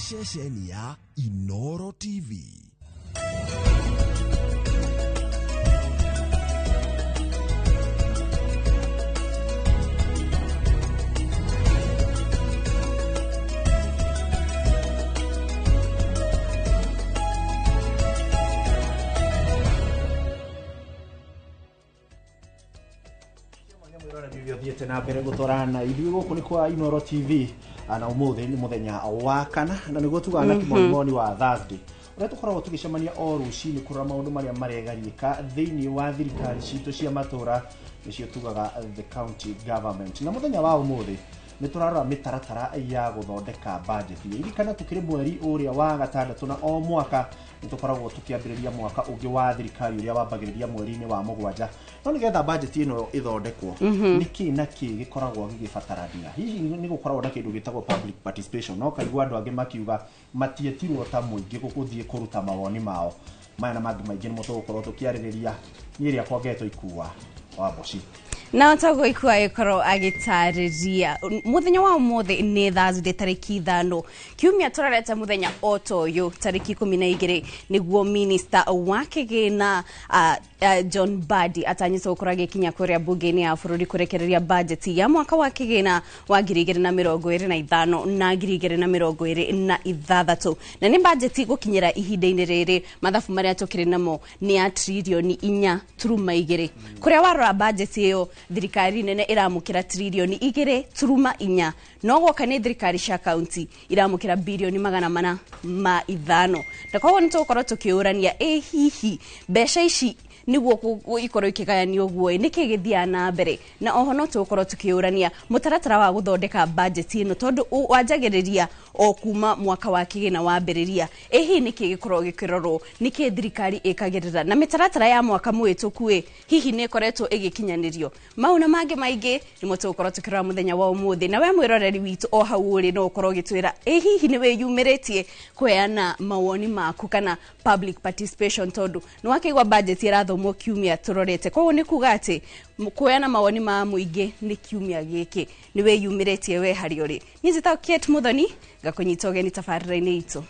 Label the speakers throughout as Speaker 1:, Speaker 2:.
Speaker 1: Ceceni ya Inoro TV.
Speaker 2: Thiĩte na mbere gũtwarana ithuĩ gũkũ nĩ kwa Inoro TV, na ũmũthĩ nĩ mũthenya wa kana na nĩguo tugaga na kĩmonimoni wa Thursday, ũrĩa tũkoragwo tũgĩcemania o rũcinĩ kũrora maũndũ marĩa maregariĩka thĩinĩ wa thirikari citũ cia matũra, nĩcio tugaga the county government. Na mũthenya wa ũmũthĩ nĩ tũrarora mĩtaratara ya gũthondeka budget. Ririkana tũkĩrĩ mweri ũrĩa wa gatandatũ, na o mwaka nĩ tũkoragwo tũkĩambĩrĩria mwaka ũngĩ wa thirikari ũrĩa wambagĩrĩria mweri-inĩ wa mũgwanja. No nĩgetha budget ĩno ĩthondekwo, nĩkĩ na kĩ gĩkoragwo gĩgĩbatarania? Hihi nĩ gũkoragwo na kĩndũ gĩtagwo public participation? No kaigua andũ angĩ makiuga matietirwo ta mũingĩ gũthiĩ kũruta mawoni mao. Maya na mangĩ maingĩ nĩmo tũgũkorwo tũkĩarĩrĩria. Niĩ rĩakwa ngetwo Ikua wa Mboci.
Speaker 3: Na toguo Ikua ĩkorwo agĩtarĩria, mũthenya wa ũmũthĩ nĩ Thursday tarĩki 5, kiumia tũrarete mũthenya o ta ũyũ tarĩki 12 nĩguo minister wa kĩgĩna John Mbadi atanyĩtwo gũkorwo agĩkinya kũrĩa bunge-inĩ ya bũrũri kũrekereria budget ya mwaka wa kĩgĩna wa 2025 na 2026, na nĩ budget gũkinyĩra ihinda-inĩ rĩrĩ mathabu marĩa tũkĩrĩ namo nĩ ya tririoni 4.2, kũrĩa warora budget ĩyo thirikari nene ĩramũkĩra tririoni 2.4, no gwoka nĩ thirikari cia kaunti iramũkĩra birioni 405. Na koguo nĩ tũgũkorwo tũkĩũrania, ĩ hihi mbeca ici nĩguo ikorwo ikĩgayanio ũguo, nĩkĩ gĩthiaga na mbere? Na oho no tũgũkorwo tũkĩũrania mũtaratara wa gũthondeka budget ĩno, tondũ wanjagĩrĩria o kuma mwaka wa kĩgĩna wambĩrĩria, ĩ hihi nĩkĩ gĩkoragwo gĩkĩrorwo, nĩkĩ thirikari ĩkagĩrĩra, na mĩtaratara ya mwaka mũhĩtũku ĩ hihi nĩ ĩkoretwo ĩgĩkinyanĩrio? Mau na mangĩ maingĩ nĩmo tũgũkorwo tũkĩrora mũthenya wa ũmũthĩ. Na we mwĩroreri witũ o hau ũrĩ, no ũkorwo ũgĩtwĩra ĩ hihi nĩ wĩyumĩrĩtie kũheana mawoni maku kana public participation, tondũ nĩ wakĩigua budget ĩrathomwo kiumia tũrorete, koguo nĩ kuga atĩ kũheana mawoni ma mũingĩ nĩ kiumia gĩkĩ. Nĩ wĩyumĩrĩtie we harĩa ũrĩ? Niĩ njĩtagwo Kate Muthoni, ngakũnyita ũgeni tabarĩra-inĩ itũ.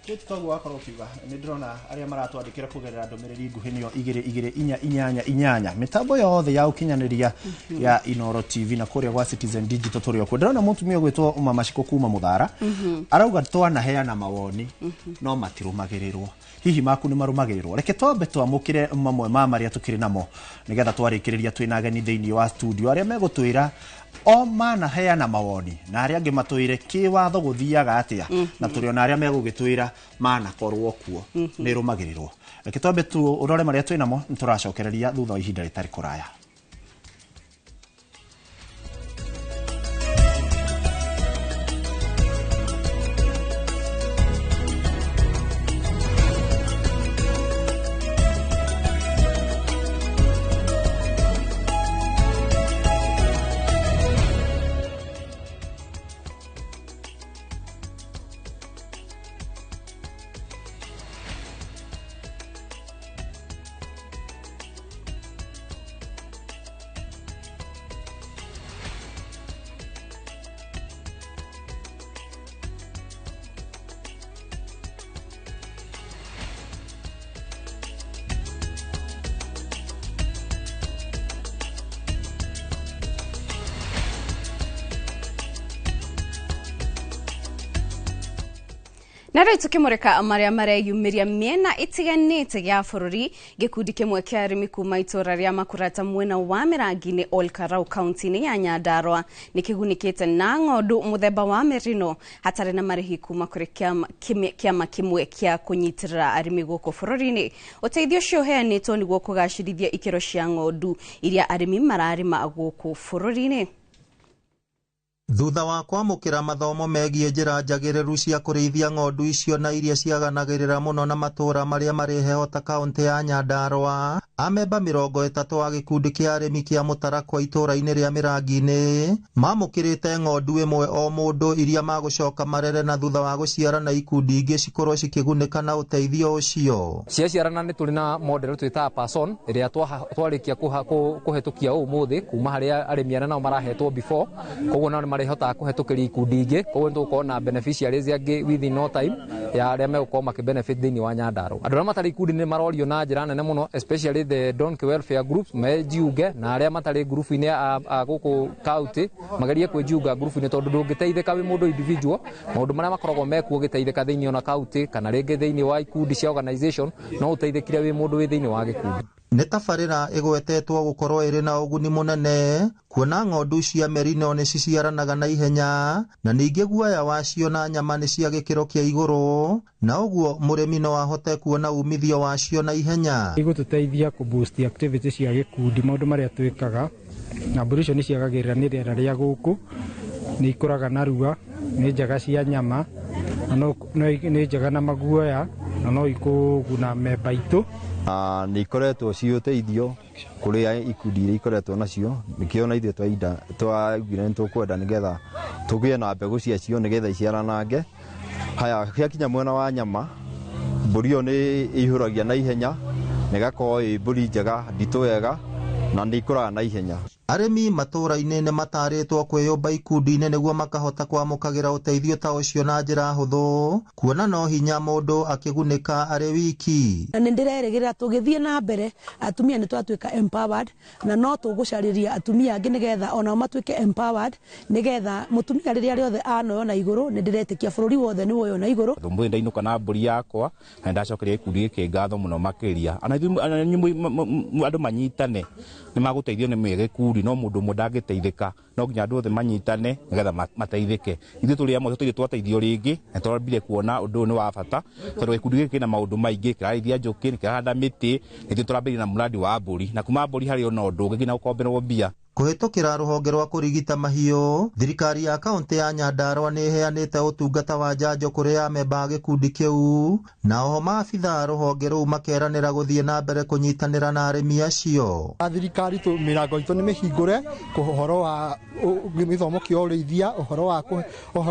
Speaker 2: Kate, toguo wakorwo ũkiuga, nĩ ndĩrona arĩa maratwandĩkĩra kũgerera ndũmĩrĩri nguhĩ nĩyo 22488, mĩtambo yothe ya ũkinyanĩria ya Inoro TV na kũrĩa gwa Citizen Digital tũrĩ o kuo. Ndĩrona mũtumia ũgwĩtwo Mama Shiko kuma Mũthara arauga twanaheana mawoni no matirũmagĩrĩrwo. Hihi maku nĩ marũmagĩrĩrwo? Reke twambe twamũkĩre mamwe ma marĩa tũkĩrĩ namo, nĩgetha twarĩkĩrĩria twĩna ageni thĩinĩ wa studio arĩa megũtwĩra o manaheana mawoni na arĩa angĩ matwĩre kĩwatho gũthiaga atĩa, na tũrĩ ona arĩa megũgĩtwĩra manakorwo kuo nĩ ĩrũmagĩrĩrwo. Reke twambe tũrore marĩa twĩ namo, nĩ tũracokereria thutha wa ihinda rĩtarĩ kũraya.
Speaker 3: Na rĩu tũkĩmũrĩka marĩa mareyumĩria mĩena ĩtiganĩte ya bũrũri, gĩkundi kĩmwe kĩa arĩmi kuma itũra rĩa Makurata mwena wa Mĩrangi-inĩ Ol Karau kaunti-inĩ ya Nyandarua nĩ kĩgunĩkĩte na ng'ondu mũthemba wa merino hatarĩ na marĩhi kuma kũrĩ kĩama kĩmwe kĩa kũnyitĩrĩra arĩmi gũkũ bũrũri-inĩ. Ũteithio ũcio ũheanĩtwo nĩguo kũgacĩrithia ikĩro cia ng'ondu iria arĩmi mararĩma gũkũ bũrũri-inĩ.
Speaker 4: Thutha wa kwamũkĩra mathomo megiĩ njĩra njagĩrĩru cia kũrĩithia ng'ondu icio na iria ciaganagĩrĩra mũno na matũũra marĩa marĩ heho ta kaũntĩ ya Nyandarua, amemba 30 a gĩkundi kĩa arĩmi kĩa Mũtarakwa itũũra-inĩ rĩa Mĩrangi-inĩ mamũkĩrĩte ng'ondu ĩmwe o mũndũ iria magũcoka marere, na thutha wa gũciara na ikundi ingĩ cikorwo cikĩgunĩka na ũteithio ũcio.
Speaker 5: Ciaciarana nĩ tũrĩ na model twĩtaga person ĩrĩa twarĩkia kũhetũkia ũmũthĩ kuma harĩa arĩmi arĩa nao marahetwo before, koguo nao nĩ marĩhotaga kũhetũkĩria ikundi ingĩ, koguo nĩ tũgũkorwo na beneficiaries angĩ within no time ya arĩa megũkorwo makĩbenefit thĩinĩ wa Nyandarua. Andũ arĩa matarĩ ikundi nĩ marorio na njĩra nene mũno, especially the Donkey Welfare Group mejiunge, na arĩa matarĩ ngurubu-inĩ a gũkũ county magerie kwĩjiunga ngurubu-inĩ, tondũ ndũngĩteithĩka wĩ mũndũ individual. Maũndũ marĩa makoragwo mekuo ũgĩteithĩka thĩinĩ ona county kana rĩngĩ thĩinĩ wa ikundi cia organization, no ũteithĩkire wĩ mũndũ wĩ thĩinĩ wa gĩkundi.
Speaker 4: Nĩ tabarĩra ĩgwetetwo gũkorwo ĩrĩ na ũguni mũnene kuona ng'ondu cia merino nĩ ciciaranaga na ihenya na ningĩ guoya wacio na nyama nĩ cia gĩkĩro kĩa igũrũ, na ũguo mũrĩmi no ahote kuona umithio wacio na ihenya.
Speaker 6: Igũtũteithia kũ boost activity cia gĩkundi, maũndũ marĩa twĩkaga, na mbũri icio nĩ ciagagĩrĩra nĩ rĩera rĩa gũkũ, nĩ ikũraga narua, nĩ njega cia nyama, na nĩ njega na maguoya, na no ikũguna memba itũ.
Speaker 7: Nĩ ikoretwo ci ũteithio kũrĩ ikundi iria ikoretwo nacio, nĩkĩo na ithuĩ twaugire nĩ tũkwenda nĩgetha tũgĩe na mbegũ ciacio nĩgetha iciaranange. Haya, ciakinya mwena wa nyama, mbũri ĩyo nĩ ĩihũragia na ihenya, na ĩgakorwo ĩ mbũri njega, nditũ wega, na nĩ ikũraga na ihenya.
Speaker 4: Arĩmi matũũra-inĩ nĩ matarĩtwo kwĩyũmba ikundi-inĩ nĩguo makahota kwamũkagĩra ũteithio ta ũcio na njĩra hũthũ, kuona no hinya mũndũ akĩgunĩka arĩ wiki.
Speaker 8: Na nĩ ndĩrerĩgĩrĩra tũgĩthiĩ na mbere atumia nĩ twatuĩka empowered, na no tũgũcarĩria atumia angĩ nĩgetha onao matuĩke empowered, nĩgetha mũtumia rĩrĩa rĩothe anoyo na igũrũ, nĩ ndĩretĩkia bũrũri wothe nĩ woyo na igũrũ.
Speaker 9: Ũmũthĩ ndainũka na mbũri yakwa na ndacokeria gĩkundi gĩkĩ ngatho mũno makĩria. Ona andũ manyitane nĩ magũteithio nĩ gĩkundi, no mũndũ ũmwe ndangĩteithĩka, no nginya andũ othe manyitane nĩgetha mateithĩke. Ithuĩ tũrĩ amwe tũtirĩ twateithio rĩngĩ, na twambire kuona ũndũ ũyũ nĩ wa bata tondũ gĩkundi gĩkĩ kĩna maũndũ maingĩ, kĩrarĩithia njũkĩ, nĩ kĩrahanda mĩtĩ, nĩ tũrambĩrĩria na mũrandi wa mbũri, na kuma mbũri harĩ ona ũndũ ũngĩ nginya gũkomberwo mbia.
Speaker 4: Kũhĩtũkĩra rũhonge rwa kũrigita mahiũ, thirikari ya kaũntĩ ya Nyandarua nĩ ĩheanĩte ũtungata wa njanjo kũrĩ amemba a gĩkundi kĩu, na oho maabitha a rũhonge rũu makeranĩra gũthiĩ na mbere kũnyitanĩra na arĩmi acio.
Speaker 10: Thirikari mĩrango itũ nĩ mĩhingũre ũhoro wa gĩthomo kĩa ũrĩithia, ũhoro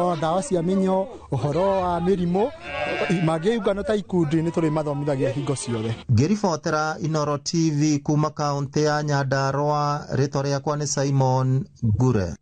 Speaker 10: wa ndawa cia mĩnyoo, ũhoro wa mĩrimũ, mangĩungana ta ikundi nĩ tũrĩmathomithagia hingo ciothe.
Speaker 4: Ngĩribotera Inooro TV kuma kaũntĩ ya Nyandarua, rĩtwa rĩakwa nĩ Simon Ngure.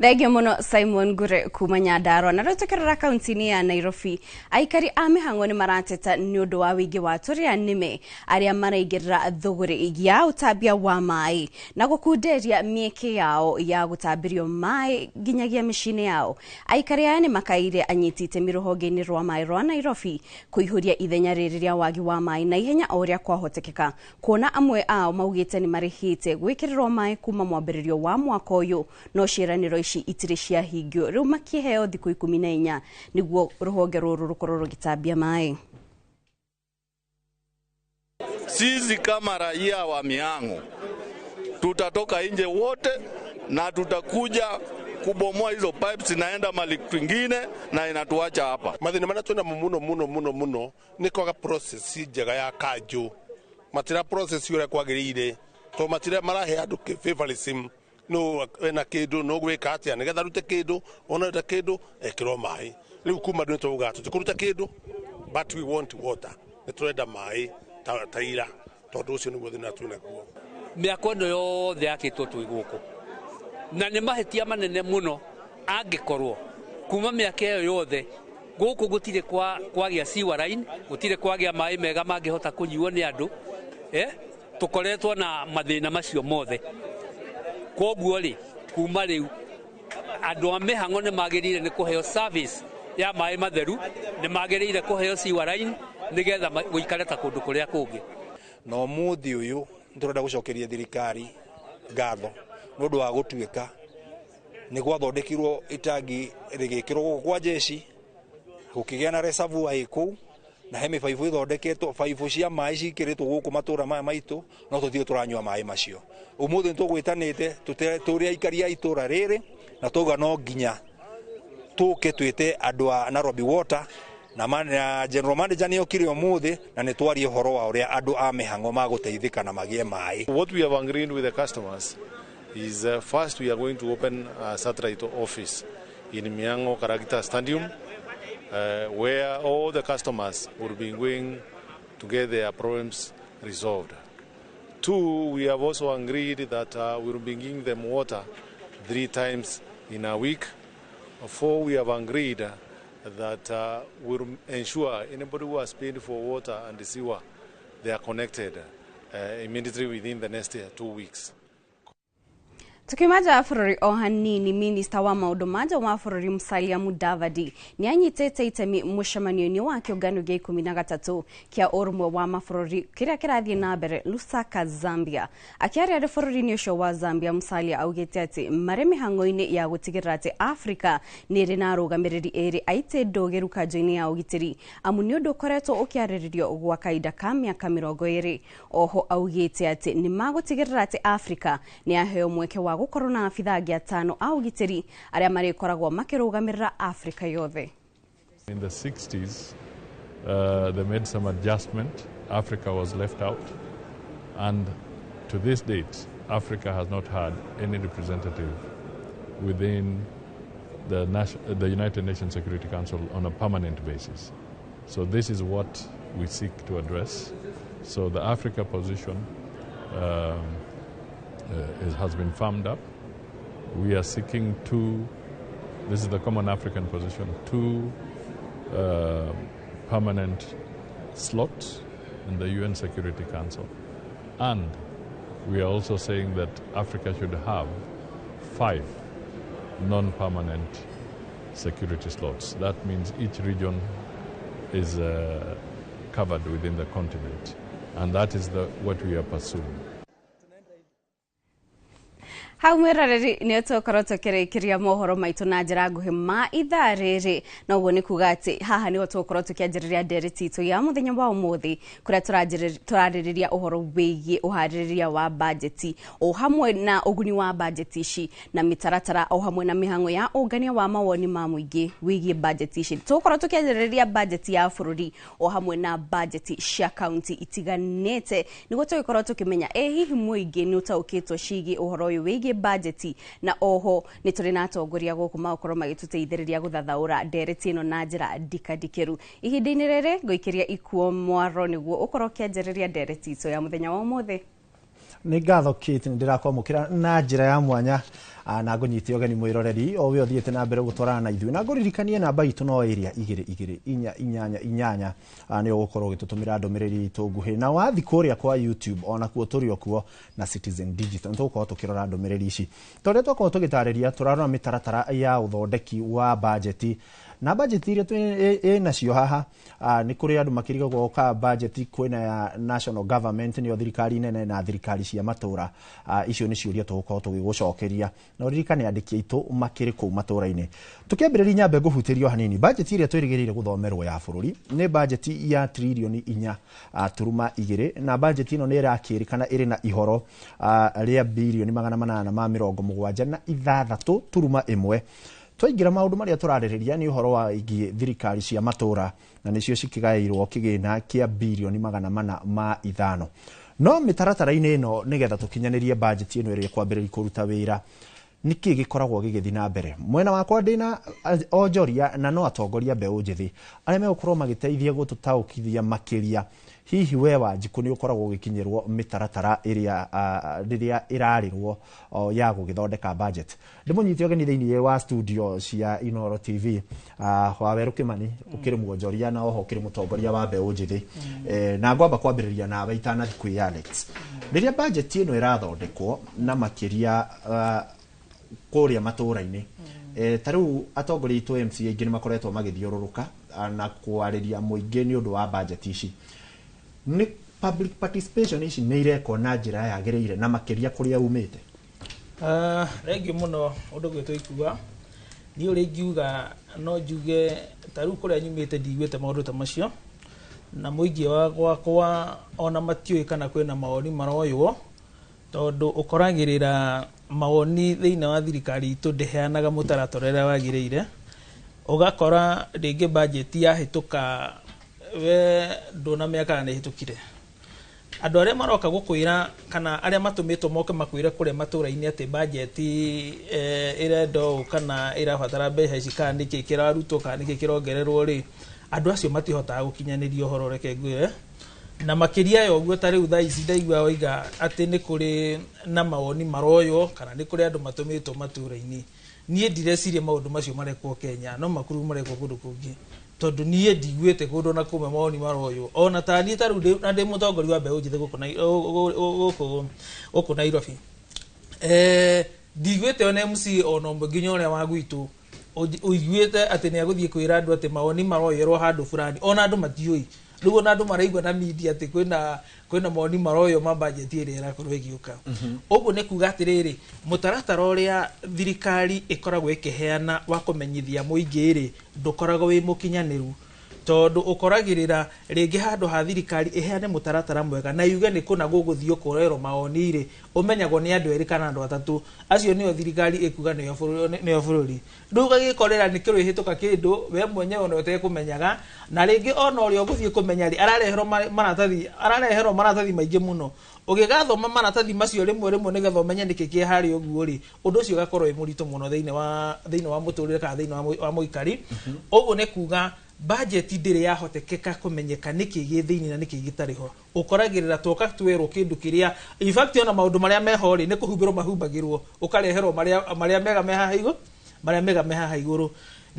Speaker 3: Thengio muno Simon Ngure kuma Nyandarua. Na rĩu tũkĩrora kaunti-inĩ ya Nairobi, aikari a mĩhang'o nĩ marateta nĩ ũndũ wa wĩingĩ wa tũrĩa nĩme arĩa maraingĩrĩra thũgũrĩ ya ũtambia wa maĩ na gũkunderia mĩeke yao ya gũtambĩrio maĩ nginyagia mĩciĩ-inĩ yao. Aikari aya nĩ makaire anyiti itemi rũhonge-inĩ rwa maĩ rwa Nairobi kũihũria ithenya rĩrĩ rĩa wagi wa maĩ na ihenya o ũrĩa kwahotekeka, kuona amwe ao maugĩte nĩ marĩhĩte gwĩkĩrĩrwo maĩ kuma mwambĩrĩrio wa mwaka ũyũ, no ciĩranĩro ici itirĩ ciahingio. Rĩu makĩheo thikũ 14 nĩguo rũhonge rũrũ rũkorwo rũgĩtambia maĩ.
Speaker 11: Sisi kama raia wa Mihango tutatoka nje wote na tutakuja kubomoa hizo pipes zinaenda mali kwingine na inatuacha hapa.
Speaker 12: Mathina maria twina muno muno muno muno ni kwaga process njega ya kanjũ, matira process uria kwagiriire to matira marahe andu favoritism, no ena kindu no gwika atia nigetha rute kindu ona ruta kindu ekirwo mai. Riu kuma ndu tuuga tutikuruta kindu, but we want water, ni turenda mai ta ira tondu ucio niguo thina twinaguo.
Speaker 13: Mĩako ĩno yothe yakĩtwo twĩ gũkũ na nĩ mahĩtia manene mũno angĩkorwo kuma mĩaka ĩyo yothe gũkũ gũtirĩ kwagĩa sewer line, gũtirĩ kwagĩa maĩ mega mangĩhota kũnyuo nĩ andũ, tũkoretwo na mathĩna macio mothe. Koguo rĩ, kuma rĩu andũ a mĩhang'o nĩ magĩrĩire nĩ kũheo service ya maĩ matheru, nĩ magĩrĩire kũheo sewer line nĩgetha gũikare ta kũndũ kũrĩa kũngĩ.
Speaker 14: Na ũmũthĩ ũyũ nĩtũrenda gũcokeria thirikari ngatho nĩ ũndũ wa gũtuĩka nĩ gwathondekirwo itangi rĩgĩkĩrwo gũkũ kwa jeshi, gũkĩgĩa na reservoir ĩ kũu, na he mĩbaibũ ĩthondeketwo, baibũ cia maĩ cikĩrĩtwo gũkũ matũra maya maitũ, no tũthiĩ tũranyua maĩ macio. Ũmũthĩ nĩtũgwĩtanĩte tũrĩ aikari a itũra rĩrĩ na twauga no nginya tũke twĩte andũ a Nairobi Water na general manager nĩ okire ũmũthĩ na nĩ twarie ũhoro wa ũrĩa andũ a mĩhang'o magũteithĩka na magĩe maĩ.
Speaker 15: What we have agreed with the customers is first we are going to open a satellite office in Mihango Karagita Stadium, where all the customers will be going to get their problems resolved. Two, we have also agreed that we will be giving them water 3 times in a week. 4, we have agreed that we'll ensure anybody who has paid for water and sewer, they are connected immediately within the next 2 weeks.
Speaker 3: Tukiuma nja wa bũrũri o hanini, minista wa maũndũ ma nja wa bũrũri Musalia Mudavadi nĩ anyitĩte itemi mũcemanio-inĩ wa kĩũngano gĩa 13 kĩa ũrũmwe wa mabũrũri kĩrĩa kĩrathiĩ na mbere Lusaka, Zambia. Akĩaria arĩ bũrũri-inĩ ũcio wa Zambia, Musalia augĩte atĩ marĩ mĩhang'o-inĩ ya gũtigĩrĩra atĩ Afrika nĩ ĩrĩ na arũgamĩrĩri erĩ aitĩ ndũgĩru kanjũ-inĩ ya ũgitĩri, amu nĩ ũndũ ũkoretwo ũkĩarĩrĩrio gwa kahinda ka mĩaka 20. Oho augĩte atĩ nĩ magũtigĩrĩra atĩ Afrika nĩ yaheo mweke wa gũkorwo na abithaa angĩ 5 a ũgitĩri arĩa marĩkoragwo makĩrũgamĩrĩra Afrika yothe.
Speaker 15: In the 60s, they made some adjustment. Africa was left out. And to this date, Africa has not had any representative within the United Nations Security Council on a permanent basis. So this is what we seek to address. So the Africa position has been firmed up. We are seeking 2, this is the common African position, 2 permanent slots in the UN Security Council. And we are also saying that Africa should have 5 non-permanent security slots. That means each region is covered within the continent. And that is what we are pursuing.
Speaker 3: Hau mwĩroreri nĩ tũkorwo tũkĩrĩkĩria mohoro maitũ na njĩra nguhĩ ma ithaa rĩrĩ, na ũguo nĩ kuga atĩ haha nĩho tũgũkorwo tũkĩanjĩrĩria ndereti itũ ya mũthenya wa ũmũthĩ, kũrĩa tũrarĩrĩria ũhoro wĩgiĩ ũharĩrĩria wa bajeti o hamwe na ũguni wa bajeti ici na mĩtaratara o hamwe na mĩhang'o ya ũngania wa mawoni ma mũingĩ wĩgiĩ bajeti ici. Tũgũkorwo tũkĩanjĩrĩria bajeti ya bũrũri o hamwe na bajeti cia kaunti itiganĩte, nĩguo tũgĩkorwo tũkĩmenya ĩ hihi mũingĩ nĩ ũtaũkĩtwo ciĩgiĩ ũhoro ũyũ wĩgiĩ bajeti, na oho nĩ tũrĩ na atongoria gũkũ magũkorwo magĩtũteithĩrĩria gũthathaũra ndereti ĩno na njĩra ndikandikĩru. Ihinda-inĩ rĩrĩ ngũikĩria ikuo mwaro nĩguo ũkorwo ũkĩanjĩrĩria ndereti itũ ya mũthenya wa ũmũthĩ.
Speaker 2: Nĩ ngatho Kate, nĩ ndĩrakwamũkĩra na njĩra ya mwanya na ngũnyite ũgeni mwĩroreri o we ũthiĩte na mbere gũtwarana na ithuĩ, na ngũririkanie namba itũ no ĩrĩa 2 2 4 8 8, nĩ ũgũkorwo ũgĩtũtũmĩra ndũmĩrĩri itũ nguhĩ, na wathi kũrĩa kwa YouTube ona kuo tũrĩ o kuo na Citizen Digital nĩ tũgũkorwo tũkĩrora ndũmĩrĩri ici. Ta ũrĩa twakorwo tũgĩtarĩria, tũrarora mĩtaratara ya ũthondeki wa bajeti, na bajeti iria ĩ nacio haha nĩ kũrĩ andũ makĩrigagwo ka bajeti kwĩna ya national government nĩyo thirikari nene na thirikari cia matũra. Icio nĩ ciũria tũgũkorwo tũgĩgũcokeria, na ũririkane andĩki aitũ makĩrĩ kũu matũra-inĩ. Tũkĩambĩrĩria nyambe ngũhutĩrio hanini bajeti ĩrĩa twĩrĩgĩrĩire gũthomerwo ya bũrũri nĩ bajeti ya tririoni 4.2, na bajeti ĩno nĩ ĩrakĩrĩkana ĩrĩ na ihoro rĩa birioni 876.1. Twaingĩra maũndũ marĩa tũrarĩrĩria nĩ ũhoro wa ĩgiĩ thirikari cia matũra, na nĩcio cikĩgaĩirwo kĩgĩna kĩa birioni 405. No mĩtaratara-inĩ ĩno nĩgetha tũkinyanĩrie bajeti ĩno ĩrĩa ĩkwambĩrĩria kũruta wĩra, nĩkĩ gĩkoragwo gĩgĩthiĩ na mbere? Mwena wakwa ndĩna onjoria na no atongoria mbeũ njĩthĩ arĩa megũkorwo magĩteithia gũtũtaũkithia makĩria. Hihi we Wanjikũ nĩ ũkoragwo ũgĩkinyĩrwo mĩtaratara ĩrĩa rĩrĩa ĩrarĩrwo ya gũgĩthondeka budget? Ndĩmũnyite ũgeni thĩinĩ wa studio cia Inooro TV, Wawerũ Kĩmani, ũkĩrĩ mwonjoria na oho ũkĩrĩ mũtongoria wa mbeũ njĩthĩ, na ngwamba kwambĩrĩria nawe itanathiĩ kwĩ Alex. Rĩrĩa budget ĩno ĩrathondekwo na makĩria kũrĩa matũra-inĩ, ta rĩu atongoria aitũ MCA aingĩ nĩ makoretwo magĩthiũrũrũka na kwarĩria mũingĩ nĩ ũndũ wa budget ici, nĩ public participation ici nĩ irekwo na njĩra yagĩrĩire na makĩria kũrĩa umĩte?
Speaker 16: Thengiũ mũno ũndũ gwĩtwo ikua. Niĩ ũrĩa ingiuga no njuge ta rĩu kũrĩa nyumĩte ndiguĩte maũndũ ta macio, na mũingĩ wa gwakwa ona matiũĩ kana kwĩna mawoni maroywo, tondũ ũkoragĩrĩra mawoni thĩinĩ wa thirikari itũ ndĩheanaga mũtaratara ũrĩa wagĩrĩire. Ũgakora rĩngĩ bajeti yahĩtũka we ndũnamenya kana nĩ ĩhĩtũkire. Andũ arĩa maroka gũkwĩra kana arĩa matũmĩtwo moke makwĩre kũrĩa matũra-inĩ atĩ bajeti ĩrenda ũũ kana ĩrabatara mbeca ici kana nĩkĩ kĩrarutwo kana nĩkĩ kĩrongererwo rĩ, andũ acio matihotaga gũkinyanĩria ũhoro, reke ngwĩre. Na makĩria ya ũguo, ta rĩu thaa ici ndaigua waiga atĩ nĩ kũrĩ na mawoni maroywo kana nĩ kũrĩ andũ matũmĩtwo matũra-inĩ, niĩ ndireciria maũndũ macio marekwo Kenya no makorwo marekwo kũndũ kũngĩ, tondũ niĩ ndiguĩte kũndũ na kũmwe mawoni maroywo. Ona ta niĩ ta rĩu na ndĩ mũtongoria wa mbeũ njĩthĩ gũkũ Nairobi, ndiguĩte ona MC ona ũmwe nginya ũrĩa wa gwitũ ũiguĩte atĩ nĩ agũthiĩ kwĩra andũ atĩ mawoni maroyerwo handũ fulani. Ona andũ matiũĩ. Rĩu ona andũ maraigua na media atĩ kwĩna mawoni maroywo ma bajeti ĩrĩa ĩrakorwo ĩgĩũka. Ũguo nĩ kuga atĩrĩrĩ, mũtaratara ũrĩa thirikari ĩkoragwo ĩkĩheana wa kũmenyithia mũingĩ rĩ, ndũkoragwo wĩ mũkinyanĩru, tondũ ũkoragĩrĩra rĩngĩ handũ ha thirikari ĩheane mũtaratara mwega na yuge nĩ kũna gũgũthiĩ kũrerwo mawoni rĩ, ũmenyagwo nĩ andũ erĩ kana andũ atatũ, acio nĩo thirikari ĩkuga nĩo bũrũri. Rĩu ũgagĩkorera nĩ kĩrwĩhĩtũka kĩndũ we mwenyewe ona ũtekũmenyaga, na rĩngĩ ona ũrĩa ũgũthiĩ kũmenya rĩ, arareherwo maratathi maingĩ mũno. Ũgĩgathoma maratathi macio rĩmwe rĩmwe nĩgetha ũmenye nĩkĩ kĩ harĩa ũguo rĩ, ũndũ ũcio ũgakorwo wĩ mũritũ mũno thĩinĩ wa mũtũrĩre kana thĩinĩ wa mũikari. Ũguo nĩ kuga bajeti ndĩrĩ yahotekeka kũmenyeka nĩkĩ gĩ thĩinĩ na nĩkĩ gĩtarĩ ho. Ũkoragĩrĩra twoka twerwo kĩndũ kĩrĩa, in fact, ona maũndũ marĩa meho rĩ, nĩ kũhumbĩrwo mahumbagĩrwo, ũkareherwo marĩa mega me haha igũrũ, marĩa mega me haha igũrũ.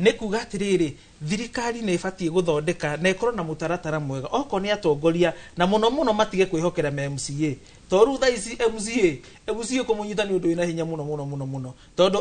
Speaker 16: Nĩ kuga atĩrĩrĩ, thirikari nĩ ĩbatiĩ gũthondeka na ĩkorwo na mũtaratara mwega, okorwo nĩ atongoria, na mũno mũno matige kwĩhokera ma MCA, tondũ rĩu thaa ici MCA kũmũnyita nĩ ũndũ wĩna hinya mũno mũno mũno mũno, tondũ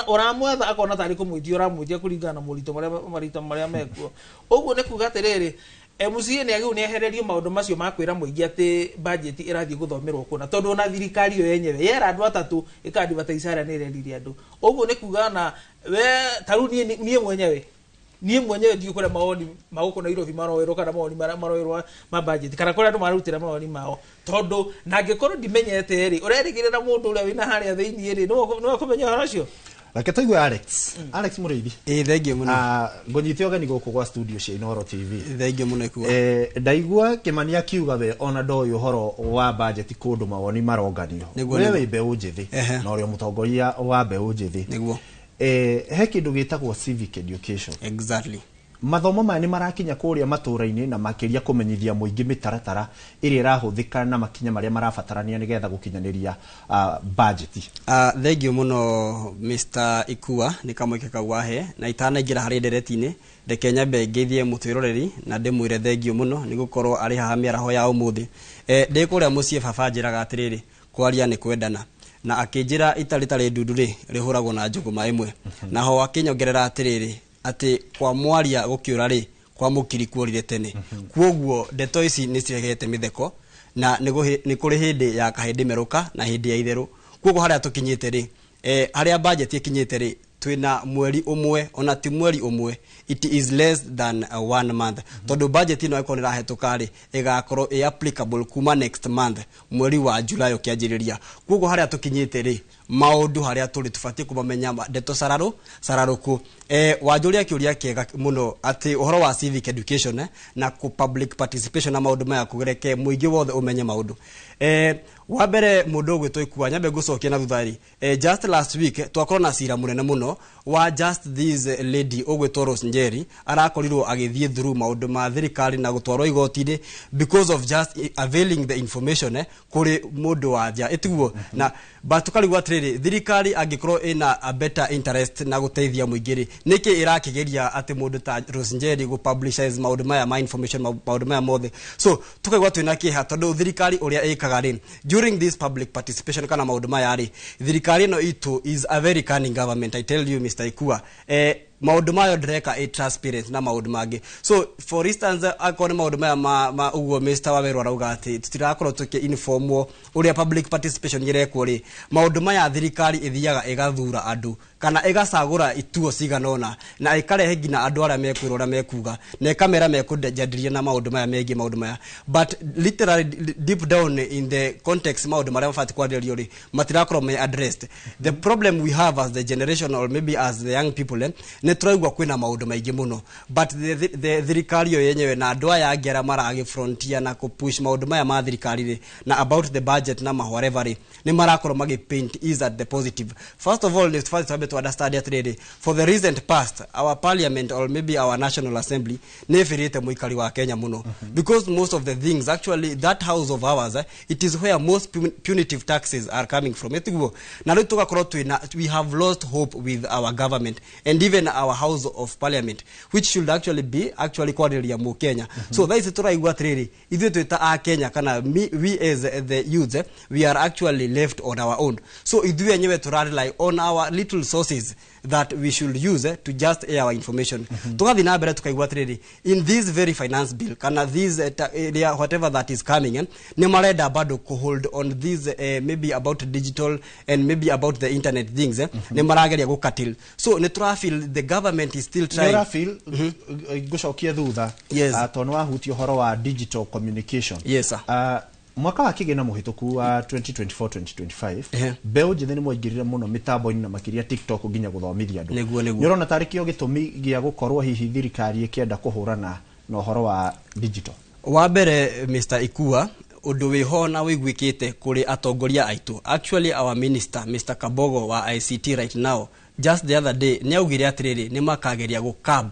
Speaker 16: ũramwetha akona tarĩ kũmwĩtia ũramwĩtia kũringana na moritũ marĩa marito marĩa mekuo. Ũguo nĩ kuga atĩrĩrĩ, MCA nĩ agĩrĩirwo nĩ ehererio maũndũ macio ma kwĩra mũingĩ atĩ bajeti ĩrathiĩ gũthomerwo kũna, tondũ ona thirikari ĩyo yenyewe yera andũ atatũ ĩka-advertise harĩa nĩ ĩrerire andũ. Ũguo nĩ kuga na we ta rĩu niĩ mwenyewe ndiũĩ kũrĩa mawoni ma gũkũ Nairobi maroerwo kana mawoni marĩa maroerwo ma budget kana kũrĩa andũ mararutĩra mawoni mao, tondũ na angĩkorwo ndimenyete rĩ, ũrerĩgĩrĩra mũndũ ũrĩa wĩna harĩa thĩinĩ rĩ, nĩwe ũkũmenya ũhoro ũcio.
Speaker 2: Reke tũigue Alex Mũrĩithi.
Speaker 17: Ĩĩ, thengiũ mũno.
Speaker 2: Ah, ngũnyite ũgeni gũkũ gwa studio cia Inooro TV.
Speaker 17: Thengiũ mũno, Ikua.
Speaker 2: Ndaigua Kĩmani akiuga we ona ndoĩ ũhoro wa budget kũndũ mawoni maronganio.
Speaker 17: Nĩguo,
Speaker 2: We
Speaker 17: nĩguo.
Speaker 2: wĩ mbeũ njĩthĩ na ũrĩ o mũtongoria wa mbeũ njĩthĩ.
Speaker 17: Nĩguo.
Speaker 2: He kĩndũ gĩtagwo civic education.
Speaker 17: Exactly.
Speaker 2: Mathomo maya nĩ marakinya kũrĩa matũra-inĩ na makĩria kũmenyithia mũingĩ mĩtaratara ĩrĩa ĩrahũthĩka na makinya marĩa marabatarania nĩgetha gũkinyanĩria budget?
Speaker 17: Thengiũ mũno, Mr. Ikua, nĩ kamweke kau wahe. Na itanaingĩra harĩ ndereti-inĩ, reke nyambe ngeithie mũtwĩroreri na ndĩmwĩre thengiũ mũno nĩ gũkorwo arĩ haha mĩaraho ya ũmũthĩ. Ndĩ kũrĩa mũciĩ baba anjĩraga atĩrĩrĩ, kwaria nĩ kwendana, na akĩnjĩra ita rĩtarĩ ndundu rĩ, rĩhũragwo na njũgũma ĩmwe. Naho akĩnyongerera atĩrĩrĩ, atĩ kwa mwaria gũkĩũra rĩ, kwa mũkiri kuorire tene. Kuoguo ndeto ici nĩ cirehete mĩtheko na nĩ kũrĩ hĩndĩ ya kahĩndĩ merũka na hĩndĩ ya itherũ. Kuoguo harĩa tũkinyĩte rĩ, harĩa budget ĩkinyĩte rĩ, twĩna mweri ũmwe, ona ti mweri ũmwe, it is less than one month, tondũ budget ĩno ĩkorwo nĩ ĩrahĩtũka rĩ, ĩgakorwo ĩ applicable kuma next month, mweri wa July ũkĩanjĩrĩria. Kuoguo harĩa tũkinyĩte rĩ, maũndũ harĩa tũrĩ tũbatiĩ kũmamenya ndeto cararũ cararũkũ. Wanjũria kĩũria kĩega mũno atĩ ũhoro wa civic education, na kũ public participation na maũndũ maya kũgereke mũingĩ wothe ũmenye maũndũ. Wa mbere, mũndũ ũgwĩtwo Ikua, nyambe ngũcokia na thutha rĩ, just last week twakorwo na cira mũnene mũno wa just this lady ũgwĩtwo Rose Njeri, arakorirwo agĩthiĩ through maũndũ ma thirikari na gũtwarwo igoti-inĩ because of just availing the information, kũrĩ mũndũ wa nja, ĩtiguo na but tukarigwo atĩrĩrĩ, thirikari angĩkorwo ĩna a better interest na gũteithia mũingĩ rĩ, nĩkĩ ĩrakĩgeria atĩ mũndũ ta Rose Njeri gũ publicize maũndũ maya ma information, maũndũ maya mothe? So tukaigua twĩna kĩeha tondũ thirikari ũrĩa ĩkaga rĩ, during this public participation kana maũndũ maya rĩ, thirikari ĩno itũ is a very cunning government, I tell you, Mr. Ikua. Maũndũ mayo ndĩreka ĩ transparent na maũndũ mangĩ. So for instance, akorwo nĩ maũndũ maya ma ũguo Mr. Waweru arauga atĩ tũtirakorwo tũkĩ informwo ũrĩa public participation ĩrekwo rĩ, maũndũ maya thirikari ĩthiaga ĩgathura andũ kana ĩgacagũra ituo cigana ũna na ĩkarehe nginya andũ arĩa mekwĩrwo ũrĩa mekuga na ĩkamera mekũnjandiria na maũndũ maya megiĩ maũndũ maya, but literally deep down in the context, maũndũ marĩa mabatiĩ kwarĩrĩrio rĩ, matirakorwo me addressed. The problem we have as the generation or maybe as the young people, nĩ tũraigua kwĩna maũndũ maingĩ mũno, but the thirikari yo yenyewe na andũ aya angĩ arĩa maragĩ frontier na kũ push maũndũ maya ma thirikari rĩ, na about the budget na ma whatever rĩ, Nĩ marakorwo magĩ paint is at the positive. First of all, nĩ tũbatiĩ twambe to understand atĩrĩrĩ, for the recent past, our parliament or maybe our National Assembly nĩ ĩbĩrĩte mũikari wa Kenya mũno, because most of the things, actually, that house of ours, it is where most punitive taxes are coming from, ĩtiguo? Na rĩu tũgakorwo twĩna, we have lost hope with our government and even our house of parliament, which should actually be actually kwarĩrĩria mũkenya. So thaa ici tũraigua atĩrĩrĩ, ithuĩ twĩ ta a Kenya kana we as the youths, we are actually left on our own. So ithuĩ enyewe tũra rely on our little sources that we should use to just air our information. Tugathiĩ na mbere tukaigua atĩrĩrĩ, in this very finance bill kana this whatever that is coming, nĩ marenda bado hold on this, maybe about digital and maybe about the internet things, nĩ marageria gũkatil. So nĩ tũrafeel the government is still trying.
Speaker 2: Nĩ ngũcokia thutha.
Speaker 17: Yes.
Speaker 2: Tondũ wahutia ũhoro wa digital communication.
Speaker 17: Yes, sir.
Speaker 2: Mwaka wa kĩgĩna mũhĩtũku wa 2024-2025, mbeũ njĩthĩ nĩ mwaingĩrire mũno mĩtambo-inĩ na makĩria TikTok nginya gũthomithia andũ.
Speaker 17: Nĩguo.
Speaker 2: Nĩ ũrona tarĩ kĩo gĩtũmi gĩa gũkorwo hihi thirikari ĩkĩenda kũhũrana na ũhoro wa digital?
Speaker 17: Wa mbere, Mr Ikua, ũndũ wĩho na wĩiguĩkĩte kũrĩ atongoria aitũ, actually our minister, Mr Kabogo wa ICT, right now, just the other day, nĩ augire atĩrĩrĩ, nĩ makageria gũkab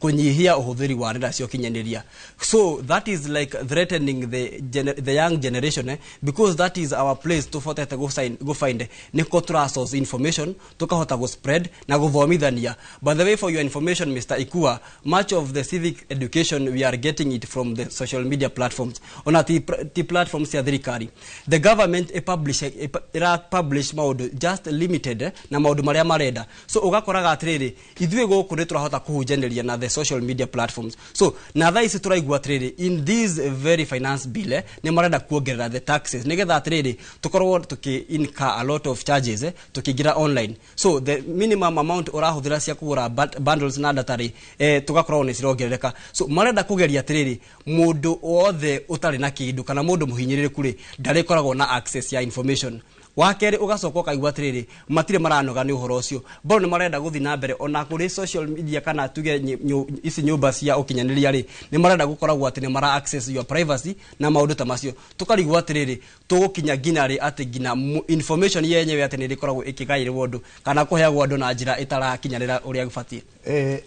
Speaker 17: kũnyihia ũhũthĩri wa nenda cia ũkinyanĩria. So that is like threatening the young generation, because that is our place tũbotete gũfind nĩko tũra source information, tũkahota gũ-spread na gũthomithania. By the way, for your information, Mr Ikua, much of the civic education, we are getting it from the social media platforms. Ona ti platforms cia thirikari. The government ĩpublish, ĩra publish maũndũ just limited, na maũndũ marĩa marenda. So ũgakoraga atĩrĩrĩ, ithuĩ gũkũ nĩ tũrahota kũhunjanĩria na the social media platforms. So na thaa ici tũraigua atĩrĩrĩ, in this very finance bill, nĩ marenda kuongerera the taxes nĩgetha atĩrĩrĩ, tũkorwo tũkĩ incur a lot of charges, tũkĩingĩra online. So the minimum amount ũrahũthĩra cia kũgũra bundles na data rĩ, tũgakorwo nĩ cirongerereka. So marenda kũgeria atĩrĩrĩ, mũndũ wothe ũtarĩ na kĩndũ kana mũndũ mũhinyĩrĩrĩku rĩ, ndarĩkoragwo na access ya information. Wa kerĩ, ũgacoka ũkaigua atĩrĩrĩ, matirĩ maranoga nĩ ũhoro ũcio, bado nĩ marenda gũthiĩ na mbere ona kũrĩ social media kana tuge ici nyũmba cia ũkinyanĩria rĩ, nĩ marenda gũkoragwo atĩ nĩ mara access your privacy na maũndũ ta macio. Tũkarigwo atĩrĩrĩ, tũgũkinya nginya rĩ atĩ nginya information yenyewe atĩ nĩ ĩrĩkoragwo ĩkĩgaĩrwo andũ kana kũheagwo andũ na njĩra ĩtarakinyanĩra ũrĩa gũbatiĩ?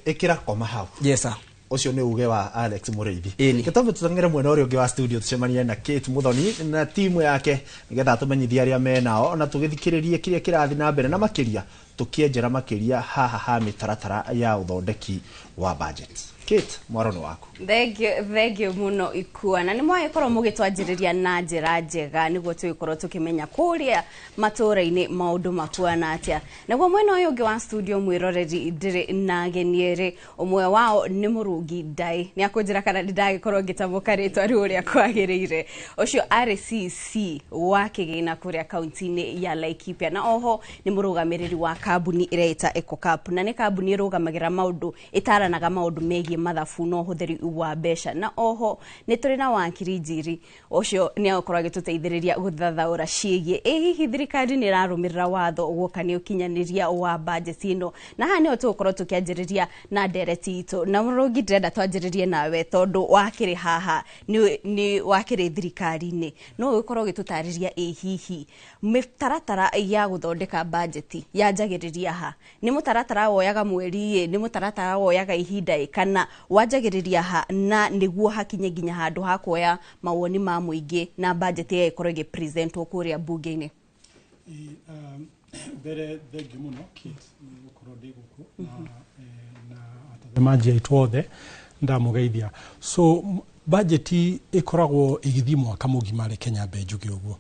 Speaker 2: Ĩkĩra koma hau.
Speaker 17: Yes, sir.
Speaker 2: Ũcio nĩ uge wa Alex Mũrĩithi.
Speaker 17: Ĩni.
Speaker 2: Gĩtombe tũteng'ere mwena ũrĩa ũngĩ wa studio, tũcemanie na Kate Muthoni na timu yake nĩgetha tũmenyithie arĩa menao na tũgĩthikĩrĩrie kĩrĩa kĩrathiĩ na mbere na makĩria tũkĩenjera makĩria haha ha mĩtaratara ya ũthondeki wa budget. Kate, mwaro nĩ waku.
Speaker 3: Thank you, thank you muno, Ikua. Na nĩ mwagĩkorwo mũgĩtwanjĩrĩria na njĩra njega nĩguo tũgĩkorwo tũkĩmenya kũrĩa matũũra-inĩ maũndũ makuana atĩa. Naguo mwena ũyũ ũngĩ wa studio, mwĩroreri, ndĩrĩ na ageni erĩ. Ũmwe wao nĩ Mũrũngi Ndai, nĩ akũnjĩra kana nĩ ndagĩkorwo ngĩtamũka rĩtwa rĩu ũrĩa kwagĩrĩire. Ũcio arĩ CC wa kĩgĩna kũrĩa kaunti-inĩ ya Laikipia, na oho nĩ mũrũgamĩrĩri wa kambuni ĩreĩta Ecocap, na nĩ kambuni ĩrũgamagĩra maũndũ, ĩtaranaga maũndũ megiĩ mathabu na ũhũthĩri wa mbeca. Na oho nĩ tũrĩ na wakiri Njiri, ũcio nĩ agũkorwo agĩtũteithĩrĩria gũthathaũra ciĩgiĩ ĩ hihi thirikari nĩ ĩrarũmĩrĩra watho guoka nĩ ũkinyanĩria wa bajeti ĩno. Na haha nĩho tũgũkorwo tũkĩanjĩrĩria na ndereti itũ. Na Mũrũngi, ndĩrenda twanjĩrĩrie nawe tondũ wakĩrĩ haha nĩ wakĩrĩ thirikari-inĩ, no ũgĩkorwo ũgĩtũtarĩria ĩ hihi mĩtaratara ya gũthondeka bajeti yanjagĩrĩria ha? Nĩ mũtaratara woyaga mweri ĩ, nĩ mũtaratara woyaga ihinda ĩ, kana wanjagĩrĩria ha na nĩguo hakinye nginya handũ ha kuoya mawoni ma mũingĩ na bajeti ĩyo ĩkorwo ĩgĩpresentwo kũrĩa mbunge-inĩ?
Speaker 18: Mbere, thengiũ mũno, Kate, nĩ gũkorwo ndĩ gũkũ na atazamaji aitũ othe ndamũgeithia. So bajeti ĩkoragwo ĩgĩthiĩ mwaka mũgima, reke nyambe njuge ũguo.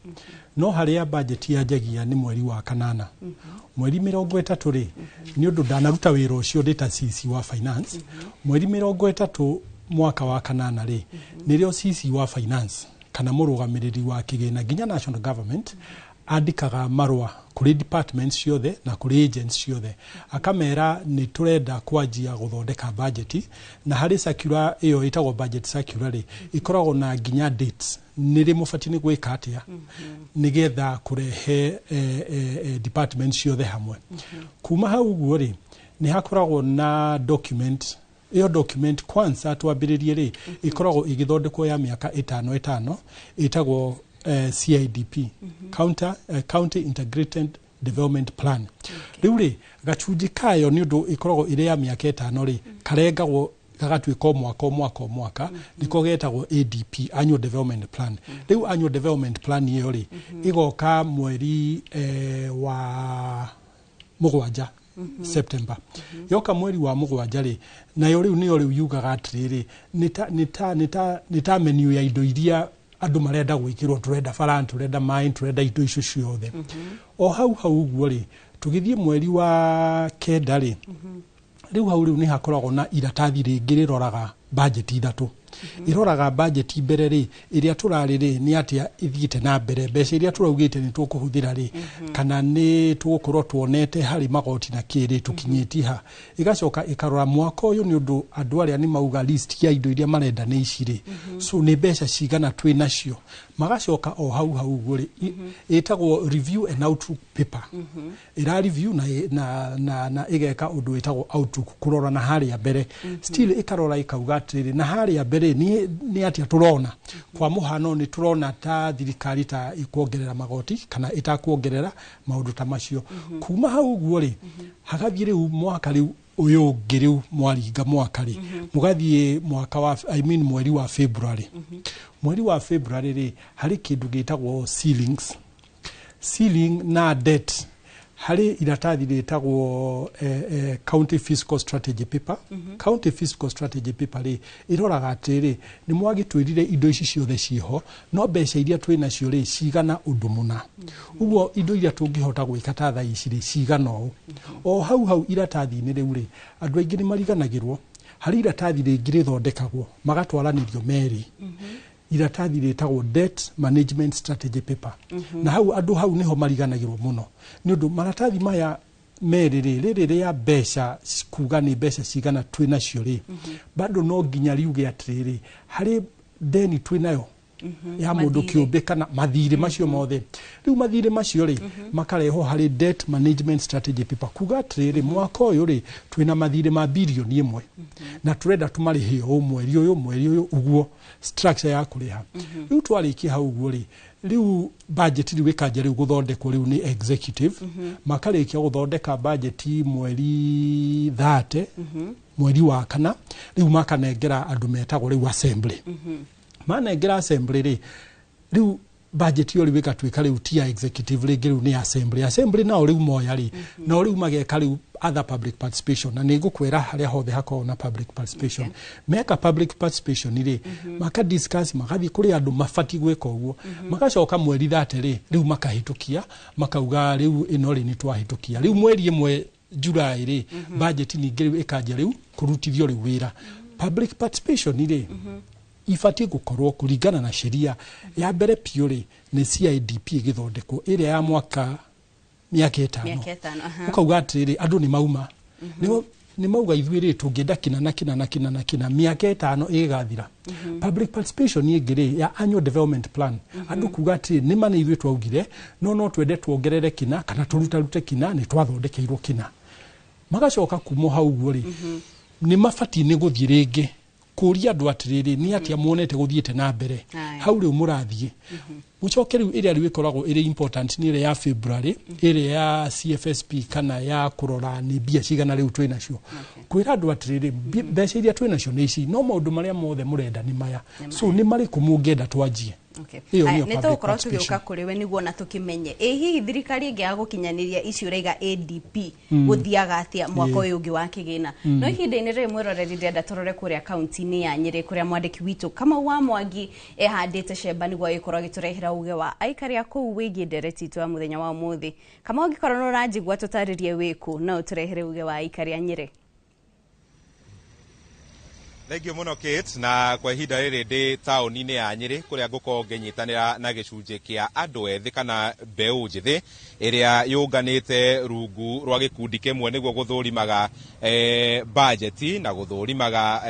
Speaker 18: No harĩa bajeti yanjagia nĩ mweri wa kanana, mweri 30 rĩ, nĩ ũndũ ndanaruta wĩra ũcio ndĩ ta CC wa finance. Mweri 30 mwaka wa kanana rĩ, nĩrĩo CC wa finance kana mũrũgamĩrĩri wa kĩgĩna nginya national government andĩkaga marũa kũrĩ departments ciothe na kũrĩ agents ciothe, akamera nĩ tũrenda kwanjia gũthondeka bajeti. Na harĩ circular ĩyo ĩtagwo budget circular rĩ, ĩkoragwo na nginya dates nĩ rĩ mũbatiĩ nĩ gwĩka atĩa nĩgetha kũrehe departments ciothe hamwe. Kuma hau ũguo rĩ, nĩ hakoragwo na document. Ĩyo document, kwanza twambĩrĩrie rĩ, ĩkoragwo ĩgĩthondekwo ya mĩaka ĩtano ĩtano, ĩtagwo CIDP, County Integrated Development Plan. Rĩu rĩ, gacunjĩ kayo, nĩ ũndũ ĩkoragwo ĩrĩ ya mĩaka 5 rĩ, karengagwo gagatuĩka o mwaka o mwaka o mwaka, nĩko getagwo ADP, Annual Development Plan. Rĩu Annual Development Plan ĩyo rĩ, ĩgoka mweri wa 7, September. Yoka mweri wa 7 rĩ, nayo rĩu nĩyo rĩu yugaga atĩrĩrĩ, nĩ ta menu ya indo iria andũ marenda gwĩkĩrwo: tũrenda bara, tũrenda maĩ, tũrenda indo icio ciothe. O hau hau ũguo rĩ, tũgĩthiĩ mweri wa 9 rĩ, rĩu hau rĩu nĩ hakoragwo na iratathi rĩngĩ rĩroraga bajeti ithatũ. Ĩroraga bajeti mbere rĩ, ĩrĩa tũrarĩ rĩ, nĩ atĩa ĩthiĩte na mbere, mbeca iria tũraugĩte nĩ tũkũhũthĩra rĩ, kana nĩ tũgũkorwo tuonete harĩ magoti na kĩrĩ, tũkinyĩtie ha. Ĩgacoka ĩkarora mwaka ũyũ, nĩ ũndũ andũ arĩa nĩ mauga list ya indo iria marenda nĩ ici rĩ, so nĩ mbeca cigana twĩ nacio. Magacoka o hau hau ũguo rĩ, ĩtagwo review and outlook paper. Ĩra review na ĩgeka ũndũ wĩtagwo outlook, kũrora na harĩa mbere. Still ĩkarora ĩkauga atĩrĩrĩ, na harĩa mbere nĩ atĩa tũrona? Kwa mũhano, nĩ tũrona ta thirikari ta ĩkuongerera magoti kana ĩtakuongerera, maũndũ ta macio. Kuma hau ũguo rĩ, hagathiĩ rĩu mwaka rĩu ũyũ ũngĩ, rĩu mwaringa mwaka rĩ, mũgathiĩ mwaka wa, I mean, mweri wa February. Mweri wa February rĩ, harĩ kĩndũ gĩtagwo ceilings, ceiling na debt. Harĩ iratathi rĩtagwo County Fiscal Strategy Paper. County Fiscal Strategy Paper rĩ, ĩroraga atĩrĩ, nĩ mwagĩtwĩrire indo ici ciothe ciĩho, no mbeca iria twĩ nacio rĩ, cigana ũndũ mũna. Ũguo indo iria tũngĩhota gwĩka ta thaa ici rĩ, cigana ũũ. O hau hau iratathi-inĩ rĩu rĩ, andũ aingĩ nĩ mariganagĩrwo harĩ iratathi rĩngĩ rĩthondekagwo magatwaranĩrio merĩ, iratathi rĩtagwo Debt Management Strategy Paper. Na hau andũ hau nĩho mariganagĩrwo mũno, nĩ ũndũ maratathi maya merĩ rĩ, rĩrĩ rĩa mbeca, kuga nĩ mbeca cigana twĩ nacio rĩ, bado no nginya riuge atĩrĩrĩ, harĩ deni twĩ nayo ya mũndũ
Speaker 3: Mathirĩ.
Speaker 18: kĩũmbe kana mathirĩ macio mothe. Rĩu mathirĩ macio rĩ, makarehwo harĩ Debt Management Strategy Paper, kuga atĩrĩrĩ, mwaka ũyũ rĩ, twĩna mathirĩ ma birioni 1 na tũrenda tũmarĩhe ũũ mweri ũyũ, mweri ũyũ, ũguo structure ya kũrĩha. Rĩu twarĩkia hau ũguo rĩ, rĩu budget rĩu ĩkanjia rĩu gũthondekwo rĩu nĩ executive. Makarĩkia gũthondeka budget mweri 30, mweri wa 4, rĩu makanengera andũ metagwo rĩu assembly. Manengera assembly rĩ, rĩu budget ĩyo rĩu ĩgatuĩka rĩu ti ya executive rĩngĩ, rĩu nĩ assembly. Assembly nao rĩu moya rĩ, nao rĩu mageka rĩu other public participation, na nĩ ngũkwĩra harĩa hothe hakoragwo na public participation. Meka public participation rĩ, maka discuss, magathiĩ kũrĩ andũ mabatiĩ gwĩka ũguo, magacoka mweri 30 rĩ, rĩu makahĩtũkia, makauga rĩu ĩno rĩ, nĩ twahĩtũkia. Rĩu mweri 1 July rĩ, budget ningĩ rĩu ĩkanjia rĩu kũrutithio rĩu wĩra. Public participation rĩ, ibatiĩ gũkorwo kũringana na sheria ya mbere piũ rĩ, nĩ CIDP ĩgĩthondekwo, ĩrĩa ya mwaka mĩaka 5.
Speaker 3: Mĩaka 5, aha.
Speaker 18: Ũkauga atĩrĩrĩ, andũ nĩ mauma nĩ mauga ithuĩ rĩ, tũngĩenda kĩna na kĩna na kĩna na kĩna mĩaka 5 ĩgĩgathira. Public participation ĩngĩ rĩ, ya Annual Development Plan, andũ kuga atĩrĩ, nĩ ma nĩ ithuĩ twaugire, no twende tuongerere kĩna kana tũrutarute kĩna, nĩ twathondekeirwo kĩna. Magacoka kuma hau ũguo rĩ, nĩ mabatiĩ nĩ gũthiĩ rĩngĩ kũria andũ atĩrĩrĩ, nĩ atĩa muonete gũthiĩte na mbere hau rĩu mũrathiĩ mũcoke. Rĩu ĩrĩa rĩu ĩkoragwo ĩrĩ important nĩ ĩrĩa ya February, ĩrĩa ya CFSP, kana ya kũrora nĩ mbia cigana rĩu twĩ nacio, kwĩra andũ atĩrĩrĩ, mbeca iria twĩ nacio nĩ ici, no maũndũ marĩa mothe mũrenda nĩ maya, so nĩ marĩkũ mũngĩenda twanjie? Ĩyo
Speaker 3: Aya,
Speaker 18: nĩyo
Speaker 3: nĩ
Speaker 18: public
Speaker 3: tũgũkorwo
Speaker 18: participation.
Speaker 3: tũgĩũka kũrĩ we nĩguo na tũkĩmenye ĩ hihi thirikari ĩngĩaga gũkinyanĩria ici ũraiga ADP, gũthiaga atĩa mwaka ũyũ ũngĩ wa kĩgĩna. No ihinda-inĩ rĩrĩ, mwĩroreri, ndĩrenda tũrore kũrĩa kaunti-inĩ ya Nyĩrĩ, kũrĩa mwandĩki witũ Kamau wa Mwangi ehandĩte cemba nĩguo agĩkorwo agĩtũrehera uge wa aikari a kũu wĩgiĩ ndereti itũ ya mũthenya wa ũmũthĩ. Kamau, ũngĩkorwo nĩ ũranjigua, tũtarĩrie wĩkũ no ũtũrehere uge wa aikari a Nyĩrĩ.
Speaker 9: Thengio mũno, Kate. Na kwa ihinda rĩrĩ ndĩ taũni-inĩ ya Nyĩrĩ, kũrĩa ngũkorwo ngĩnyitanĩra na gĩcunjĩ kĩa andũ ethĩ kana mbeũ njĩthĩ ĩrĩa yũnganĩte rungu rwa gĩkundi kĩmwe nĩguo gũthũrimaga bajeti na gũthũrimaga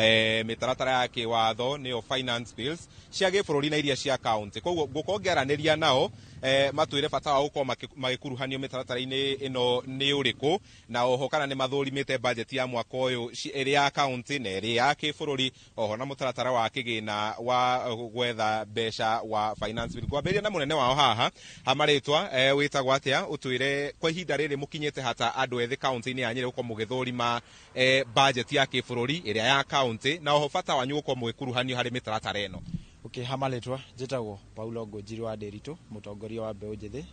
Speaker 9: mĩtaratara ya kĩwatho, nĩyo finance bills cia gĩbũrũri na iria cia kaunti. Koguo ngũkorwo ngĩaranĩria nao. Matwĩre bata wa gũkorwo magĩkuruhanio mĩtaratara-inĩ ĩno nĩ ũrĩkũ, na oho kana nĩ mathũrimĩte budget ya mwaka ũyũ ĩrĩ ya county na ĩrĩ ya kĩbũrũri, oho na mũtaratara wa kĩgĩna wa gwetha mbeca wa finance bill. Kwambĩrĩria na mũnene wao haha hamarĩtwa, wĩtagwo atĩa? Ũtwĩre kwa ihinda rĩrĩ mũkinyĩte hata andũ ethĩ kaunti-inĩ ya Nyĩrĩ gũkorwo mũgĩthũrima budget ya kĩbũrũri, ĩrĩa ya county, na oho bata wanyu gũkorwo mũgĩkuruhanio harĩ mĩtaratara ĩno.
Speaker 19: Okay, hamarĩtwa njĩtagwo Paulo Ngũnjiri wa Ndĩritũ, mũtongoria wa mbeũ njĩthĩ.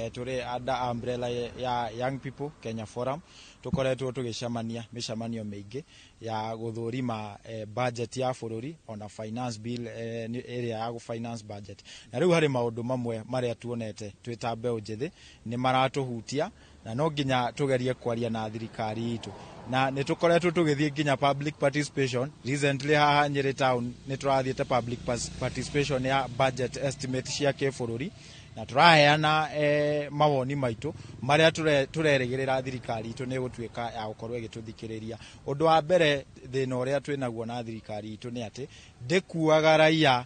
Speaker 19: Tũrĩ under umbrella ya Young People Kenya Forum. Tũkoretwo tũgĩcemania mĩcemanio mĩingĩ ya gũthũrima budget ya bũrũri ona finance bill, ĩrĩa ya gũ finance budget. Na rĩu harĩ maũndũ mamwe marĩa tuonete twĩ ta mbeũ njĩthĩ nĩ maratũhutia, na no nginya tũgerie kwaria na thirikari itũ, na nĩ tũkoretwo tũgĩthiĩ nginya public participation. Recently haha Nyĩrĩ town nĩ tũrathiĩte public participation ya budget estimate cia kĩbũrũri, na tũraheana mawoni maitũ marĩa tũrerĩgĩrĩra thirikari itũ nĩ gũtuĩka ya gũkorwo ĩgĩtũthikĩrĩria. Ũndũ wa mbere, thĩna ũrĩa twĩnaguo na thirikari itũ nĩ atĩ ndĩkuaga raia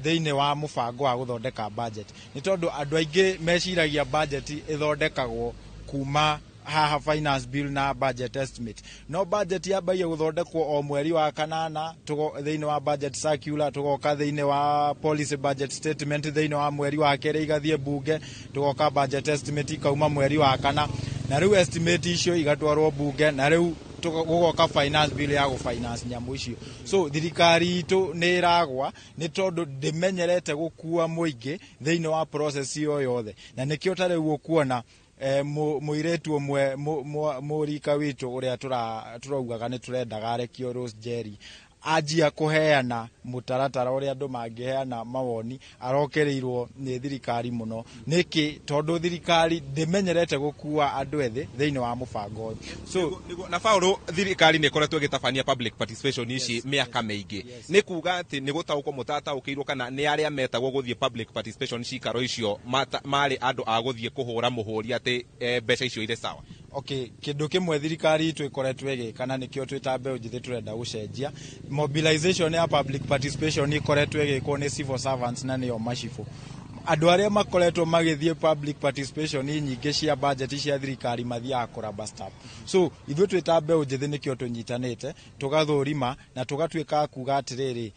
Speaker 19: thĩinĩ wa mũbango wa gũthondeka budget, nĩ tondũ andũ aingĩ meciragia budget ĩthondekagwo kuma haha finance bill na budget estimate, no budget yambagia gũthondekwo o mweri wa kanana thĩinĩ wa budget circular, tũgoka thĩinĩ wa policy budget statement thĩinĩ wa mweri wa kerĩ, igathiĩ bunge, tũgoka budget estimate ikauma mweri wa kana, na rĩu estimate icio igatwarwo bunge, na rĩu gũgoka finance bill ya gũ finance nyamũ icio. So thirikari itũ nĩ ĩragwa nĩ tondũ ndĩmenyerete gũkua mũingĩ thĩinĩ wa process ĩyo yothe, na nĩkĩo ta rĩu ũkuona mũirĩtu ũmwe mũrika witũ ũrĩa tũraugaga nĩ tũrendaga arekio, Rose Jerry, anjia kũheana mũtaratara ũrĩa andũ mangĩheana mawoni, arokereirwo nĩ thirikari mũno. Nĩkĩ? Tondũ thirikari ndĩmenyerete gũkua andũ ethĩ thĩinĩ wa mũbango ũyũ. So
Speaker 9: Na Paulo, thirikari nĩ ĩkoretwo ĩgĩtabania public participation ici mĩaka mĩingĩ. Nĩ kuga atĩ nĩ gũtaũkwo mũtataũkĩirwo, kana nĩ arĩa metagwo gũthiĩ public participation cikaro icio marĩ andũ a gũthiĩ kũhũra mũhũri atĩ mbeca icio irĩ sawa?
Speaker 19: Okay, kĩndũ kĩmwe thirikari itũ ĩkoretwo ĩgĩka, na nĩkĩo twĩ ta mbeũ njĩthĩ tũrenda gũcenjia, mobilization ya public participation ĩkoretwo ĩgĩkwo nĩ civil servants na nĩo macibũ. Andũ arĩa makoretwo magĩthiĩ public participation nyingĩ cia budget cia thirikari mathiaga kũraba stamp. So ithuĩ twĩ ta mbeũ njĩthĩ nĩkĩo tũnyitanĩte tũgathũrima na tũgatuĩka a kuga atĩrĩrĩ,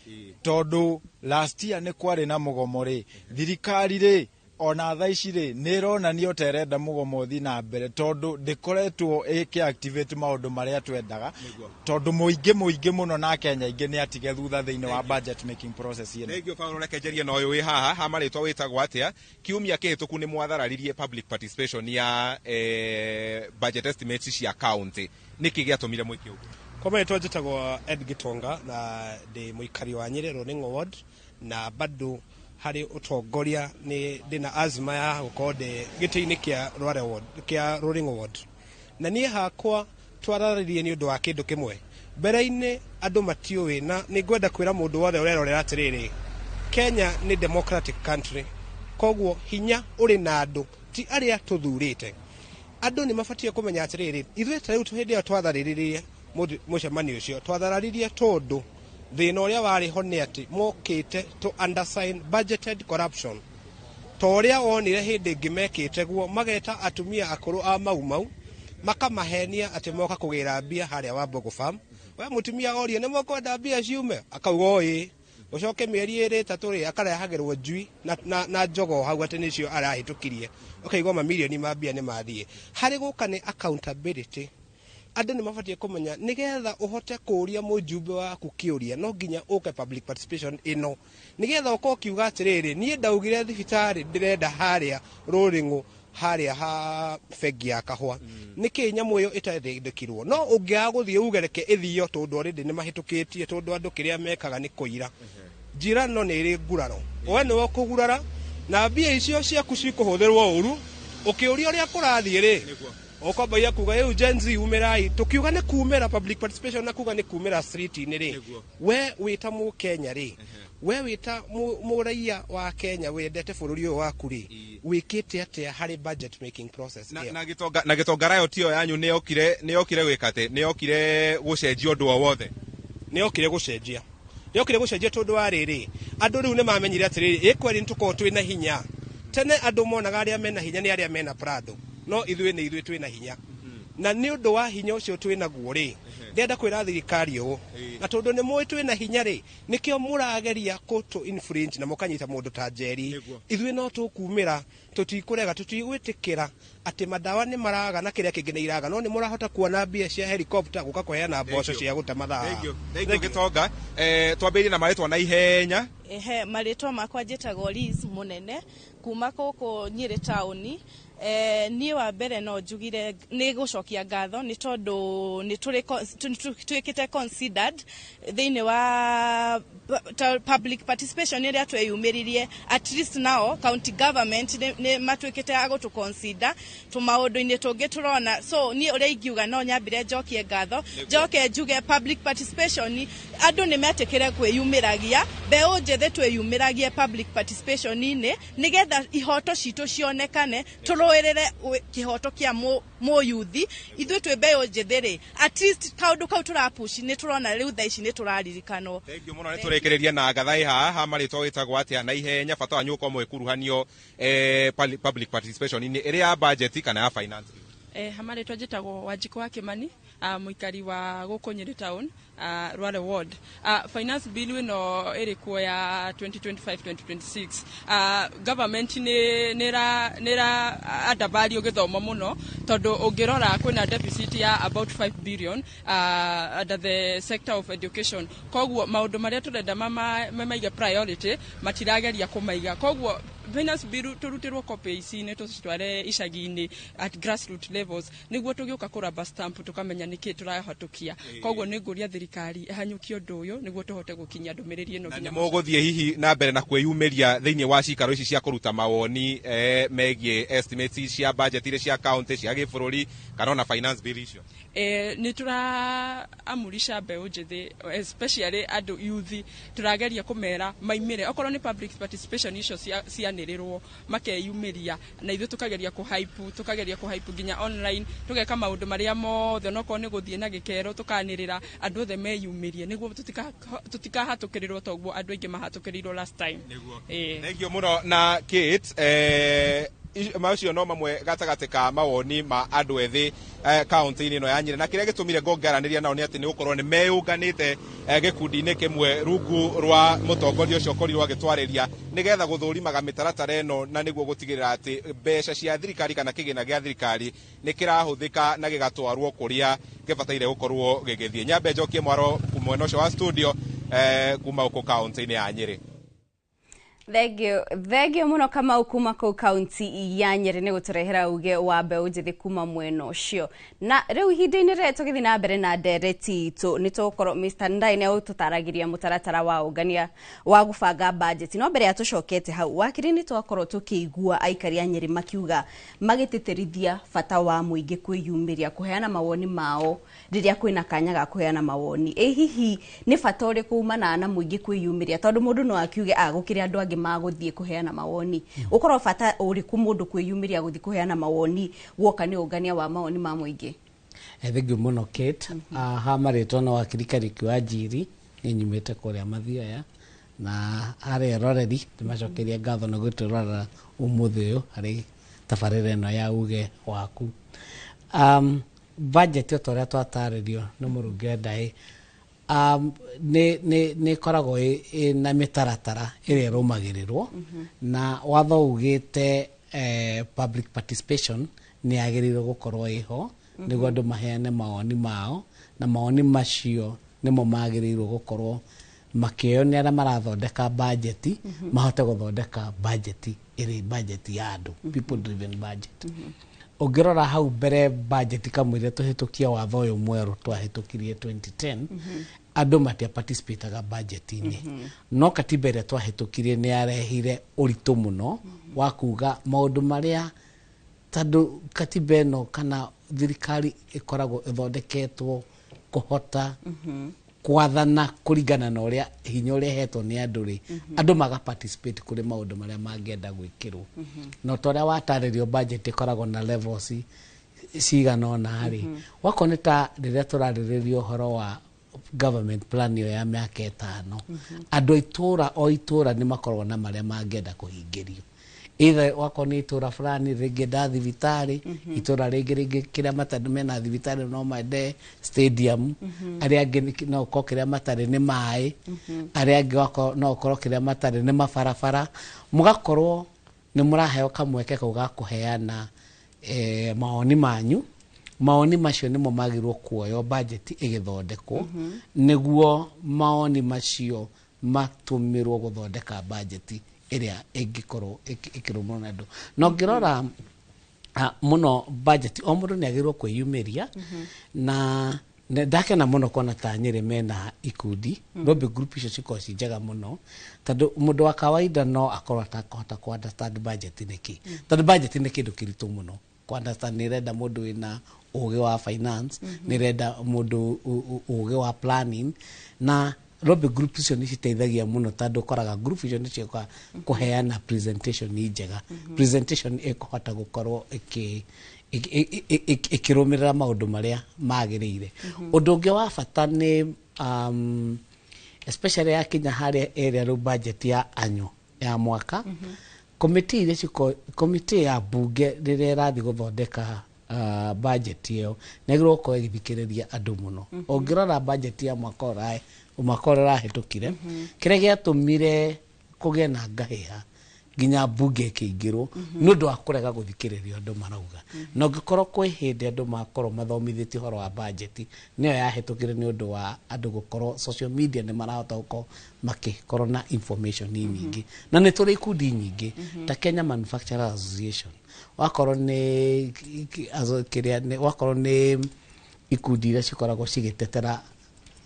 Speaker 19: tondũ last year nĩ kwarĩ na mũgomo rĩ, thirikari rĩ, ona thaa ici rĩ, nĩ ĩronania ta ĩrenda mũgomo ũthiĩ na mbere, tondũ ndĩkoretwo ĩkĩ-activate maũndũ marĩa twendaga, tondũ mũingĩ mũno na Kenya aingĩ nĩ atige thutha thĩinĩ wa budget making process ĩno.
Speaker 9: Thengiũ, Paulo. Reke njarie na ũyũ wĩ haha ha marĩtwa. Wĩtagwo atĩa? Kiumia kĩhĩtũku nĩ mwathararirie public participation ya budget estimates cia county. Nĩkĩ gĩatũmire mwĩke ũguo?
Speaker 20: Kwa marĩtwa njĩtagwo Ed Gitonga na ndĩ mũikari wa Nyĩrĩ Rũrĩng'o ward, na bado harĩ ũtongoria nĩ ndĩna azma ya gũkorwo ndĩ gĩtĩ-inĩ kĩa Rware ward, kĩa Rũrĩng'o ward. Na niĩ hakwa twararirie nĩ ũndũ wa kĩndũ kĩmwe. Mbere-inĩ andũ matiũĩ, na nĩ ngwenda kwĩra mũndũ wothe ũrerorera atĩrĩrĩ, Kenya nĩ democratic country, koguo hinya ũrĩ na andũ, ti arĩa tũthurĩte. Andũ nĩ mabatiĩ kũmenya atĩrĩrĩ, ithuĩ ta rĩu hĩndĩ ĩyo twatharĩrĩrie mũcemanio ũcio, twathararirie tondũ thĩna ũrĩa warĩ ho nĩ atĩ mokĩte to undersign budgeted corruption, ta ũrĩa wonire hĩndĩ ĩngĩ mekĩte guo, mageta atumia akũrũ a Mau Mau, makamahenia atĩ moka kũgĩra mbia harĩa wa Mbogo Farm. We mũtumia orie, nĩ mũkwenda mbia ciume? Akauga ĩĩ. Ũcoke mĩeri ĩrĩ ĩtatũ rĩ, akarehagĩrwo njui na jogoo hau atĩ nĩcio arahĩtũkirie, ũkaigua mamirioni ma mbia nĩ mathiĩ. Harĩ gũka nĩ accountability. Andũ nĩ mabatiĩ kũmenya nĩgetha ũhote kũũria mũjumbe waku kĩũria, no nginya ũke public participation ĩno, nĩgetha ũkorwo ũkiuga atĩrĩrĩ, niĩ ndaugire thibitarĩ ndĩrenda harĩa Rũrĩng'ũ, harĩa ha bengi ya kahũa, nĩkĩ nyamũ ĩyo ĩtathondekirwo? No ũngĩaga gũthiĩ uge reke ĩthio, tondũ already nĩ mahĩtũkĩtie, tondũ andũ kĩrĩa mekaga nĩ kũira. Njĩra no nĩ ĩrĩ nguraro, we nĩwe ũkũgurara na mbia icio ciaku cikũhũthĩrwo ũru. Ũkĩũria ũrĩa kũrathiĩ rĩ, ũkwambagia kuga rĩu Gen Z umĩrai. Tũkiuga nĩ kumĩra public participation na kuga nĩ kumĩra street-inĩ rĩ, we wĩta mũkenya rĩ, we wĩta mũraia wa Kenya wendete bũrũri ũyũ waku rĩ, wĩkĩte atĩa harĩ budget making process
Speaker 9: na,
Speaker 20: ĩyo?
Speaker 9: Na Gĩtonga riot ĩyo yanyu nĩ yokire gwĩka atĩ nĩ yokire gũcenjia ũndũ o wothe?
Speaker 20: Nĩ yokire gũcenjia tondũ wa rĩrĩ, andũ rĩu nĩ mamenyire atĩrĩrĩ, ĩ kweri nĩ tũkorwo twĩna hinya. Tene andũ monaga arĩa mena hinya nĩ arĩa mena Prado, no ithuĩ nĩ ithuĩ twĩna hinya, na nĩ ũndũ wa hinya ũcio twĩ naguo rĩ, ndĩrenda kwĩra thirikari ũũ, na tondũ nĩ mũĩ twĩna hinya rĩ, nĩkĩo mũrageria kũtũ infringe na mũkanyita mũndũ ta Njeri. Ithuĩ no tũkumĩra, tũtikũrega, tũtigwĩtĩkĩra atĩ mandawa nĩ maraga na kĩrĩa kĩngĩ nĩ iraga, no nĩ mũrahota kuona mbia cia helicopter gũka kũheana mboco cia gũte mathaa.
Speaker 21: Thank you, Gitonga. Twambĩrĩrie na marĩtwa na ihenya.
Speaker 22: Ehe, marĩtwa makwa njĩtagwo Liz Mũnene kuma gũkũ Nyĩrĩ taũni. Niĩ wa mbere no njugire nĩ gũcokia ngatho nĩ tondũ nĩ twĩkĩte considered thĩinĩ wa public participation ĩrĩa tweyumĩririe. At least now county government nĩ matuĩkĩte a gũtũ consider tũmaũndũ-inĩ tũngĩ tũrona. So niĩ ũrĩa ingiuga, no nyambire njokie ngatho, njoke njuge public participation, andũ nĩ metĩkĩre kwĩyumĩragia, mbeũ njĩthĩ twĩyumĩragie public participation-inĩ nĩgetha ihoto citũ cionekane, tũrũĩrĩre kĩhoto kĩa mũyuthi. Ithuĩ twĩ mbeũ njĩthĩ rĩ, at least kaũndũ kau tũrapush nĩ tũrona rĩu thaa ici nĩ tũraririkanwo.
Speaker 21: Thank you mũno. Nĩ tũrĩkĩrĩria na Gathai haha. Ha marĩtwa wĩtagwo atĩa na ihenya, bata wanyu gũkorwo mũgĩkuruhanio public participation-inĩ ĩrĩ ya budget kana ya finance?
Speaker 23: Hamarĩtwa njĩtagwo Wanjikũ wa Kĩmani, mũikari wa gũkũ Nyĩrĩ town, Rware ward. Finance bill ĩno ĩrĩ kuo ya 2025-2026, government nĩ nĩ undervalue gĩthomo mũno, tondũ ũngĩrora kwĩna deficit ya about 5 billion under the sector of education. Koguo maũndũ marĩa tũrenda mamaige priority matirageria kũmaiga. Koguo finance bill tũrutĩrwo copy ici nĩ tũcitware icagi-inĩ at grassroot levels, nĩguo tũgĩũka kũraba stamp tũkamenya nĩkĩ tũrahatũkia. Koguo nĩ ngũria thirikari ĩhanyũkie ũndũ ũyũ nĩguo tũhote gũkinyia ndũmĩrĩri ĩno
Speaker 21: na
Speaker 23: nginya
Speaker 21: nĩ mũgũthiĩ hihi na mbere na kwĩyumĩria thĩinĩ wa cikaro ici cia kũruta mawoni megiĩ estimates cia budget iria cia county, cia gĩbũrũri, kana ona finance bill icio?
Speaker 23: Nĩ tũraamurisha mbeũ njĩthĩ, especially andũ youth, tũrageria kũmera maimĩre okorwo nĩ public participation icio cianĩrĩrwo makeyumĩria, na ithuĩ tũkageria kũhype, tũkageria kũhype nginya online, tũgeka maũndũ marĩa mothe, onokorwo nĩ gũthiĩ na gĩkero, tũkanĩrĩra andũ othe meyumĩrie nĩguo tũtikahatũkĩrĩrwo toguo andũ aingĩ mahatũkĩrĩirwo last time.
Speaker 21: Thank you mũno. Na Kate, macio no mamwe gatagatĩ ka mawoni ma andũ ethĩ kaunti-inĩ ĩno ya Nyĩrĩ, na kĩrĩa gĩtũmire ngongaranĩria nao nĩ atĩ nĩ gũkorwo nĩ meyũnganĩte gĩkundi-inĩ kĩmwe rungu rwa mũtongoria ũcio ũkorirwo agĩtwarĩria nĩgetha gũthũrimaga mĩtaratara ĩno, na nĩguo gũtigĩrĩra atĩ mbeca cia thirikari kana kĩgĩna gĩa thirikari nĩ kĩrahũthĩka na gĩgatwarwo kũrĩa gĩbataire gũkorwo gĩgĩthiĩ. Nyambe njokie mwaro mwena ũcio wa studio kuma gũkũ kaunti-inĩ ya Nyĩrĩ.
Speaker 3: Thengio, thengio muno Kamau kuma kuu kaunti ya Nyeri nĩ gũtũrehera uge wa mbeũ njĩthĩ kuma mwena ũcio. Na rĩu ihinda-inĩ rĩrĩ tũgĩthiĩ na mbere na ndereti itũ, nĩ tũgũkorwo Mr Ndai nĩ agũtũtaragĩria mũtaratara wa ũngania wa gũbanga budget. No mbere ya tũcokete hau, wakiri, nĩ twakorwo tũkĩigua aikari a Nyeri makiuga, magĩtĩtĩrithia bata wa mũingĩ kwĩyumĩria kũheana mawoni mao rĩrĩa kwĩna kanya ga kũheana mawoni. Ĩ hihi nĩ bata ũrĩkũ umanaga na mũingĩ kwĩyumĩria, tondũ mũndũ no akiuge gũkĩrĩ andũ angĩ magũthiĩ kũheana mawoni? Ũkorwo bata ũrĩkũ mũndũ kwĩyumĩria gũthiĩ kũheana mawoni guoka nĩ ũngania wa mawoni ma mũingĩ?
Speaker 24: Thengiũ mũno, Kate. Ha marĩtwa na wakiri Kariuki wa Njiri, nĩ nyumĩte kũrĩa Mathioya, na harĩ eroreri ndĩmacokeria ngatho nĩ gũtwĩrorera ũmũthĩ ũyũ harĩ tabarĩra ĩno ya uge waku. Budget o ta ũrĩa twatarĩrio nĩ mũrunge Ndaĩ, nĩ ĩkoragwo ĩna mĩtaratara ĩrĩa ĩrũmagĩrĩrwo, na watho ugĩte public participation nĩ yagĩrĩirwo gũkorwo ĩho nĩguo andũ maheane mawoni mao, na mawoni macio nĩmo magĩrĩirwo gũkorwo makĩoywo nĩ arĩa marathondeka bajeti, mahote gũthondeka bajeti ĩrĩ bajeti ya andũ, people driven budget. Ũngĩrora hau mbere bajeti kamũira tũhĩtũkia watho ũyũ mwerũ twahĩtũkirie 2010, andũ matia participataga budget-inĩ. No katiba ĩrĩa twahĩtũkirie nĩ yarehire ũritũ mũno wa kuga maũndũ marĩa, tondũ katiba ĩno kana thirikari ĩkoragwo ĩthondeketwo kũhota kwathana kũringana na ũrĩa hinya ũrĩa ĩhetwo nĩ andũ rĩ, andũ maga participate kũrĩ maũndũ marĩa mangĩenda gwĩkĩrwo. Na ta ũrĩa watarĩrio, budget ĩkoragwo na levels cigana ũna rĩ, wakorwo nĩ ta rĩrĩa tũrarĩrĩria ũhoro wa government plan ĩyo ya mĩaka 5, andũ a itũra o itũra nĩ makoragwo na marĩa mangĩenda kũhingĩrio. Either wakorwo nĩ itũra fulani rĩngĩenda thibitarĩ, itũra rĩngĩ kĩrĩa matarĩ mena thibitarĩ no mende stadium, arĩa angĩ no ũkorwo kĩrĩa matarĩ nĩ maĩ, arĩa angĩ wakorwo no ũkorwo kĩrĩa matarĩ nĩ mabarabara. Mũgakorwo nĩ mũraheo kamweke kau ga kũheana mawoni manyu. Mawoni macio nĩmo magĩrĩirwo kuoywo budget ĩgĩthondekwo, nĩguo mawoni macio matũmĩrwo gũthondeka budget ĩrĩa ĩngĩkorwo ĩkĩrũmwo nĩ andũ. Na ũngĩrora mũno budget, o mũndũ nĩ agĩrĩirwo kwĩyumĩria. Na ndakena mũno kuona ta Nyĩrĩ mena ikundi lobby group. Icio cikoragwo ci njega mũno, tondũ mũndũ wa kawaida no akorwo atakũhota ku understand budget nĩkĩ, tondũ budget nĩ kĩndũ kĩritũ mũno ku understand. Nĩ ĩrenda mũndũ wĩna ũgĩ wa finance, nĩ ĩrenda mũndũ ũgĩ wa planning. Na lobby group icio nĩ citeithagia mũno, tondũ ũkoraga group icio nĩ cioka kũheana presentation njega, presentation ĩkũhota gũkorwo ĩkĩrũmĩrĩra maũndũ marĩa magĩrĩire. Ũndũ ũngĩ wa bata nĩ especially yakinya harĩa area rĩu budget ya annual ya mwaka, komiti iria ciko komiti ya bunge rĩrĩa ĩrathiĩ gũthondeka budget ĩyo nĩ yagĩrĩirwo gũkorwo ĩgĩthikĩrĩria andũ mũno. Ũngĩrora budget ya mwaka ũrĩa ũrahĩtũkire, kĩrĩa gĩatũmire kũgĩe na ngahĩha nginya bunge ĩkĩingĩrwo nĩ ũndũ wa kũrega gũthikĩrĩria andũ marauga. Na ũngĩkorwo kwĩ hĩndĩ andũ makorwo mathomithĩtio ũhoro wa budget, nĩyo yahĩtũkire, nĩ ũndũ wa andũ gũkorwo social media nĩ marahota gũkorwo makĩkorwo na information nyingĩ. Na nĩ tũrĩ ikundi nyingĩ ta Kenya Manufacturers Association, wakorwo nĩ kĩrĩa wakorwo nĩ ikundi iria cikoragwo cigĩtetera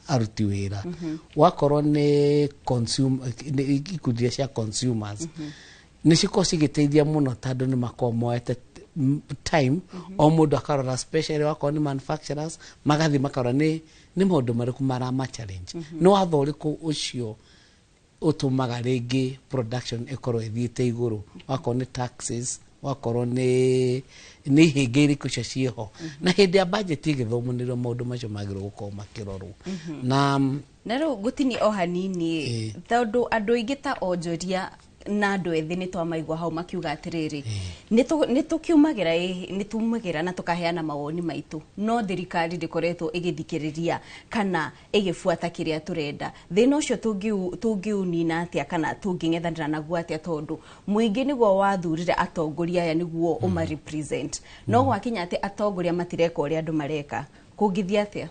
Speaker 24: aruti wĩra, wakorwo nĩ ikundi iria cia consumers, nĩ cikoragwo cigĩteithia mũno, tondũ nĩ makoragwo moete time o mũndũ akarora, especially wakorwo nĩ manufacturers, magathiĩ makarora nĩ maũndũ marĩkũ marama challenge, nĩ watho ũrĩkũ ũcio ũtũmaga rĩngĩ production ĩkorwo ĩthiĩte igũrũ, wakorwo nĩ taxes, wakorwo nĩ ihĩngĩ irĩkũ icio ciĩho. Na hĩndĩ ya budget ĩgĩthomwo nĩrĩo maũndũ macio magĩrĩirwo gũkorwo makĩrorwo na
Speaker 3: Na rĩu gũtini o hanini, tondũ andũ aingĩ ta onjoria na andũ ethĩ nĩ twamaigua hau makiuga atĩrĩrĩ, nĩ tũkiumagĩra nĩ tumagĩra na tũkaheana mawoni maitũ, no thirikari ndĩkoretwo ĩgĩthikĩrĩria kana ĩgĩbuata kĩrĩa tũrenda. Thĩna ũcio tũngĩũnina atĩa kana tũngĩng'ethanĩra naguo atĩa? Tondũ mũingĩ nĩguo wathurire atongoria aya nĩguo ũma represent, no gwakinya atĩ atongoria matireka ũrĩa andũ mareka, kũngĩthiĩ atĩa?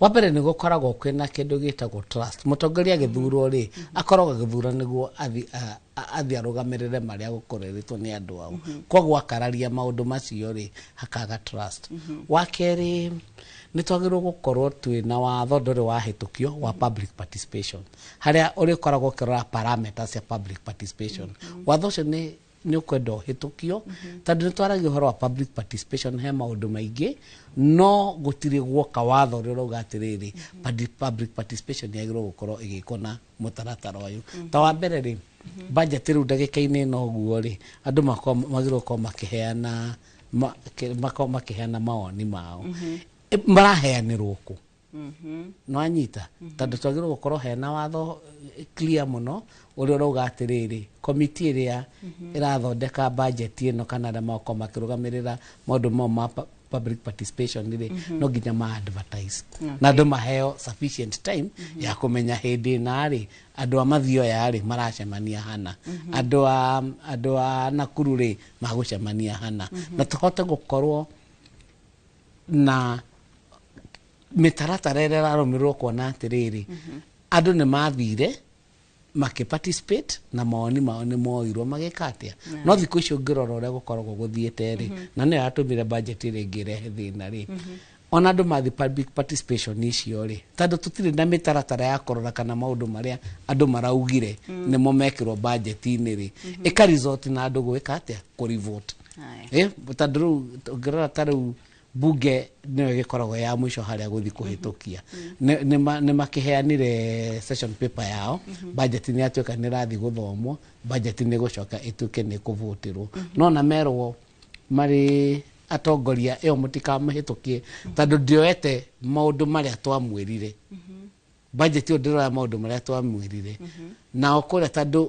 Speaker 24: Wa mbere, nĩ gũkoragwo kwĩna kĩndũ gĩtagwo trust. Mũtongoria agĩthurwo rĩ, akoragwo agĩthura nĩguo athiĩ arũgamĩrĩre marĩa gũkorerĩtwo nĩ andũ ao. Koguo akararia maũndũ macio rĩ, hakaga trust. Wa kerĩ, nĩ twagĩrĩirwo gũkorwo twĩna watho ndũrĩ wahĩtũkio wa public participation, harĩa ũrĩkoragwo ũkĩrora parameters cia public participation. Watho ũcio nĩ ũkwenda ũhĩtũkio, tondũ nĩ twaragia ũhoro wa public participation he maũndũ maingĩ, no gũtirĩ guoka watho ũrĩa ũrauga atĩrĩrĩ, public participation yagĩrĩirwo gũkorwo ĩgĩkwo na mũtaratara ũyũ. Ta wa mbere rĩ, budget rĩu ndagĩka-inĩ ĩno ũguo rĩ, andũ magĩrĩirwo gũkorwo makĩheana makorwo makĩheana mawoni mao. Maraheanĩrwo kũ? Nĩwanyita? Tondũ twagĩrĩirwo gũkorwo hena watho clear mũno ũrĩa ũrauga atĩrĩrĩ, komiti ĩrĩa ĩrathondeka budget ĩno kana arĩa magokorwo makĩrũgamĩrĩra maũndũ mau ma public participation rĩ, no nginya ma advertise na andũ maheo sufficient time ya kũmenya hĩndĩ ĩna rĩ, andũ a Mathioya rĩ maracemania hana, andũ a Nakuru rĩ magũcemania hana, na tũhote gũkorwo na mĩtaratara ĩrĩa ĩrarũmĩrĩrwo kuona atĩrĩrĩ, andũ nĩ mathire makĩ participate na mawoni mao nĩ moirwo magĩka atĩa. No thikũ icio ũngĩrora ũrĩa gũkoragwo gũthiĩte rĩ, na nĩyo yatũmire budget ĩrĩa ĩngĩ ĩrehe thĩna rĩ, ona andũ mathi public participation icio rĩ, tondũ tũtirĩ na mĩtaratara ya kũrora kana maũndũ marĩa andũ maraugire nĩmo mekĩrwo budget-inĩ rĩ, ĩka result na andũ gwĩka atĩa, kũ revolt. Tondũ rĩu ũngĩrora ta rĩu bunge nĩyo ĩgĩkoragwo ya mũico harĩa gũthiĩ kũhĩtũkia. Nĩ makĩheanire session paper yao, budget nĩ yatuĩka nĩ ĩrathiĩ gũthomwo, budget nĩ gũcoka ĩtuĩke nĩ kũvũtĩrwo. No na merwo marĩ atongoria ĩyo mũtikamĩhĩtũkie, tondũ ndĩoete maũndũ marĩa twamwĩrire. Budget ĩyo ndĩroya maũndũ marĩa twamwĩrire nao kũrĩa, tondũ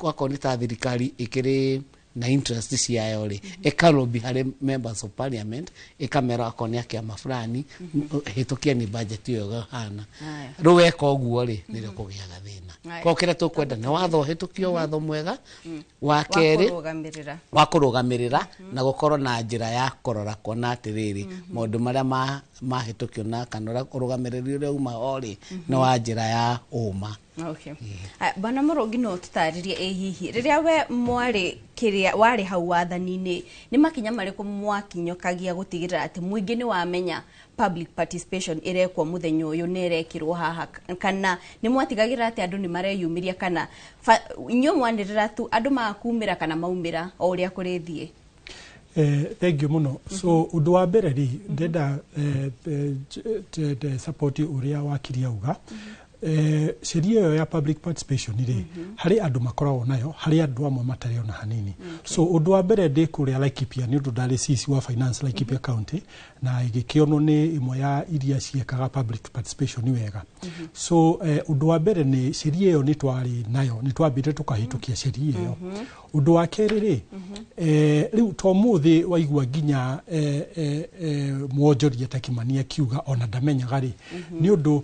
Speaker 24: wakorwo nĩ ta thirikari ĩkĩrĩ Na interest ciayo rĩ, ĩkalobby harĩ members of parliament, ĩkamera akorwo nĩ a kĩama fulani, hĩtũkia nĩ budget ĩyo ĩhana. Rĩu weka ũguo rĩ, nĩrĩo kũgĩaga thĩna. Koguo kĩrĩa tũkwenda nĩ watho ũhĩtũkio, watho mwega wa kerĩ
Speaker 3: kũrũgamĩrĩra.
Speaker 24: Wa kũrũgamĩrĩra na gũkorwo na njĩra ya kũrora kuona atĩrĩrĩ, maũndũ marĩa mahĩtũkio na kana ũrĩa ũrũgamĩrĩri ũrĩa uma ho rĩ, nĩ wa njĩra ya ũma.
Speaker 3: Okay. Aya, Bwana Mũrũngi, no tũtarĩrie, ĩ hihi rĩrĩa we mwarĩ kĩrĩa warĩ hau wathani-inĩ, nĩ makinya marĩkũ mwakinyũkagia gũtigĩrĩra atĩ mũingĩ nĩ wamenya public participation ĩrekwo mũthenya ũyũ na ĩrekĩrwo haha, kana nĩ mwatigagĩrĩra atĩ andũ nĩ mareyumĩria, kana inyuĩ mwanĩrĩra tu andũ makumĩra kana maumĩra o ũrĩa kũrĩthiĩ?
Speaker 18: Thank you mũno. So ũndũ wa mbere rĩ, ndenda support ũrĩa wakiri auga. Sheria ĩyo ya public participation rĩ, harĩ andũ makoragwo nayo, harĩ andũ amwe matarĩ ona hanini. So ũndũ wa mbere, ndĩ kũrĩa Laikipia, nĩ ũndũ ndarĩ CC wa finance Laikipia County, na ĩgĩkĩonwo nĩ ĩmwe ya iria ciĩkaga public participation wega. So ũndũ wa mbere nĩ sheria ĩyo nĩ twarĩ nayo, nĩ twambire tũkahĩtũkia sheria ĩyo. Ũndũ wa kerĩ rĩ, rĩu to mũthĩ waigua nginya mwonjoria ta Kimani akiuga ona ndamenyaga rĩ, nĩ ũndũ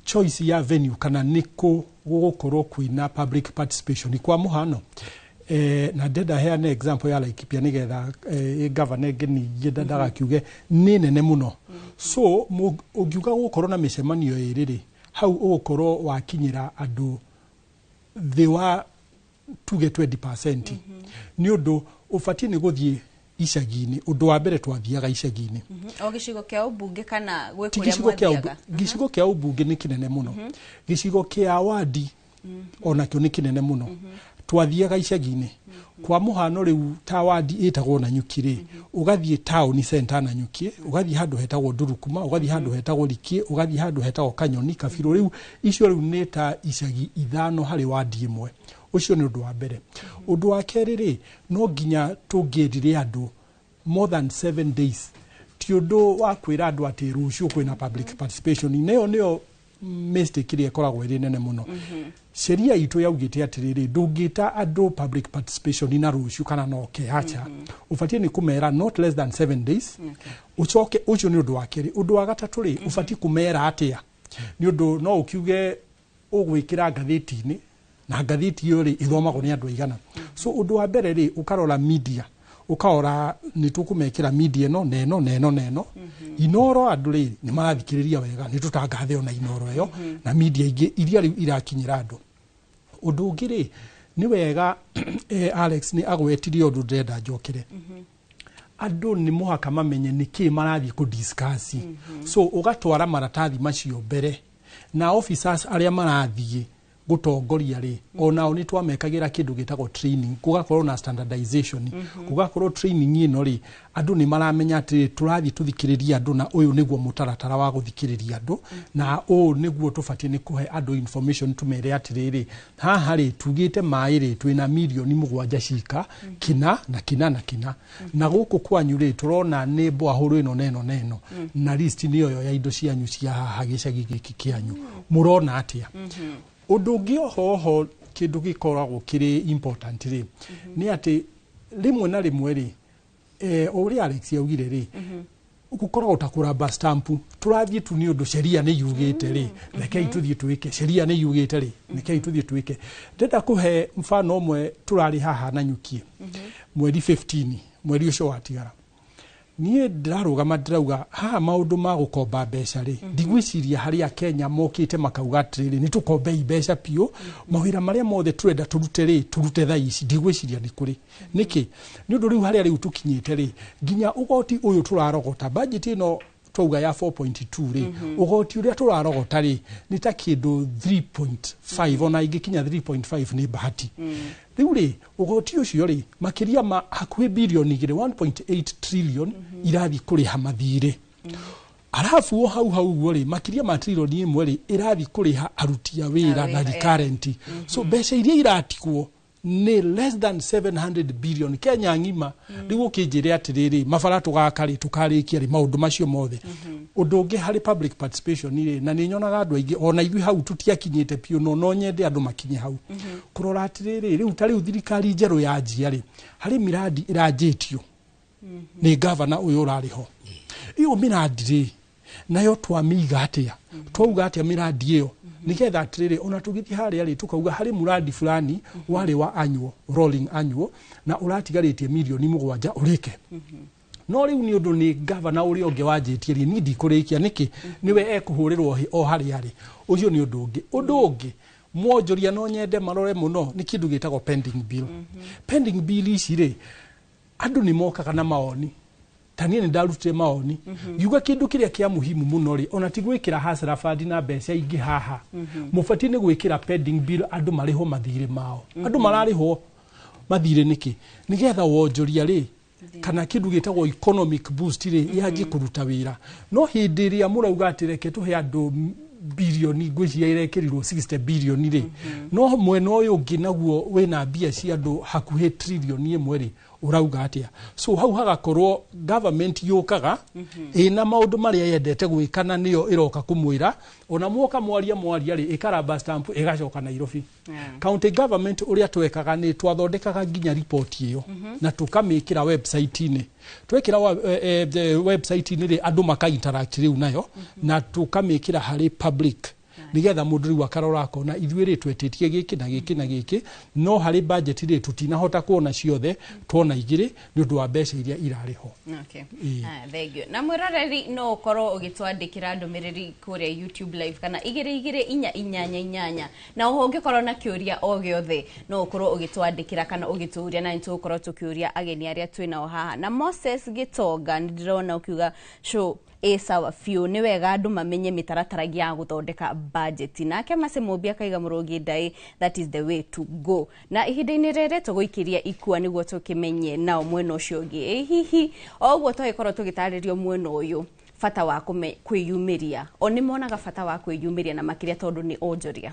Speaker 18: choice ya venue kana nĩkũ gũgũkorwo kwĩna public participation. Kwa mũhano, na ndenda heane example ya Laikipia nĩgetha governor ĩngĩ ndagakiuge nĩ nene mũno. So ũngiuga gũgũkorwo na mĩcemanio ĩrĩ rĩ, hau ũgũkorwo wakinyĩra andũ thĩ wa tuge 20%, nĩ ũndũ ũbatiĩ nĩ gũthiĩ icagi-inĩ. Ũndũ wa mbere, twathiaga icagi-inĩ.
Speaker 3: O gĩcigo kĩa ũmbunge kana gwĩ
Speaker 18: Ti
Speaker 3: kũrĩa
Speaker 18: gĩcigo kĩa
Speaker 3: mwathiaga?
Speaker 18: Gĩcigo kĩa ũmbunge nĩ kĩnene mũno, gĩcigo kĩa wadi onakĩo nĩ kĩnene mũno. Twathiaga icagi-inĩ. Kwa mũhano rĩu, ta wadi ĩtagwo Nanyuki rĩ, ũgathiĩ town center Nanyuki, ũgathiĩ handũ hetagwo Ndurukuma, ũgathiĩ handũ hetagwo Rikie, ũgathiĩ handũ hetagwo Kanyoni Kabirũ. Rĩu icio rĩu nĩ ta icagi 5 harĩ wadi ĩmwe. Ũcio nĩ ũndũ wa mbere. Ũndũ wa kerĩ rĩ, no nginya tũngĩrire andũ more than 7 days. Ti ũndũ wa kwĩra andũ atĩ rũciũ kwĩna public participation. Nĩyo nĩyo mistake ĩrĩa ĩkoragwo ĩrĩ nene mũno. Sheria itũ yaugĩte atĩrĩrĩ, ndũngĩta andũ public participation na rũciũ kana noke acha, ũbatiĩ nĩ kũmera not less than 7 days. Ũcoke, ũcio nĩ ũndũ wa kerĩ. Ũndũ wa gatatũ rĩ, ũbatiĩ kũmera atĩa? Nĩ ũndũ no ũkiuge ũgwĩkĩra ngathĩti-inĩ, na ngathĩti ĩyo rĩ, ĩthomagwo nĩ andũ aigana? So ũndũ wa mbere rĩ, ũkarora media, ũkarora nĩ tũkũmekĩra media ĩno na ĩno na ĩno na ĩno. Inoro andũ rĩ, nĩ marathikĩrĩria wega, nĩ tũtangathe ona Inoro ĩyo na media ingĩ iria rĩu irakinyĩra andũ. Ũndũ ũngĩ rĩ, nĩ wega Alex nĩ agwetirie ũndũ ndĩrenda njokere. Andũ nĩ mũhaka mamenye nĩ kĩ marathiĩ kũ discuss. So ũgatwara maratathi macio mbere, na officers arĩa marathiĩ gũtongoria rĩ, onao nĩ twamekagĩra kĩndũ gĩtagwo training, gũgakorwo na standardization, gũgakorwo training ĩno rĩ, andũ nĩ maramenya atĩ tũrathiĩ tũthikĩrĩrie andũ, na ũyũ nĩguo mũtaratara wa gũthikĩrĩria andũ, na ũũ nĩguo tũbatiĩ nĩ kũhe andũ information. Tũmere atĩrĩrĩ, haha rĩ, tugĩte maĩ rĩ, twĩna mirioni 7 cika kĩna na kĩna na kĩna, na gũkũ kwanyu rĩ, tũrona nĩ mbwahũrũ ĩno na ĩno na ĩno, na list nĩ ĩyo ya indo cianyu cia haha gĩcagi gĩkĩ kĩanyu, mũrona atĩa? Ũndũ ũngĩ oho kĩndũ gĩkoragwo kĩrĩ important rĩ, nĩ atĩ rĩmwe na rĩmwe rĩ, o ũrĩa Alex augire rĩ, gũkoragwo ta kũramba stamp. Tũrathiĩ tu nĩ ũndũ sheria nĩ yugĩte rĩ, rekei tũthiĩ twĩke. Sheria nĩ yugĩte rĩ, rekei tũthiĩ twĩke. Ndĩrenda kũhe mfano ũmwe. Tũrarĩ haha Nanyukie mweri 15, mweri ũcio watigara. Niĩ ndĩrarũgama ndĩrauga haha maũndũ ma gũkomba mbeca rĩ, ndigwĩciria harĩ Akenya mokĩte makauga atĩrĩrĩ, nĩ tũkombei mbeca biũ, mawĩra marĩa mothe tũrenda tũrute rĩ, tũrute thaa ici. Ndigwĩciria nĩ kũrĩ. Nĩkĩ? Nĩ ũndũ rĩu harĩa rĩu tũkinyĩte rĩ, nginya ũgoti ũyũ tũrarogota, budget ĩno twauga ya 4.2 rĩ, ũgoti ũrĩa tũrarogota rĩ, nĩ ta kĩndũ 3.5, ona ingĩkinya 3.5 nĩ bahati. Rĩu rĩ, ũgoti ũcio rĩ, makĩria ma hakuhĩ birioni 2, 1.8 trillion irathiĩ kũrĩha mathirĩ. Arabu o hau hau ũguo rĩ, makĩria ma 1 trillion rĩ, ĩrathiĩ kũrĩha aruti a wĩra na recurrent. So mbeca iria iratigwo nĩ less than 700 billion Kenya ng'ima. Rĩu ũkĩnjĩre atĩrĩrĩ, mabara tũgaka rĩ, tũkarĩkia rĩ maũndũ macio mothe? Ũndũ ũngĩ harĩ public participation rĩ, na nĩ nyonaga andũ aingĩ ona ithuĩ hau tũtiakinyĩte biũ, no nyende andũ makinye hau, kũrora atĩrĩrĩ, rĩu ta rĩu thirikari njerũ yanjia rĩ, harĩ miradi ĩranjĩtio nĩ gavana ũyũ ũrarĩ ho. Ĩyo mĩrandi rĩ, nayo twamĩiga atĩa, twauga atĩa mĩrandi ĩyo, nĩgetha atĩrĩrĩ, ona tũgĩthiĩ harĩa rĩ, tũkauga harĩ mũrandi fulani warĩ wa annual, rolling annual, na ũratigarĩtie mirioni 7 ũrĩke. No rĩu nĩ ũndũ nĩ gavana ũrĩa ũngĩ wanjĩtie rĩ, niĩ ndikũrĩkia nĩkĩ, nĩwe ekũhũrĩrwo hĩ o harĩa arĩ. Ũcio nĩ ũndũ ũngĩ. Ũndũ ũngĩ mwonjoria no nyende marore mũno nĩ kĩndũ gĩtagwo pending bill. Pending bill ici rĩ, andũ nĩ mokaga na maoni. Ta niĩ nĩ ndarutire maoni ngiuga kĩndũ kĩrĩa kĩa muhimu mũno rĩ, ona ti gwĩkĩra hustler fund na mbeca ingĩ haha, mũbatiĩ nĩ gwĩkĩra pending bill andũ marĩhwo mathirĩ mao. Andũ mararĩhwo mathirĩ nĩkĩ? Nĩgetha wonjoria rĩ, kana kĩndũ gĩtagwo economic boost rĩ, yanjie kũruta wĩra. No hĩndĩ ĩrĩa mũrauga atĩ reke tũhe andũ birioni, ngwĩciria irekĩrirwo 60 birioni rĩ, no mwena ũyũ ũngĩ naguo wĩna mbia cia andũ hakuhĩ 1 trillion rĩ, ũrauga atĩa? So hau hagakorwo government yũkaga ĩna maũndũ marĩa yendete gwĩka, na nĩyo ĩroka kũmwĩra ona mwoka mwaria mwaria rĩ, ĩkaramba stamp, ĩgacoka Nairobi. County government, ũrĩa twekaga nĩ twathondekaga nginya report ĩyo na tũkamĩkĩra website-inĩ. Twekĩra website-inĩ rĩ, andũ maka interact rĩu nayo, na tũkamĩkĩra harĩ public, nigetha mũndũ rĩu akarora akona ithuĩ rĩ, twetĩtie gĩkĩ na gĩkĩ na gĩkĩ, no harĩ budget rĩ, tũtinahota kuona ciothe, tuona igĩrĩ nĩ ũndũ wa mbeca iria irarĩ ho.
Speaker 3: Okay.
Speaker 18: Ĩĩ.
Speaker 3: Ah, thank you. Na mwĩroreri no ũkorwo ũgĩtwandĩkĩra ndũmĩrĩri kũrĩa YouTube live kana 22488, na oho ũngĩkorwo na kĩũria o gĩothe no ũkorwo ũgĩtwandĩkĩra kana ũgĩtũria, na nĩtũgũkorwo tũkĩũria ageni arĩa twĩ nao haha. Na Moses Gĩtonga, nĩ ndĩrona ũkiuga show ĩ sawa biũ, nĩ wega andũ mamenye mĩtaratara ya gũthondeka budget. Nake Mase Mũmbi akaiga mũrũngi ndai, that is the way to go. Na ihinda-inĩ rĩrĩ tũgũikĩria ikua nĩguo tũkĩmenye nao mwena ũcio ũngĩ, ĩ hihi o ũguo twagĩkorwo tũgĩtarĩrio mwena ũyũ bata wa kwĩyumĩria, o nĩ monaga bata wa kwĩyumĩria na makĩria tondũ nĩ onjoria?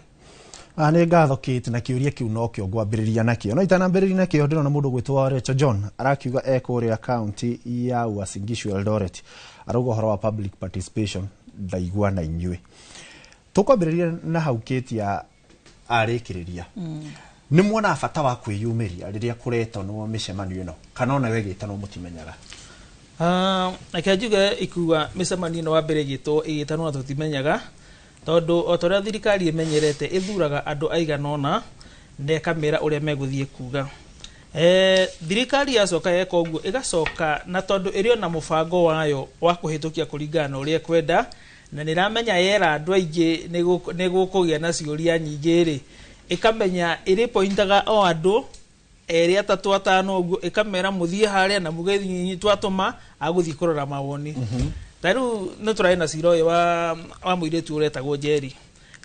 Speaker 2: Ah, nĩ ngatho Kate, na kĩũria kĩu nokĩo ngwambĩrĩria nakĩo. No itanambĩrĩria nakĩo, ndĩrona mũndũ gwĩtwo Rachel John arakiuga e kũrĩa kaunti ya Uasin Gishu, Eldoret, arauga ũhoro wa public participation ndaigua na inyuĩ. Tũkwambĩrĩria na hau Kate ya arĩkĩrĩria, nĩ muonaga bata wa kwĩyumĩria rĩrĩa kũretanwo mĩcemanio ĩno, kana ona we gĩtanwo mũtimenyaga?
Speaker 16: Ah, reke njuge ikua mĩcemanio ĩno wa mbere ĩgĩtwo ĩgĩtanwo na tũtimenyaga, tondũ o ta ũrĩa thirikari ĩmenyerete, ĩthuraga andũ aigana ũna na ĩkamĩra ũrĩa megũthiĩ kuga. Thirikari yacoka yeka ũguo, ĩgacoka na tondũ ĩrĩ ona mũbango wayo wa kũhĩtũkia kũringana na ũrĩa ĩkwenda, na nĩ ĩramenya yera andũ aingĩ nĩ gũkũgĩa na ciũria nyingĩ rĩ, ĩkamenya ĩrĩ pointaga o andũ erĩ, atatũ, atano ũguo, ĩkamera mũthiĩ harĩa na muge nyinyi twatũma agũthiĩ kũrora mawoni. Ta rĩu nĩ tũrarĩ na cira ũyũ wa mũirĩtu ũretagwo Njeri.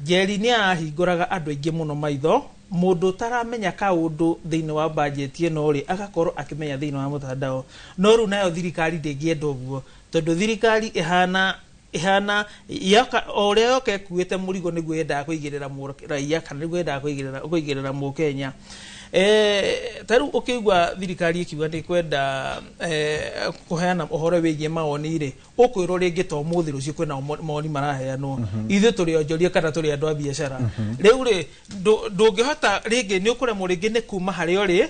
Speaker 16: Njeri nĩ arahingũraga andũ aingĩ mũno maitho. Mũndũ ũtaramenya kaũndũ thĩinĩ wa bajeti ĩno rĩ, agakorwo akĩmenya thĩinĩ wa mũtandao. No rĩu nayo thirikari ndĩngĩenda ũguo, tondũ thirikari ĩhana yoka o ũrĩa yoka ĩkuĩte mũrigo nĩguo yendaga kũigĩrĩra mũraia kana nĩguo yendaga kũigĩrĩra mũkenya. Ta rĩu ũkĩigua thirikari ĩkiuga nĩ ĩkwenda kũheana ũhoro wĩgiĩ mawoni rĩ, ũkwĩrwo rĩngĩ to ũmũthĩ, rũciũ kwĩna mawoni maraheanwo. Ithuĩ tũrĩ onjoria kana tũrĩ andũ a biacara, rĩu rĩ, ndũngĩhota rĩngĩ, nĩ ũkũremwo rĩngĩ nĩ kuma harĩa ũrĩ.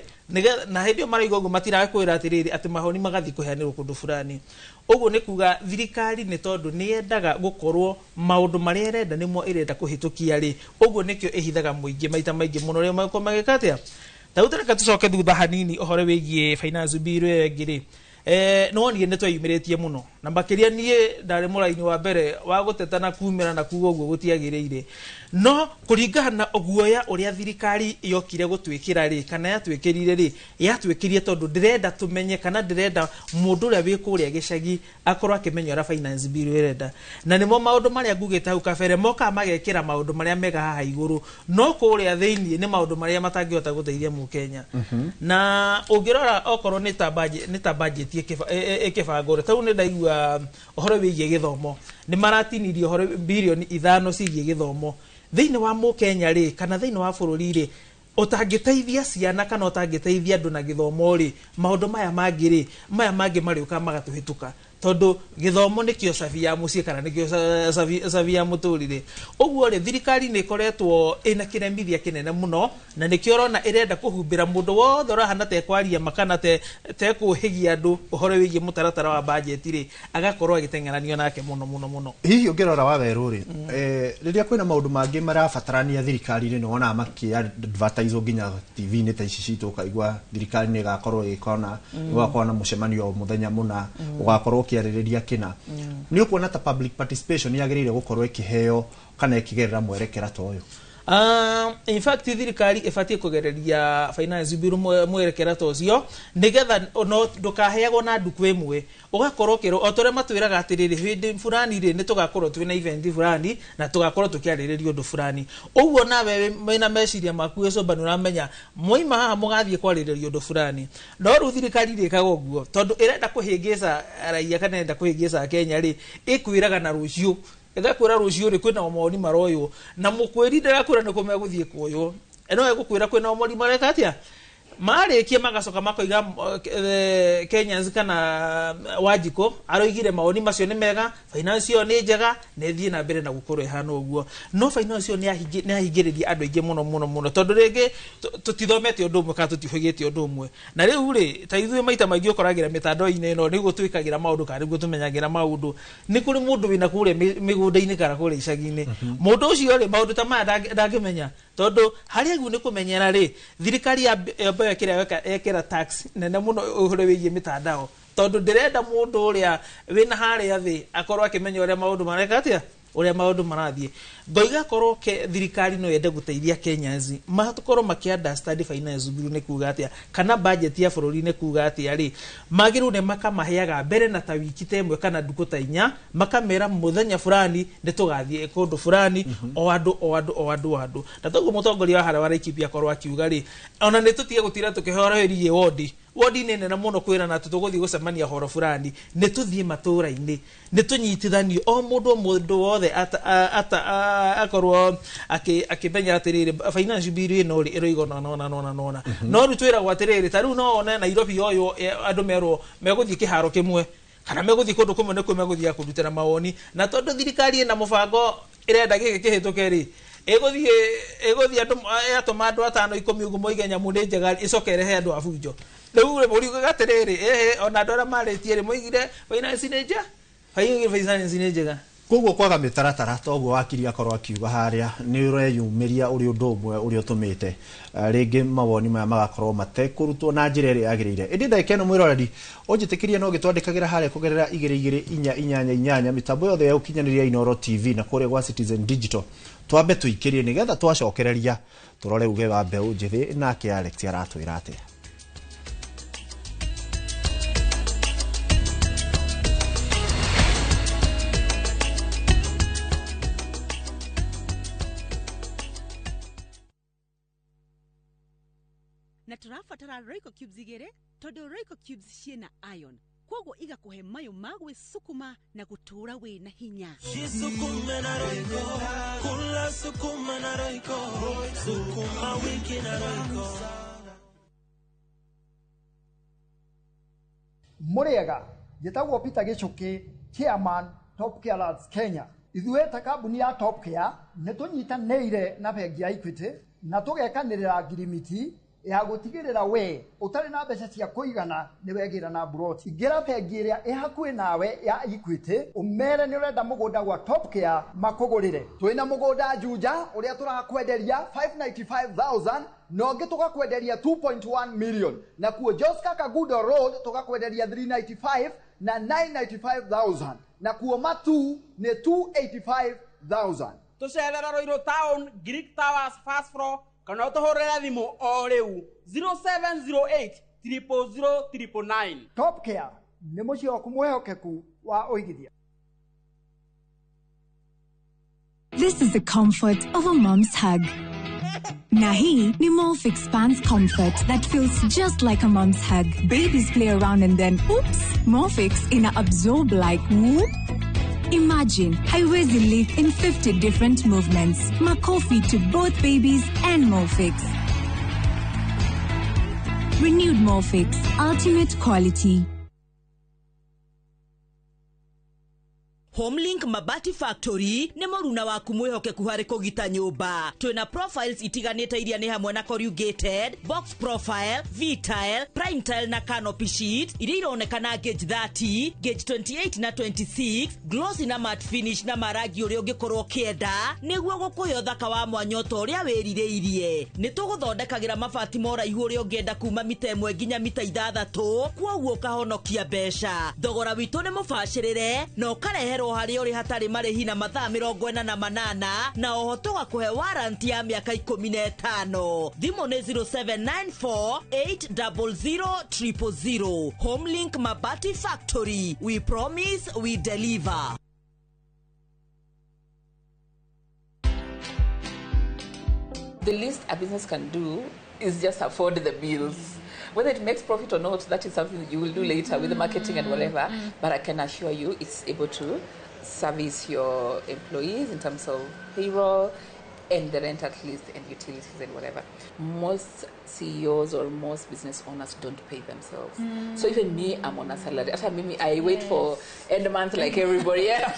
Speaker 16: Na hĩndĩ ĩyo maraigua ũguo, matirakwĩra atĩrĩrĩ atĩ mawoni magathiĩ kũheanĩrwo kũndũ fulani. Ũguo nĩ kuga thirikari nĩ tondũ nĩ yendaga gũkorwo maũndũ marĩa ĩrenda nĩmo ĩrenda kũhĩtũkia rĩ, ũguo nĩkĩo ĩhithaga mũingĩ maita maingĩ mũno rĩrĩa magũkorwo magĩka atĩa. Ta rĩu reke tũcoke thutha hanini ũhoro wĩgiĩ finance bill ĩyo ĩngĩ rĩ, nĩ wonire nĩ tweyumĩrĩtie mũno, na makĩria niĩ ndarĩ mũraini wa mbere wa gũteta na kumĩra na kuga ũguo gũtiagĩrĩire. No kũringana na guoya ũrĩa thirikari yokire gũtwĩkĩra rĩ, kana yatwĩkĩrire rĩ, yatwĩkĩrie tondũ ndĩrenda tũmenye, kana ndĩrenda mũndũ ũrĩa wĩ kũrĩa gĩcagi akorwo akĩmenya ũrĩa finance bill ĩrenda. Na nĩmo maũndũ marĩa ngugĩte hau kabere, mokaga magekĩra maũndũ marĩa mega haha igũrũ, no kũrĩa thĩiniĩ nĩ maũndũ marĩa matangĩhota gũteithia mũkenya. Na ũngĩrora okorwo nĩ ta budget ĩkĩbangwo rĩ, ta rĩu nĩ ndaigua ũhoro wĩgiĩ gĩthomo, nĩ maratinirie ũhoro 5 birioni ciĩgiĩ gĩthomo thĩinĩ wa mũkenya rĩ, kana thĩinĩ wa bũrũri rĩ, ũtangĩteithia ciana kana ũtangĩteithia andũ na gĩthomo rĩ, maũndũ maya mangĩ rĩ, maya mangĩ marĩũka magatũhĩtũka. Tondu githomo nikio cabi ya muciĩ kana nikio cabi ya muturire. Ũguo rĩ, thirikari nĩ ĩkoretwo ĩna kĩremithia kĩnene mũno, na nĩkĩo ũrona ĩrenda kũhumbĩra mũndũ wothe ũrahana tekwaria makana tekũhĩgia andũ ũhoro wĩgiĩ mũtaratara wa bajeti rĩ, agakorwo agĩteng'eranio nake mũno mũno mũno.
Speaker 2: Hihi ũngĩrora wa werũ rĩ, rĩrĩa kwĩna maũndũ mangĩ marabatarania thirikari-inĩ, nĩ wonaga makĩ advertise nginya TV-inĩ ta ici citũ, ũkaigua thirikari nĩ ĩgakorwo ĩgĩkona ũgakorwo na mũcemanio o mũthenya mũna, ũgakorwo ũkĩarĩrĩria kĩna. Nĩ ũkuona ta public participation yagĩrĩire gũkorwo ĩkĩheo kana ĩkĩgerera mwerekera ta ũyũ?
Speaker 16: In fact, thirikari ĩbatiĩ kũgereria finance bill mwerekera ta ũcio, nĩgetha no ndũkaheagwo na nduku ĩmwe, ũgakorwo ũkĩrwo o ta ũrĩa matwĩraga atĩrĩrĩ, hĩndĩ fulani rĩ, nĩ tũgakorwo twĩna event fulani na tũgakorwo tũkĩarĩrĩria ũndũ fulani. Ũguo nawe wĩna meciria maku wĩcũmba nĩ ũramenya mwaima haha mũgathiĩ kwarĩrĩria ũndũ fulani. No rĩu thirikari ndĩkaga ũguo, tondũ ĩrenda kũhĩngĩca raia kana ĩrenda kũhĩngĩca Kenya rĩ, ĩkwĩraga na rũciũ, ĩgakwĩra rũciũ rĩ kwĩna mawoni maroywo, na mũkwĩri ndĩrakwĩra nĩkũ megũthiĩ kuoywo, no ĩgũkwĩra kwĩna mawoni mareka atĩa, marĩkia magacoka makoiga Kenyans kana Wanjikũ aroigire mawoni macio nĩ mega, finance ĩyo nĩ njega, na ĩthiĩ na mbere na gũkorwo ĩhana ũguo. No finance ĩyo nĩ yahingĩrĩria andũ aingĩ mũno mũno mũno, tondũ rĩngĩ tũtithomete ũndũ ũmwe kana tũtiũhĩgĩte ũndũ ũmwe. Na rĩu rĩ, ta ithuĩ maita maingĩ ũkoragĩra mĩtandao-inĩ ĩno nĩguo twĩkagĩra maũndũ kana nĩguo tũmenyagĩra maũndũ. Nĩ kũrĩ mũndũ wĩna kũrĩa mĩgũnda-inĩ kana kũrĩa icagi-inĩ, mũndũ ũcio rĩ, maũndũ ta maya ndangĩmenya, tondũ harĩa agu nĩ kũmenyera rĩ, thirikari yamba yekĩra tax nene mũno ũhoro wĩgiĩ mĩtandao, tondũ ndĩrenda mũndũ ũrĩa wĩna harĩa thĩ akorwo akĩmenya ũrĩa maũndũ mareka atĩa, ũrĩa maũndũ marathiĩ. Ngoiga korwo thirikari no yende gũteithia Kenyans makorwo makĩ understand finance bill nĩ kuga atĩa, kana budget ya bũrũri nĩ kuga atĩa rĩ, magĩrĩirwo nĩ makamaheaga mbere na ta wiki ta ĩmwe kana ndukũ ta inya, makamera mũthenya fulani nĩ tũgathiĩ kũndũ fulani, o andũ o andũ o andũ o andũ. Na toguo mũtongoria wa harĩa wa Laikipia akorwo akiuga rĩ, ona nĩ tũtige gũtira tũkĩhoroherie wodi wodi nĩ nene mũno kwĩrana atĩ tũgũthiĩ gũcemania horo fulani, nĩ tũthiĩ matũũra-inĩ, nĩ tũnyitithanio o mũndũ o mũndũ wothe akorwo akĩmenya atĩrĩrĩ, finance bill ĩno rĩ ĩroiga na na na na na. No rĩu twĩragwo atĩrĩrĩ, ta rĩu no one Nairobi ũyũ andũ merwo megũthiĩ kĩharo kĩmwe kana megũthiĩ kũndũ kũmwe nĩkuo megũthiĩ kũrutĩra mawoni, na tondũ thirikari ĩna mũbango ĩrenda gĩkĩ kĩhĩtũke rĩ, ĩgũthiĩ andũ yatũma andũ atano ikũmi ũguo moige nyamũ nĩ njega, ĩcoke ĩrehe andũ a bunjo. Rĩu rĩ, mũriugaga atĩrĩrĩ, ĩhĩ, ona andũ arĩa marĩtie rĩ, moigire finance nĩ njega, finance nĩ njega.
Speaker 2: Koguo kwaga mĩtaratara toguo wakiri akorwo akiuga harĩa nĩ ũreyumĩria ũrĩ ũndũ ũmwe ũrĩa ũtũmĩte rĩngĩ mawoni maya magakorwo matekũrutwo na njĩra ĩrĩa yagĩrĩire. Ĩndĩ ndagĩka ĩno mwĩroreri ũnjĩtĩkĩrie no gĩtwandĩkagĩra harĩa kũgerera 22488 mĩtambo yothe ya ũkinyanĩria Inooro TV na kũrĩa gwa Citizen Digital, twambe tũikĩrie nĩgetha twacokereria tũrore uge wa mbeũ njĩthĩ nake Alex aratwĩra atĩa.
Speaker 1: Na tũrabatara Royco cubes igĩrĩ, tondũ Royco cubes ciĩna iron, koguo igakũhe mayũ ma gwĩcukuma na gũtũũra wĩna hinya.
Speaker 5: Jisukume na Royco, kula sukuma na Royco, sukuma wiki na Royco.
Speaker 6: Mũrĩega, njĩtagwo Peter Gĩchũkĩ, chairman Top Care Lads Kenya. Ithuĩ ta kambuni ya Top Care nĩ tũnyitanĩire na bengi ya Equity na tũgekanĩrĩra ngirimiti ya gũtigĩrĩra we ũtarĩ na mbeca cia kũigana nĩ wegĩra na mburoti. Ingĩra bengi ĩrĩa ĩ hakuhĩ nawe ya Equity ũmere nĩ ũrenda mũgũnda gwa Top Care makũgũrĩre. Twĩna mũgũnda Juja ũrĩa tũrakwenderia 595,000 na ũngĩ tũgakwenderia 2.1 million, na kuo Joska Kagudo Road tũgakwenderia 395 na 995,000, na kuo Matu nĩ 285,000.
Speaker 7: Tũcerera Ruiru Town, Greek Towers first floor, kana ũtũhũrĩre thimũ o rĩu 0708 000 999.
Speaker 6: Top Care nĩ mũciĩ waku mwĩhokeku wa ũigithia.
Speaker 25: This is the comfort of a mom's hug. Na hii ni Molfix Pants Comfort that feels just like a mom's hug. Babies play around and then, oops, Molfix ina absorb like whoop. Imagine haiwezi leak in 50 different movements. Makofi to both babies and Molfix. Renewed Molfix, ultimate quality.
Speaker 4: Homelink Mabati Factory nĩ mũruna waku mwĩhokeku harĩ kũgita nyũmba. Twĩna profiles itiganĩte iria nĩ hamwe na corrugated, box profile, V-tile, prime tile na canopy sheet iria ironekana gauge 30, gauge 28 na 26, glossy na matte finish na marangi ũrĩa ũngĩkorwo ũkĩenda nĩguo gũkũhe ũthaka wa mwanya ta ũrĩa wĩrirĩirie. Nĩ tũgũthondekagĩra mabati ma ũraihu ũrĩa ũngĩenda kuma mita 1 nginya mita 6, kwoguo ũkahonokia mbeca. Thogora witũ nĩ mũbacĩrĩre na ũkareherwo harĩa ũrĩ hatarĩ marĩhi na mathaa 48 na oho tũgakũhe warranty ya mĩaka 15. Thimũ nĩ 0794 800 000. Homelink Mabati Factory, we promise we deliver.
Speaker 8: The least a business can do is just afford the bills. Whether it makes profit or not, that is something that you will do later with the marketing and whatever. But I can assure you it's able to service your employees in terms of payroll and the rent at least and utilities and whatever. Most CEOs or most business owners don't pay themselves. So even me, I'm on a salary. After me, I wait for end month like everybody else.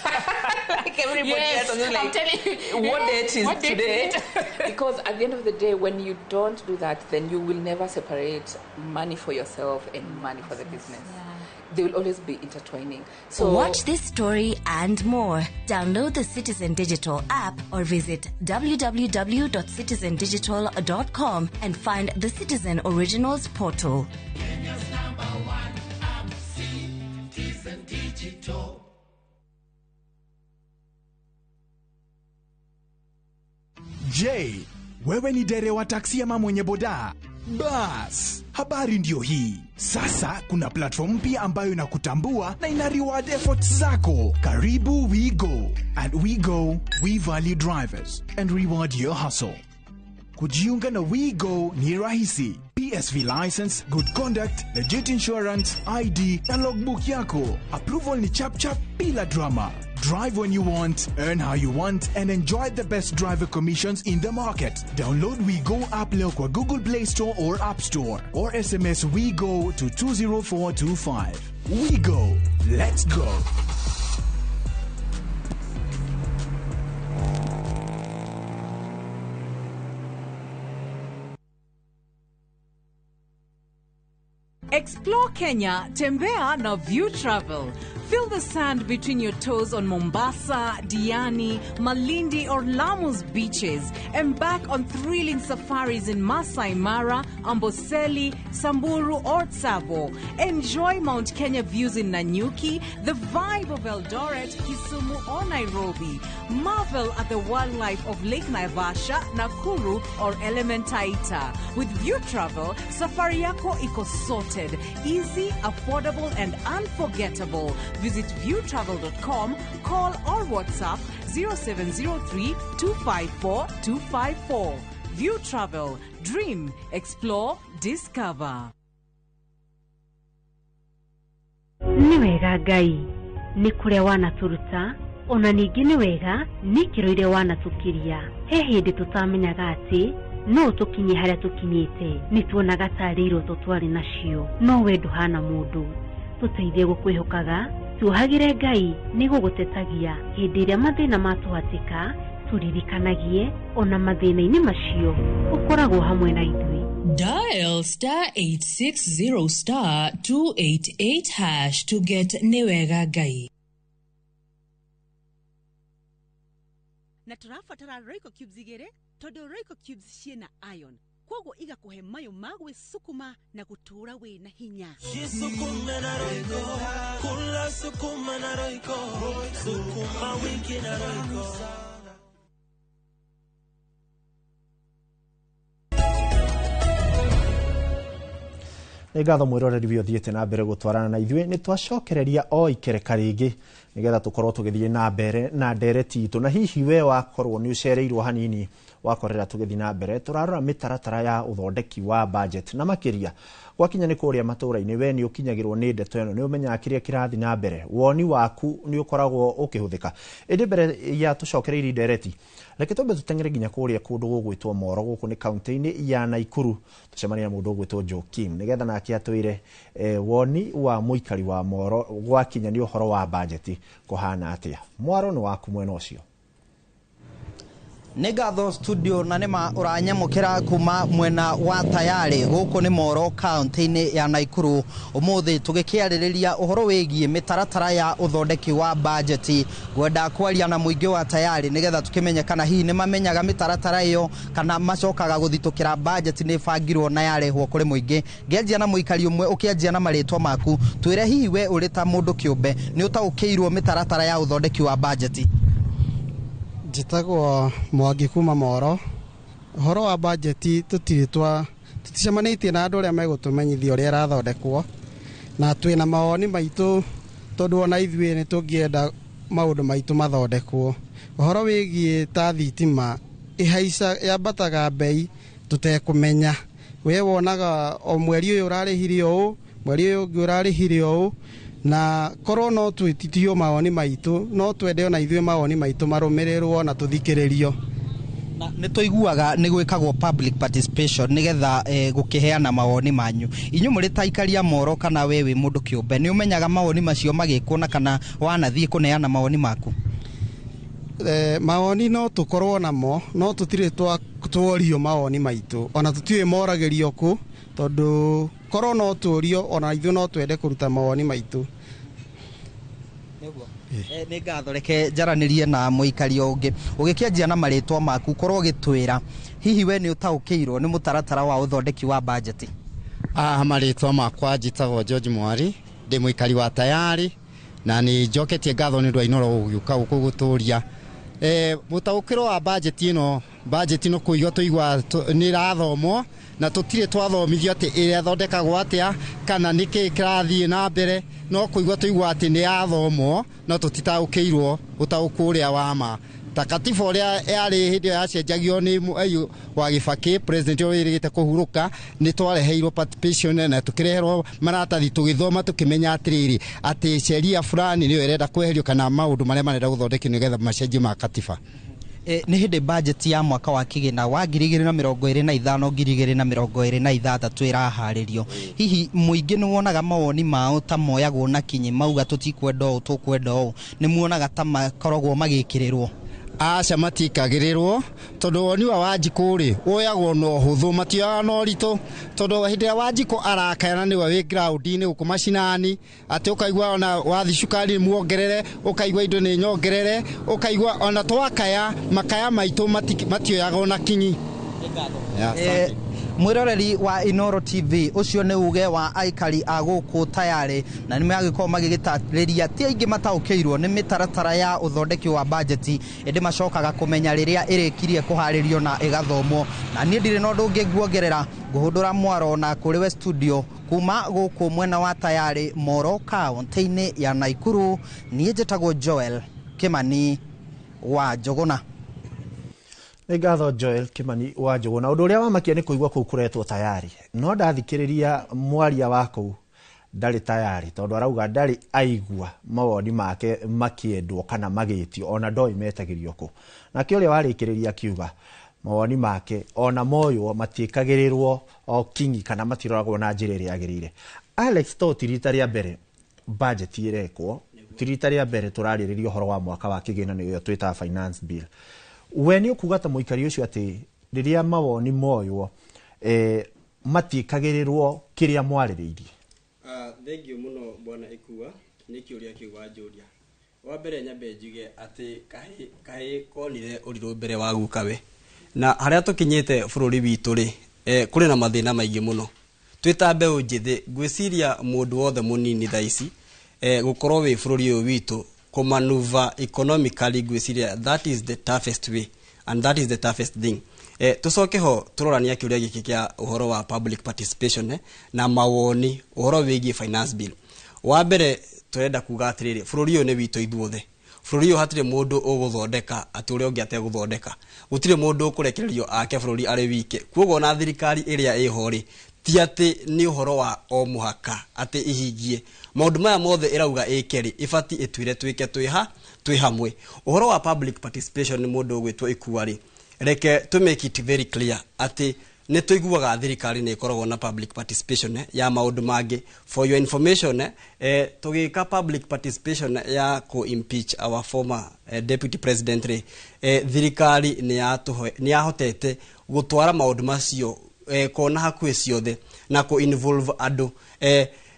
Speaker 8: Like everybody else. I'm just like,
Speaker 10: I'm telling you.
Speaker 8: What date is
Speaker 10: What date
Speaker 8: today?
Speaker 10: is it?
Speaker 8: Because at the end of the day, when you don't do that, then you will never separate money for yourself and money for the business. They will always be intertwining. So
Speaker 11: watch this story and more. Download the Citizen Digital app or visit www.citizendigital.com and find the Citizen Originals portal.
Speaker 5: Kenya's number one app, Citizen Digital.
Speaker 12: Je, wewe ni dereva wa taksi ama mwenye boda? Bas, habari ndiyo hii. Sasa kuna platform mpya ambayo inakutambua na ina reward efforts zako. Karibu WeGo. At WeGo, we value drivers and reward your hustle. Kujiunga na WeGo ni rahisi. PSV license, good conduct, legit insurance, ID na logbook yako. Approval ni chap chap bila drama. Drive when you want, earn how you want, and enjoy the best driver commissions in the market. Download WeGo app leo kwa Google Play Store or App Store, or SMS WeGo to 20425. WeGo. Let's go.
Speaker 26: Explore Kenya, tembea na View Travel. Feel the sand between your toes on Mombasa, Diani, Malindi or Lamu's beaches. Embark on thrilling safaris in Masai Mara, Amboseli, Samburu or Tsavo. Enjoy Mount Kenya views in Nanyuki, the vibe of Eldoret, Kisumu or Nairobi. Marvel at the wildlife of Lake Naivasha, Nakuru or Elementaita. With View Travel, safari yako iko sorted. Easy, affordable and unforgettable. Visit viewtravel.com, call or WhatsApp 0703 254 254. View Travel. Dream, explore, discover.
Speaker 27: Nĩ wega Ngai nĩ kũrĩa wanatũruta ona ningĩ nĩ wega nĩ ikĩro iria wanatũkiria. He hĩndĩ tũtamenyaga atĩ no tũkinye harĩa tũkinyĩte, nĩ tuonaga tarĩ iroto twarĩ nacio, no we ndũhana mũndũ. Tũteithie gũkwĩhokaga, tuohagĩre Ngai nĩ gũgũtetagia hĩndĩ ĩrĩa mathĩna matũhatĩka, tũririkanagie ona mathĩna-inĩ macio ũkoragwo hamwe na ithuĩ.
Speaker 28: Dial star 860 star 288 hash to get Nĩwega Ngai.
Speaker 1: Na tũrabatara Royco cubes 2 tondũ Royco cubes ciĩna iron, kwoguo igakũhe mayũ ma gwĩsukuma na gũtũũra wĩna hinya.
Speaker 5: Jisukume na Royco, kula sukuma na Royco, sukuma wiki na Royco.
Speaker 2: Nĩ ngatho mwĩroreri we ũthiĩte na mbere gũtwarana na ithuĩ. Nĩ twacokereria o ikereka rĩngĩ nĩgetha tũkorwo tũgĩthiĩ na mbere na ndereti itũ, na hihi we wakorwo nĩ ũcereirwo hanini Wakorera tũgĩthiĩ na mbere tũrarora mĩtaratara ya ũthondeki wa budget na makĩria gwakinya nĩ kũrĩa matũũra-inĩ. We nĩ ũkinyagĩrwo nĩ ndeto ĩno, nĩ ũmenyaga kĩrĩa kĩrathiĩ na mbere, woni waku nĩ ũkoragwo ũkĩhũthĩka. Ĩndĩ mbere ya tũcokereirie ndereti, reke twambe tũteng'ere nginya kũrĩa kũndũ gũgwĩtwo Moro, gũkũ nĩ kaunti-inĩ ya Naikuru, tũcemanie na mũndũ ũgwĩtwo Joakim nĩgetha nake atwĩre woni wa mũikari wa Moro gwakinya nĩ ũhoro wa bajeti kũhana atĩa. Mwaro nĩ waku mwena ũcio.
Speaker 9: Nĩ ngatho studio, na nĩma ũranyamũkĩra kuma mwena wa Tayarĩ. Gũkũ nĩ Moro, kaunti-inĩ ya Naikuru. Ũmũthĩ tũgĩkĩarĩrĩria ũhoro wĩgiĩ mĩtaratara ya ũthondeki wa bajeti. Ngwenda kwaria na mũingĩ wa Tayarĩ nĩgetha tũkĩmenye kana hihi nĩ mamenyaga mĩtaratara ĩyo, kana macokaga gũthitũkĩra bajeti nĩ ĩbangirwo na yarehwo kũrĩ mũingĩ. Ngĩanjia na mũikari ũmwe. Ũkĩanjia na marĩtwa maku, twĩre hihi we ũrĩ ta mũndũ kĩũmbe nĩ ũtaũkĩirwo mĩtaratara ya ũthondeki wa bajeti?
Speaker 10: Njĩtagwo Mwangi kuma Moro. Ũhoro wa bajeti, tũtirĩ twa tũticemanĩtie na andũ arĩa megũtũmenyithia ũrĩa ĩrathondekwo, na twĩna mawoni maitũ, tondũ ona ithuĩ nĩ tũngĩenda maũndũ maitũ mathondekwo. Ũhoro wĩgiĩ ta thitima ĩhaica, yambataga mbei tũtekũmenya. We wonaga o mweri ũyũ ũrarĩhire ũũ, mweri ũyũ ũngĩ ũrarĩhire ũũ, na korwo no twĩtitio mawoni maitũ, no twende ona ithuĩ mawoni maitũ marũmĩrĩrwo na tũthikĩrĩrio.
Speaker 9: Na nĩ tũiguaga nĩ gwĩkagwo public participation nĩgetha gũkĩheana mawoni manyu. Inyuĩ mũrĩ ta aikari a Moro, kana we wĩ mũndũ kĩũmbe, nĩ ũmenyaga mawoni macio magĩkwo, na kana wanathiĩ kũneana mawoni maku?
Speaker 10: Mawoni no tũkorwo namo, no tũtirĩ tworio mawoni maitũ, ona tũtiũĩ moragĩrio kũ, tondũ korwo no tũrio, ona ithuĩ no twende kũruta mawoni maitũ.
Speaker 9: Nĩ ngatho. Reke njaranĩrie na mũikari ũngĩ. Ũgĩkĩanjia na marĩtwa maku, korwo ũgĩtwĩra hihi we nĩ ũtaũkĩirwo nĩ mũtaratara wa ũthondeki wa bajeti?
Speaker 13: Aha, marĩtwa makwa njĩtagwo George Mwari, ndĩ mũikari wa Tayari, na nĩ njoketie ngatho nĩ ũndũ wa Inoro gũgĩũka gũkũ gũtũria mũtaũkĩro wa bajeti ĩno. Bajeti no kũigua tũigua nĩ ĩrathomwo, na tũtirĩ twathomithio atĩ ĩrĩa atĩa kana nĩ kĩĩ kĩrathiĩ na mbere. No kũigua tũigua atĩ nĩ yathomwo, no tũtitaũkĩirwo ũtaũku ũrĩa wa ma, ta katiba ũrĩa yarĩ hĩndĩ ĩyo yacenjagio nĩ Mwai wa Gĩbakĩ, president ũrĩa wĩrĩgĩte kũhurũka. Nĩ twareheirwo participation na tũkĩreherwo maratathi, tũgĩthoma, tũkĩmenya atĩrĩrĩ, atĩ sheria fulani nĩyo ĩrenda kweherio, kana maũndũ marĩa marenda gũthondekio nĩgetha macenjio ma katiba.
Speaker 9: Nĩ hĩndĩ bajeti ya mwaka wa kĩgĩna wa 2025 2026 ĩraharĩrio. Hihi mũingĩ nĩ wonaga mawoni mao ta moyagwo na kinyi, mauga tũtikwenda ũũ, tũkwenda ũũ, nĩ muonaga ta makoragwo magĩkĩrĩrwo?
Speaker 13: Aca, matikagĩrĩrwo, tondũ woni wa Wanjikũ rĩ, woyagwo na ũhũthũ, matioyaga na ũritũ, tondũ hĩndĩ ĩrĩa Wanjikũ arakayana nĩwe wĩ ground-inĩ gũkũ macinani, atĩ ũkaigua ona wathi cukari muongerere, ũkaigua indo nĩ nyongerere, ũkaigua ona twakaya makaya maitũ matioyagwo na kinyi. Yeah, asante.
Speaker 9: Mwiroreri wa Inoro TV, ũcio nĩ uge wa aikari a gũkũ Tayarĩ, na nĩ magĩkorwo magĩgĩtarĩria ti aingĩ mataũkĩirwo nĩ mĩtaratara ya ũthondeki wa bajeti, ĩndĩ macokaga kũmenya rĩrĩa ĩrĩkirie kũharĩrio na ĩgathomwo. Na niĩ ndirĩ na ũndũ ũngĩ nguongerera, ngũhũndũra mwaro na kũrĩ we studio. Kuma gũkũ mwena wa Tayarĩ, Moro, kaunti-inĩ ya Naikuru, niĩ njĩtagwo Joel Kimani wa Njũgũna.
Speaker 2: Nĩ ngatho, Joel Kimani wa Njũgũna. Ũndũ ũrĩa wamakia nĩ kũigua kũu kũretwo Tayari, no ndathikĩrĩria mwaria wa kũu, ndarĩ tayari, tondũ arauga ndarĩ aigua mawoni make makĩendwo kana magĩtio, ona ndoĩ metagĩrio kũ. Nake ũrĩa warĩkĩrĩria akiuga mawoni make ona moywo matiĩkagĩrĩrwo o kinyi, kana matiroragwo na njĩra ĩrĩa yagĩrĩire. Alex, to ti rita rĩa mbere budget ĩrekwo, ti rita rĩa mbere tũrarĩrĩria ũhoro wa mwaka wa kĩgĩna, nĩyo twĩtaga finance bill. We nĩ ũkuga ta mũikari ũcio atĩ rĩrĩa mawoni moywo matiĩkagĩrĩrwo kĩrĩa mwarĩrĩirie?
Speaker 14: Thengiũ mũno, bwana Ikua, nĩ kĩũria kĩu wanjũria. Wa mbere nyambe njuge atĩ kahĩ konire ũrirũ mbere wa gukawe, na harĩa tũkinyĩte bũrũri witũ rĩ, kũrĩ na mathĩna maingĩ mũno. Twĩ ta mbeũ njĩthĩ, ngwĩciria mũndũ wothe mũnini thaa ici gũkorwo wĩ bũrũri ũyũ witũ kũmanuva economically, ngwĩciria that is the toughest way and that is the toughest thing. Tucoke ho tũrorania kĩũria gĩkĩ kĩa ũhoro wa public participation na mawoni ũhoro wĩgiĩ finance bill. Wa mbere tũrenda kuga atĩrĩrĩ, bũrũri ũyũ nĩ witũ ithuothe. Bũrũri ũyũ hatirĩ mũndũ ũgũthondeka atĩ ũrĩa ũngĩ ategũthondeka. Gũtirĩ mũndũ ũkũrekererio ake bũrũri arĩ wike. Kuoguo ona thirikari ĩrĩa ĩho rĩ, ti atĩ nĩ ũhoro wa o mũhaka atĩ ihingie maũndũ maya mothe ĩrauga ĩke rĩ, ĩbatiĩ ĩtwĩre twĩke twĩ twĩ hamwe. Ũhoro wa public participation nĩ mũndũ ũgwĩtwo Ikua rĩ, reke to make it very clear atĩ nĩ tũiguaga thirikari nĩ ĩkoragwo na public participation ya maũndũ mangĩ. For your information, tũgĩka public participation ya kũ impeach our former deputy president rĩ, thirikari nĩ yahotete gũtwara maũndũ macio kona hakuhĩ ciothe na kũ involve andũ.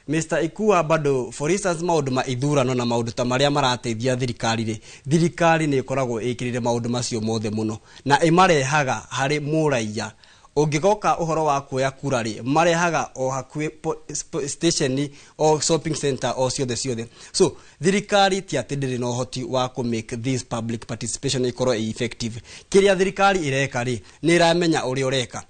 Speaker 14: Mr. Ikua, bado for instance maũndũ ma ithurano na maũndũ ta marĩa marateithia thirikari rĩ, thirikari nĩ ĩkoragwo ĩkĩrĩire maũndũ macio mothe mũno na ĩmarehaga harĩ mũraiya. Ũngĩgoka ũhoro wa kuoya kura rĩ, marehaga o hakuhĩ station o shopping center o ciothe ciothe. So thirikari ti atĩ ndĩrĩ na ũhoti wa kũ make this public participation ĩkorwo ĩ effective. Kĩrĩa thirikari ĩreka rĩ, nĩ ĩramenya ũrĩa ũreka.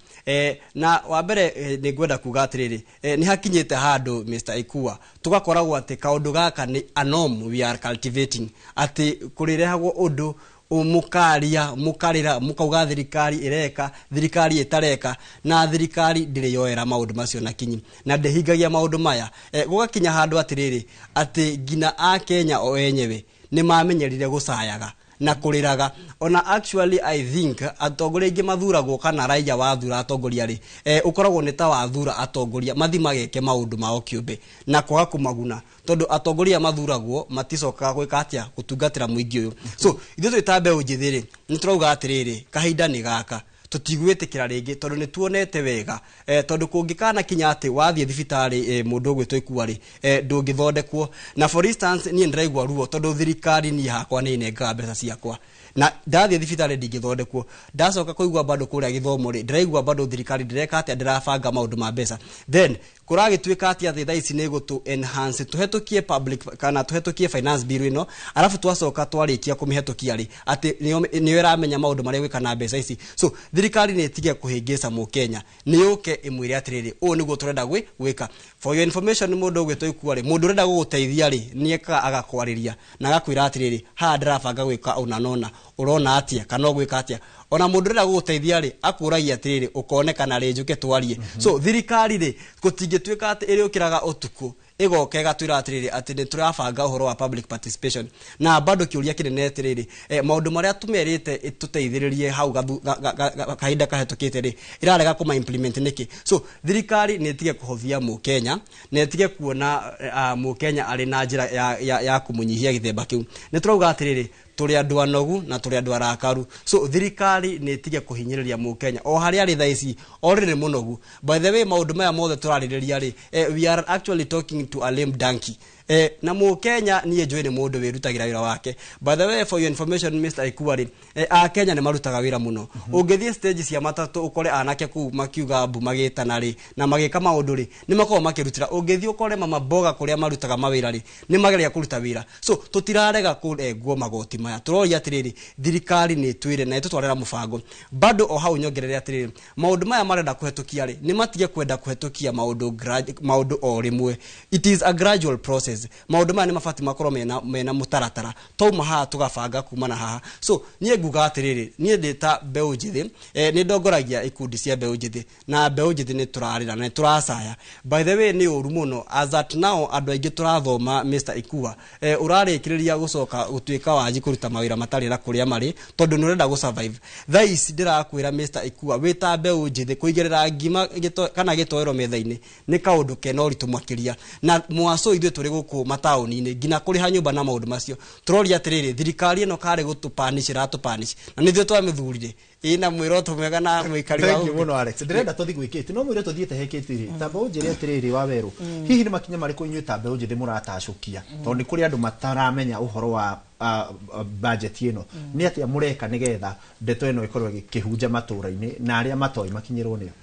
Speaker 14: Na wa mbere, nĩ ngwenda kuga atĩrĩrĩ, nĩ hakinyĩte handũ, Mr. Ikua, tũgakoragwo atĩ kaũndũ gaka nĩ a norm we are cultivating, atĩ kũrĩrehagwo ũndũ mũkaria, mũkarĩra, mũkauga thirikari ĩreka, thirikari ĩtareka, na thirikari ndĩrĩ yoera maũndũ macio na kinyi na ndĩhingagia maũndũ maya. Gũgakinya handũ atĩrĩrĩ, atĩ nginya akenya o enyewe nĩ mamenyerire gũcayaga na kũrĩraga. Ona actually I think atongoria aingĩ mathuragwo, kana raia wathura atongoria rĩ, ũkoragwo nĩ ta wathura atongoria mathi mageke maũndũ mao kĩũmbe na kwaga kũmaguna, tondũ atongoria mathuragwo maticokaga gwĩka atĩa, gũtungatĩra mũingĩ ũyũ. So ithuĩ twĩ ta mbeũ njĩthĩ rĩ, nĩ tũrauga atĩrĩrĩ, kahinda nĩ gaka tũtigwĩtĩkĩra rĩngĩ, tondũ nĩ tuonete wega, tondũ kũngĩkana kinya atĩ wathiĩ thibitarĩ, mũndũ ũgwĩtwo Ikua rĩ, ndũngĩthondekwo. Na for instance niĩ ndĩraigua ruo tondũ thirikari niĩ hakwa nĩ ĩnengaga mbeca ciakwa na ndathiĩ thibitarĩ ndingĩthondekwo. Ndacoka kũigua bado kũrĩa gĩthomo rĩ, ndĩraigua bado thirikari ndĩreka atĩa, ndĩrabanga maũndũ ma mbeca. Then kũragĩtuĩka atĩ thaa ici nĩ gũtũ enhance tũhetũkie public kana tũhetũkie finance bill ĩno, arabu twacoka twarĩkia kũmĩhetũkia rĩ, atĩ nĩyo ĩramenya maũndũ marĩa gwĩka na mbeca ici. So thirikari nĩ ĩtige kũhĩngĩca mũkenya, nĩ yũke ĩmwĩre atĩrĩrĩ, ũũ nĩguo tũrenda gwĩka. For your information, mũndũ ũgwĩtwo Ikua rĩ, mũndũ ũrenda gũgũteithia rĩ, nĩ ekaga agakwarĩria na agakwĩra atĩrĩrĩ, haha ndĩrabanga gwĩka ũna nona, ũrona atĩa kana ũgwĩka atĩa? Ona mũndũ ũrenda gũgũteithia rĩ, akũragia atĩrĩrĩ, ũkonekana rĩ, njũke twarie. So thirikari rĩ, gũtingĩtuĩka atĩ ĩrĩũkĩraga ũtukũ ĩgoka ĩgatwĩra atĩrĩrĩ atĩ nĩ tũrabanga ũhoro wa public participation, na bado kĩũria kĩnene atĩrĩrĩ, maũndũ marĩa tũmerĩte ĩtũteithĩrĩrie hau kahinda kahĩtũkĩte rĩ, ĩrarega kũma implement nĩkĩ? So thirikari nĩ ĩtige kũhũthia mũkenya na ĩtige kuona mũkenya arĩ na njĩra ya kũmũnyihia gĩthemba kĩu. Nĩ tũrauga atĩrĩrĩ, tũrĩ andũ anogu na tũrĩ andũ arakaru. So thirikari nĩ ĩtige kũhinyĩrĩria mũkenya o harĩa arĩ thaa ici already mũnogu. By the way, maũndũ maya mothe tũrarĩrĩria rĩ, we are actually talking to a lame donkey. Na mũkenya niĩ njũĩ nĩ mũndũ wĩrutagĩra wĩra wake. By the way, for your information, Mr. Ikua rĩ, akenya nĩ marutaga wĩra mũno. Ũngĩthiĩ stage cia matatũ ũkore anake kũu makiuga mbu magĩtana rĩ na magĩka maũndũ rĩ, nĩ makoragwo makĩrutĩra. Ũngĩthiĩ ũkore mama mboga kũrĩa marutaga mawĩra rĩ, nĩ mageria kũruta wĩra. So tũtirarega kũrengwo magoti maya, tũroria atĩrĩrĩ, thirikari nĩ ĩtwĩre na ĩtũtwarĩra mũbango. Bado o hau nyongerere atĩrĩrĩ, maũndũ maya marenda kũhetũkia rĩ, nĩ matige kwenda kũhetũkia maũndũ o rĩmwe. It is a gradual process. Maũndũ maya nĩ mabatiĩ makorwo mena mũtaratara, twauma haha tũgabanga kuma na haha. So niĩ nguga atĩrĩrĩ, niĩ ndĩ ta mbeũ njĩthĩ, nĩ ndongoragia ikundi cia mbeũ njĩthĩ, na mbeũ njĩthĩ nĩ tũrarĩra na nĩ tũracaya. By the way, nĩ ũru mũno as at now andũ aingĩ tũrathoma, Mr. Ikua, ũrarĩkĩrĩria gũcoka gũtuĩka wanji kũruta mawĩra matarĩ na kũrĩa marĩ tondũ nĩ ũrenda gũ-survive. Thaa ici ndĩrakwĩra, Mr. Ikua, wĩ ta mbeũ njĩthĩ, kũigĩrĩra ngima kana gĩtoero metha-inĩ nĩ kaũndũ kena ũritũ makĩria, na mwaco ithuĩ tũrĩ gũkũ mataũni-inĩ nginya kũrĩha nyũmba na maũndũ macio. Tũroria atĩrĩrĩ, thirikari ĩno karĩ gũtũpanish ĩratũpanish na nĩ ithuĩ twamĩthurire ĩna mwĩroto mwega na mũikari wa
Speaker 2: Thank you
Speaker 14: gũkũ.
Speaker 2: Mũno Alex. Ndĩrenda tũthiĩ gwĩ Kate. No mwĩre tũthiĩte he Kate rĩ. Tamba ũnjĩre atĩrĩrĩ, wa werũ. Hihi nĩ makinya marĩkũ inyuĩ ta mbeũ njĩthĩ mũratacũkia? Tondũ nĩ kũrĩ andũ mataramenya ũhoro wa budget ĩno. Nĩ atĩa mũreka nĩgetha ndeto ĩno ĩkorwo ĩkĩhunja matũũra-inĩ na arĩa matoĩ makinyĩrwo nĩyo?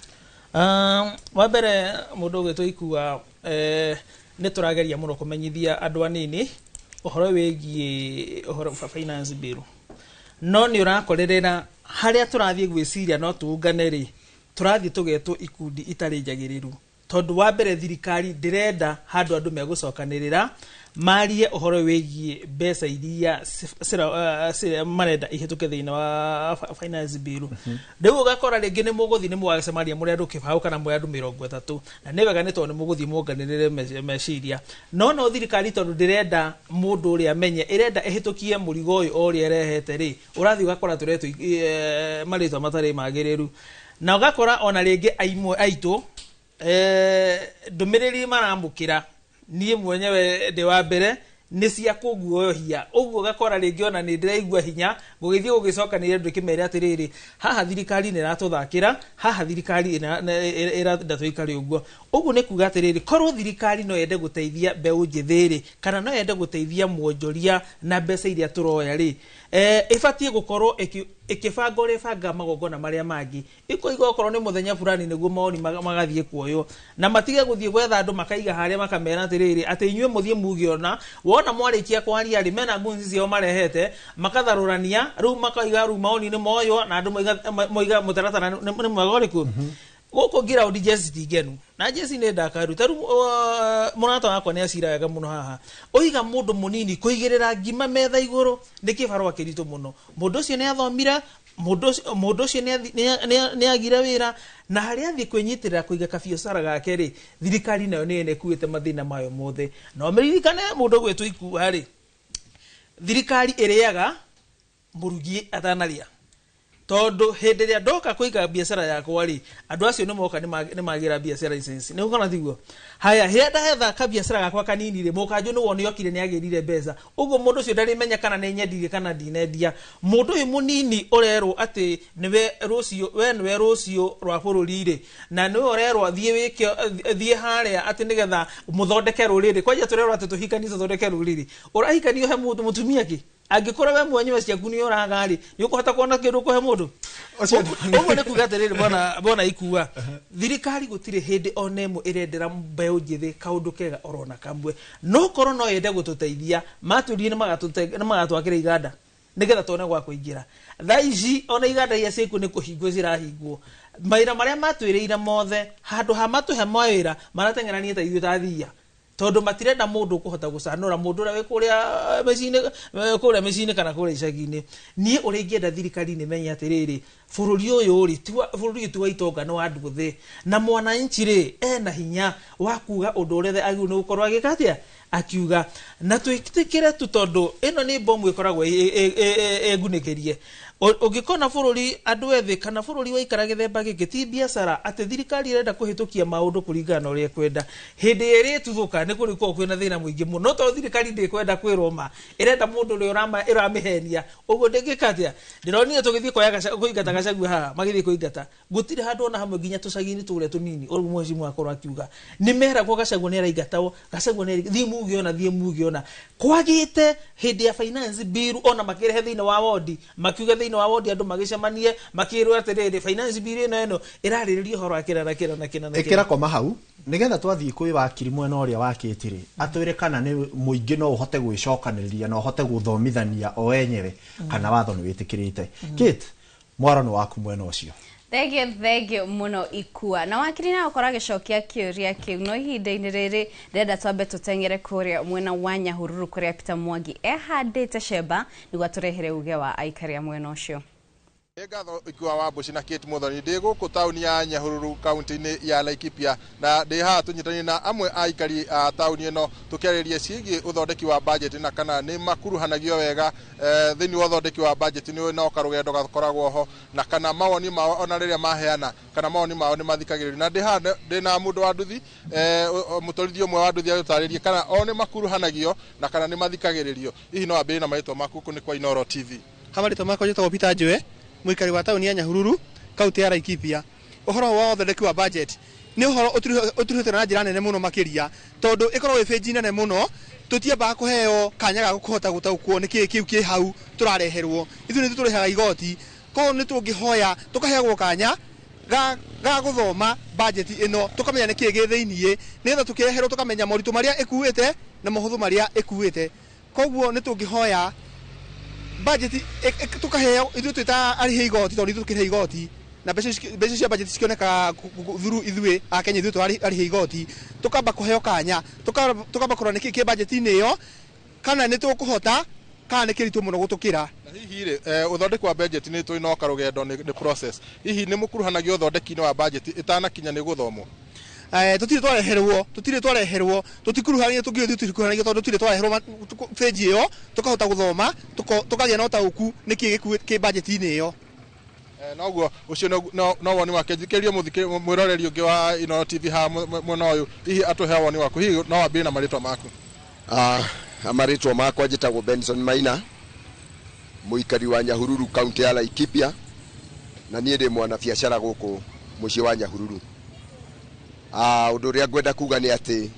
Speaker 16: Wa mbere, mũndũ ũgwĩtwo Ikua, nĩ tũrageria mũno kũmenyithia andũ anini ũhoro wĩgiĩ ũhoro wa finance bill, no nĩ ũrakorerera harĩa tũrathiĩ gwĩciria no tũungane rĩ, tũrathiĩ tũgetwo ikundi itarĩ njagĩrĩru. Tondũ wa mbere thirikari ndĩrenda handũ andũ megũcokanĩrĩra marie ũhoro wĩgiĩ mbeca iria marenda ihĩtũke thĩinĩ wa finance bill. Rĩu ũgakora rĩngĩ nĩ mũgũthiĩ nĩ mũgacemania mũrĩ andũ kĩbaũ kana mũrĩ andũ 30, na nĩ wega nĩ tondũ nĩ mũgũthiĩ muonganĩrĩre meciria, no thirikari tondũ ndĩrenda mũndũ ũrĩa amenye, ĩrenda ĩhĩtũkie mũrigo ũyũ o ũrĩa ĩrehete rĩ, ũrathiĩ ũgakora tũretwo marĩtwa matarĩ magĩrĩru, na ũgakora ona rĩngĩ aimwe aitũ ndũmĩrĩri maramũkĩra niĩ mwenyewe ndĩ wa mbere nĩ cia kũguoyohia. Ũguo ũgakora rĩngĩ ona nĩ ndĩraigua hinya gũgĩthiĩ gũgĩcokanĩrĩria ndĩkĩmere atĩrĩrĩ, haha thirikari nĩ ĩratũthakĩra, haha thirikari ĩrenda tũikare ũguo. Ũguo nĩ kuga atĩrĩrĩ, korwo thirikari no yende gũteithia mbeũ njĩthĩ rĩ, kana no yende gũteithia mwonjoria na mbeca iria tũroya rĩ, ĩbatiĩ gũkorwo ĩkĩbanga ũrĩa ĩbangaga magongona marĩa mangĩ, ĩkoiga okorwo nĩ mũthenya fulani nĩguo mawoni magathiĩ kuoywo, na matige gũthiĩ gwetha andũ makaiga harĩa makamera atĩrĩrĩ, atĩ inyuĩ mũthiĩ muge ona wona mwarĩkia kwaria rĩ, mena ngunzi ciao marehete makatharũrania, rĩu makaiga rĩu mawoni nĩ moywo na andũ moiga mũtaratara nĩ mwega ũrĩkũ. Gũkũ ngiraundi jeci ti ngenu na jeci nĩ ndakaru ta rĩu mũrata wakwa nĩ acira wega mũno haha, oiga mũndũ mũnini kũigĩrĩra ngima metha igũrũ nĩ kĩbarũa kĩritũ mũno. Mũndũ ũcio nĩ athomire, mũndũ ũcio nĩ agire wĩra, na harĩa athiĩ kwĩnyitĩrĩra kũiga kabiacara gake rĩ, thirikari nayo nĩ ĩne ĩkuĩte mathĩna mayo mothe. Na ũmĩririkane mũndũ ũgwĩtwo Ikua rĩ, thirikari ĩrĩaga mũrugi atanarĩa, tondũ hĩndĩ ĩrĩa ndoka kũiga biacara yakwa rĩ, andũ acio nĩ moka nĩ magĩra biacara license, nĩ ũkona tiguo? Haya, hĩrĩa ndahetha kabiacara gakwa kanini rĩ, mũkanjũ nĩ wona okire nĩ agĩrire mbeca, ũguo mũndũ ũcio ndarĩmenya kana nĩ nyendirie kana ndinendia. Mũndũ ũyũ mũnini ũrerwo atĩ nĩwe rũciũ, we nĩwe rũciũ rwa bũrũri rĩ, na nĩwe ũrerwo thiĩ wĩke, thiĩ harĩa atĩ nĩgetha mũthondeke rũrĩrĩ. Kwanja tũrerwo atĩ tũhikanie tũthondeke rũrĩrĩ, ũrahikania ũhe mũndũ mũtumia kĩ? Angĩkorwo we mwenyewe ciaku nĩ ũraga rĩ, nĩ ũkũhota kuona kĩndũ ũkũhe mũndũ? Ũguo nĩ kuga atĩrĩrĩ, bwana Ikua, thirikari gũtirĩ hĩndĩ ona ĩmwe ĩrendera mbeũ njĩthĩ kaũndũ kega orona kamwe. No korwo no yende gũtũteithia, matũrie nĩ magatwakĩra iganda nĩgetha tuone gwa kũingĩra. Thaa ici ona iganda iria ciĩkuo nĩ kũhingwo cirahingwo. Mawĩra marĩa matwĩrĩire mothe, handũ ha matũhe mawĩra, marateng'erania ta ithuĩ ta thia, tondũ matirenda mũndũ ũkũhota gũcanũra mũndũ ũrĩa wĩ kũrĩa mĩciĩ-inĩ kana kũrĩa icagi-inĩ. Niĩ ũrĩa ingĩenda thirikari nĩ menye atĩrĩrĩ, bũrũri ũyũ rĩ, bũrũri ũyũ ti wa itonga, nĩ wa andũ othe, na mwananchi rĩ ena hinya wa kuga ũndũ ũrĩa agĩrĩirwo nĩ gũkorwo agĩka atĩa, akiuga. Na twĩtĩkĩre tu, tondũ ĩno nĩ bomu ĩkoragwo ĩngunĩkĩrie. Ũngĩkona bũrũri andũ ethĩ kana bũrũri waikara gĩthemba gĩkĩ ti biacara, atĩ thirikari ĩrenda kũhĩtũkia maũndũ kũringana na ũrĩa ĩkwenda, hĩndĩ ĩrĩa ĩtuthũka nĩ kũrĩkorwo kwĩna thĩna mũingĩ mũno. No tondũ thirikari ndĩkwenda kwĩrwo ma, ĩrenda mũndũ ũrĩa ĩramĩhenia, ũguo ndĩngĩka atĩa. Ndĩronire tũgĩthiĩ kũingata Gachagua haha, magĩthiĩ kũingata, gũtirĩ handũ ona hamwe nginya tũcagi-inĩ tũrĩa tũnini, ũguo mheshimiwa akorwo akiuga nĩ meragwo Gachagua nĩ araingatwo, Gachagua nĩ thiĩ muge ona, thiĩ muge ona. Kwagĩte hĩndĩ ya finance bill ona makĩrehe thĩinĩ wa wodi, makiuga thĩinĩ wa wodi andũ magĩcemanie makĩrwo atĩrĩrĩ, finance bill ĩno ĩrarĩrĩria ũhoro wa kĩna na kĩna na kĩna na kĩna.
Speaker 2: Ĩkĩra koma hau nĩgetha twathiĩ kwĩ wakiri mwena ũrĩa wakĩte rĩ, atwĩre kana nĩ mũingĩ no ũhote gwĩcokanĩrĩria na ũhote gũthomithania o enyewe kana watho nĩ wĩtĩkĩrĩte. Kate, mwaro nĩ waku mwena ũcio.
Speaker 3: Thengio mũno Ikua. Na wakiri na ũkorwo agĩcokia kĩũria kĩu, no ihinda-inĩ rĩrĩ ndĩrenda twambe tũteng'ere kũrĩa mwena wa Nyahururu kũrĩa Peter Mwangi ehandĩte cemba nĩguo atũrehere uge wa aikari a mwena ũcio.
Speaker 15: Ngatho Ikua wa Mbuci na Kate Muthoni, ndĩ gũkũ taũni ya Nyahururu kaunti-inĩ ya Laikipia, na ndĩ haha tũnyitanĩire na amwe a aikari a taũni ĩno tũkĩarĩrĩria ciĩgiĩ ũthondeki wa bajeti na kana nĩ makuruhanagio wega thĩinĩ wa ũthondeki wa bajeti, nĩ no karũgendo gakoragwo ho, na kana mawoni mao ona rĩrĩa maheana, kana mawoni mao nĩ mathikagĩrĩrio. Na ndĩ haha ndĩ na mũndũ wa nduthi, mũtwarithia ũmwe wa nduthi agĩtarĩrie kana o nĩ makuruhanagio na kana nĩ mathikagĩrĩrio. Hihi no wambĩrĩrie na marĩtwa maku? Gũkũ nĩ kwa Inooro TV.
Speaker 17: Ha marĩtwa makwa njĩtagwo Peter Njue, mũikari wa taũni ya Nyahururu, kaunti ya Laikipia. Ũhoro wa ũthondeki wa budget nĩ ũhoro ũturũhĩte na njĩra nene mũno makĩria, tondũ ĩkoragwo ĩ benji nene mũno, tũtiambaga kũheo kanya ga kũhota gũtaũkwo nĩ kĩĩ kĩu kĩ hau tũrareherwo. Ithuĩ nĩ tũrĩhaga igoti, koguo nĩ tũngĩhoya tũkaheagwo kanya ga gũthoma budget ĩno, tũkamenya nĩ kĩĩ gĩ thĩiniĩ, nĩgetha tũkĩreherwo tũkamenya moritũ marĩa ĩkuĩte na mohũthũ marĩa ĩkuĩte. Koguo nĩ tũngĩhoya budget tukaheo ithuĩ twĩ ta arĩhi igoti, tondũ ithuĩ tũkĩrĩha igoti, Na mbeca cia budget cikioneka through ithuĩ a Kenya, ithuĩ tũrarĩha igoti, tukamba kũheo kanya, tukamba kũrora nĩkĩ kĩ budget-inĩ ĩyo, kana nĩ tũkũhota kana nĩ kĩritũ mũno gũtũkĩra.
Speaker 15: Na hihi rĩ, ũthondeki wa budget nĩ tũĩ no karũgendo, nĩ process. Hihi nĩ mũkuruhanagio ũthondeki-inĩ wa budget ĩtanakinya nĩ gũthomwo?
Speaker 17: Tũtirĩ twareherwo, tũtikuruhanagio, tũngĩũĩ tũtikuruhanagio tondũ tũtirĩ twareherwo page ĩyo tũkahota gũthoma, tũkagĩa na ũtaũku nĩkĩ kĩ budget-inĩ ĩyo.
Speaker 15: Noguo ũcio no woni wake. Njikĩrie mwĩroreri ũngĩ wa Inooro TV haha mwena ũyũ, hihi atũhe woni waku. Hihi no wambĩrĩrie na marĩtwa maku?
Speaker 7: Marĩtwa makwa njĩtagwo Benson Maina, mũikari wa Nyahururu, kaunti ya Laikipia, na niĩ ndĩ mwanabiacara gũkũ mũciĩ wa Nyahururu. Ũndũ ũrĩa ngwenda kuga nĩ atĩ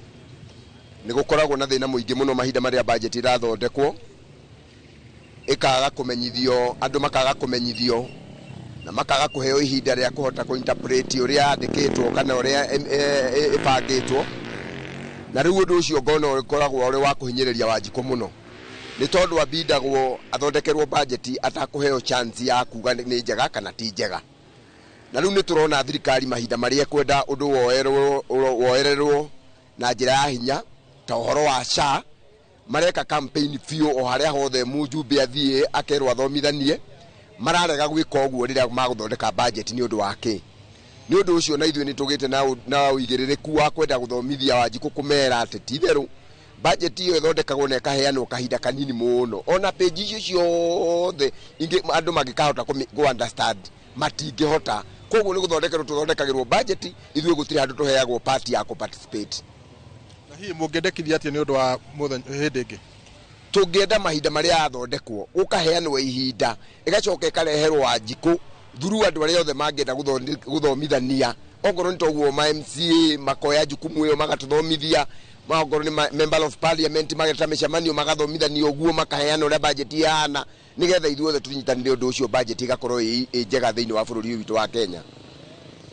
Speaker 7: nĩ gũkoragwo na thĩna mũingĩ mũno mahinda marĩa budget ĩrathondekwo, ĩkaga kũmenyithio andũ, makaga kũmenyithio na makaga kũheo ihinda rĩa kũhota kũ-interpret ũrĩa yandĩkĩtwo kana ũrĩa ĩbangĩtwo. Na rĩu ũndũ ũcio ngona ũkoragwo ũrĩ wa kũhinyĩrĩria Wanjikũ mũno, nĩ tondũ ambindagwo athondekerwo budget atakũheo chance ya kuga nĩ njega kana ti njega. Na rĩu nĩ tũrona thirikari mahinda marĩa ĩkwenda ũndũ woererwo na njĩra ya hinya, ta ũhoro wa SHA, mareka campaign biũ o harĩa hothe mũjumbe athiĩ akerwo athomithanie. Mararega gwĩka ũguo rĩrĩa magũthondeka budget. Nĩ ũndũ wa kĩ? Nĩ ũndũ ũcio na ithuĩ nĩ tũgĩte na ũigĩrĩrĩku wa kwenda gũthomithia Wanjikũ, kũmera atĩ ti itherũ budget ĩyo ĩthondekagwo na ĩkaheanwo kahinda kanini mũno, ona page icio ciothe ingĩ andũ mangĩkahota kũ understand matingĩhota. Koguo nĩ gũthondekerwo tũthondekagĩrwo budget, ithuĩ gũtirĩ handũ tũheagwo part ya kũ participate.
Speaker 15: Na hihi mũngĩendekithia atĩa nĩ ũndũ wa mũthenya hĩndĩ ĩngĩ?
Speaker 7: Tũngĩenda mahinda marĩa yathondekwo ũkaheanwo ihinda, ĩgacoka ĩkareherwo Wanjikũ through andũ arĩa othe mangĩenda gũthomithania, okorwo nĩ toguo ma MCA makoya jukumu ĩyo magatũthomithia, okorwo nĩ member of parliament mageta mĩcemanio magathomithania ũguo, makaheana ũrĩa budget ihana, nĩgetha ithuothe tũnyitanĩre ũndũ ũcio, budget ĩgakorwo ĩ njega thĩinĩ wa bũrũri ũyũ witũ wa Kenya.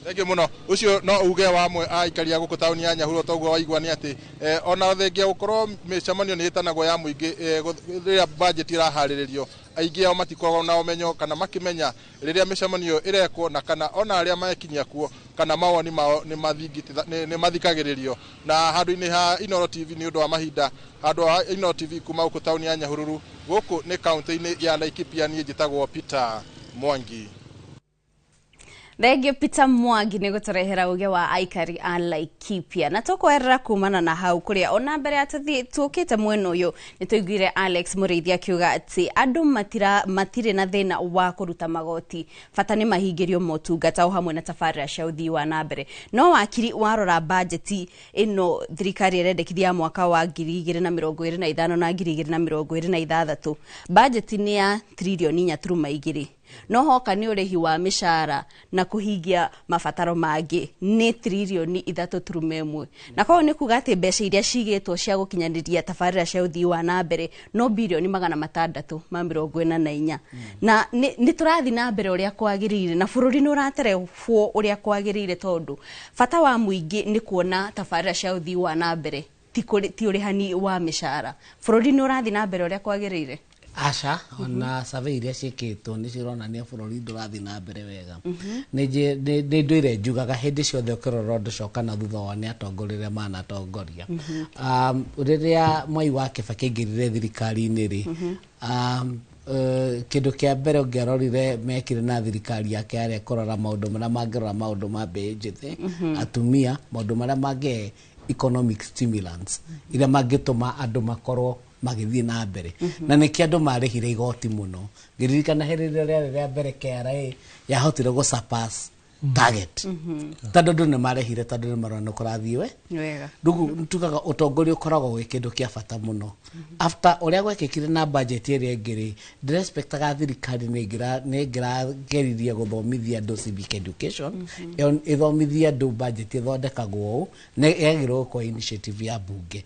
Speaker 15: Thengiũ mũno. Ũcio no uge wa amwe a aikari a gũkũ taũni ya Nyahururu. Toguo waigua nĩ atĩ ona thengia gũkorwo mĩcemanio nĩ ĩtanagwo ya mũingĩ rĩrĩa budget ĩraharĩrĩrio, aingĩ ao matikoragwo na ũmenyo kana makĩmenya rĩrĩa mĩcemanio ĩrekwo, na kana ona arĩa mekinyia kuo kana mawoni mao nĩ mathikagĩrĩrio. Na handũ-inĩ ha Inooro TV, nĩ ũndũ wa mahinda, handũ ha Inooro TV kuma gũkũ taũni ya Nyahururu, gũkũ nĩ kaũntĩ-inĩ ya Laikipia, niĩ njĩtagwo Peter Mwangi.
Speaker 3: Thengio Peter Mwangi nĩ gũtũrehera uge wa aikari a Laikipia. Na tũkwerera kumana na hau kũrĩa ona mbere ya tũthiĩ tũkĩte mwena ũyũ, nĩ tũiguire Alex Mũrĩithi akiuga atĩ andũ matirĩ na thĩna wa kũruta magoti, bata nĩ mahingĩrio motungata o hamwe na tabarĩra cia ũthii wa na mbere. No wakiri, warora bajeti ĩno thirikari ĩrendekithia ya mwaka wa 2025 na 2026, bajeti nĩ ya tririoni 4.2, no hoka nĩ ũrĩhi wa mĩcara na kũhingia mabataro mangĩ nĩ tririoni 3.1, na koguo nĩ kuga atĩ mbeca iria cigĩtwo cia gũkinyanĩria tabarĩra cia ũthii wa na mbere no birioni 644. Na nĩ tũrathiĩ na mbere ũrĩa kwagĩrĩire na bũrũri nĩ ũraterebwo ũrĩa kwagĩrĩire, tondũ bata wa mũingĩ nĩ kuona tabarĩra cia ũthii wa na mbere, ti ũrĩhani wa mĩcara? Bũrũri nĩ ũrathiĩ na mbere ũrĩa kwagĩrĩire?
Speaker 18: Aca, ona survey iria ciĩkĩtwo nĩ cironania bũrũri ndũrathiĩ na mbere wega. Nĩ ndũire njugaga hĩndĩ ciothe, ũkĩrora ũndũ coka na thutha wa nĩ atongoria arĩa manatongoria. Rĩrĩa Mwai wa Kibaki aingĩrire thirikari-inĩ rĩ, kĩndũ kĩa mbere ũngĩarorire mekire na thirikari yake yarĩ kũrora maũndũ marĩa mangĩrora, maũndũ ma mbeũ njĩthĩ, atumia, maũndũ marĩa mangĩhe economic stimulants iria mangĩtũma andũ makorwo magĩthiĩ na mbere. Na nĩkĩo andũ marĩhire igoti mũno. Ngĩririkana hĩndĩ ĩrĩa rĩarĩ rĩa mbere KRA yahotire gũ surpass target, tondũ andũ nĩ marĩhire, tondũ nĩ marona nĩ kũrathiĩ we
Speaker 3: wega.
Speaker 18: Rĩu tugaga ũtongoria ũkoragwo wĩ kĩndũ kĩa bata mũno. After ũrĩa gwekĩkire na budget ĩrĩa ĩngĩ rĩ, ndĩrespectaga thirikari nĩ ĩngĩrageririe gũthomithia andũ civic education, ĩthomithie andũ budget ĩthondekagwo ũũ, na yagĩrĩirwo gũkorwo initiative ya bunge.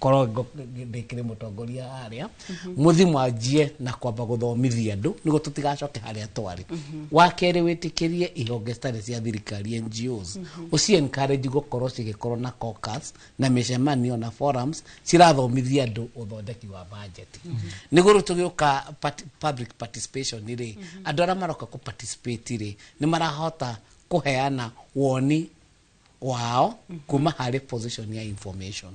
Speaker 18: Korwo ndĩkĩrĩ mũtongoria harĩa, mũthi mwanjie na kwamba gũthomithia andũ nĩguo tũtigacoke harĩa twarĩ. Wa kerĩ, wĩtĩkĩrie ihonge citarĩ cia thirikari, NGOs, ũci encourage gũkorwo cigĩkorwo na caucus na mĩcemanio na forums cirathomithia andũ ũthondeki wa budget, nĩguo rĩu tũgĩũka public participation rĩ, andũ arĩa maroka kũ participate rĩ, nĩ marahota kũheana woni wao kuma harĩ position ya information.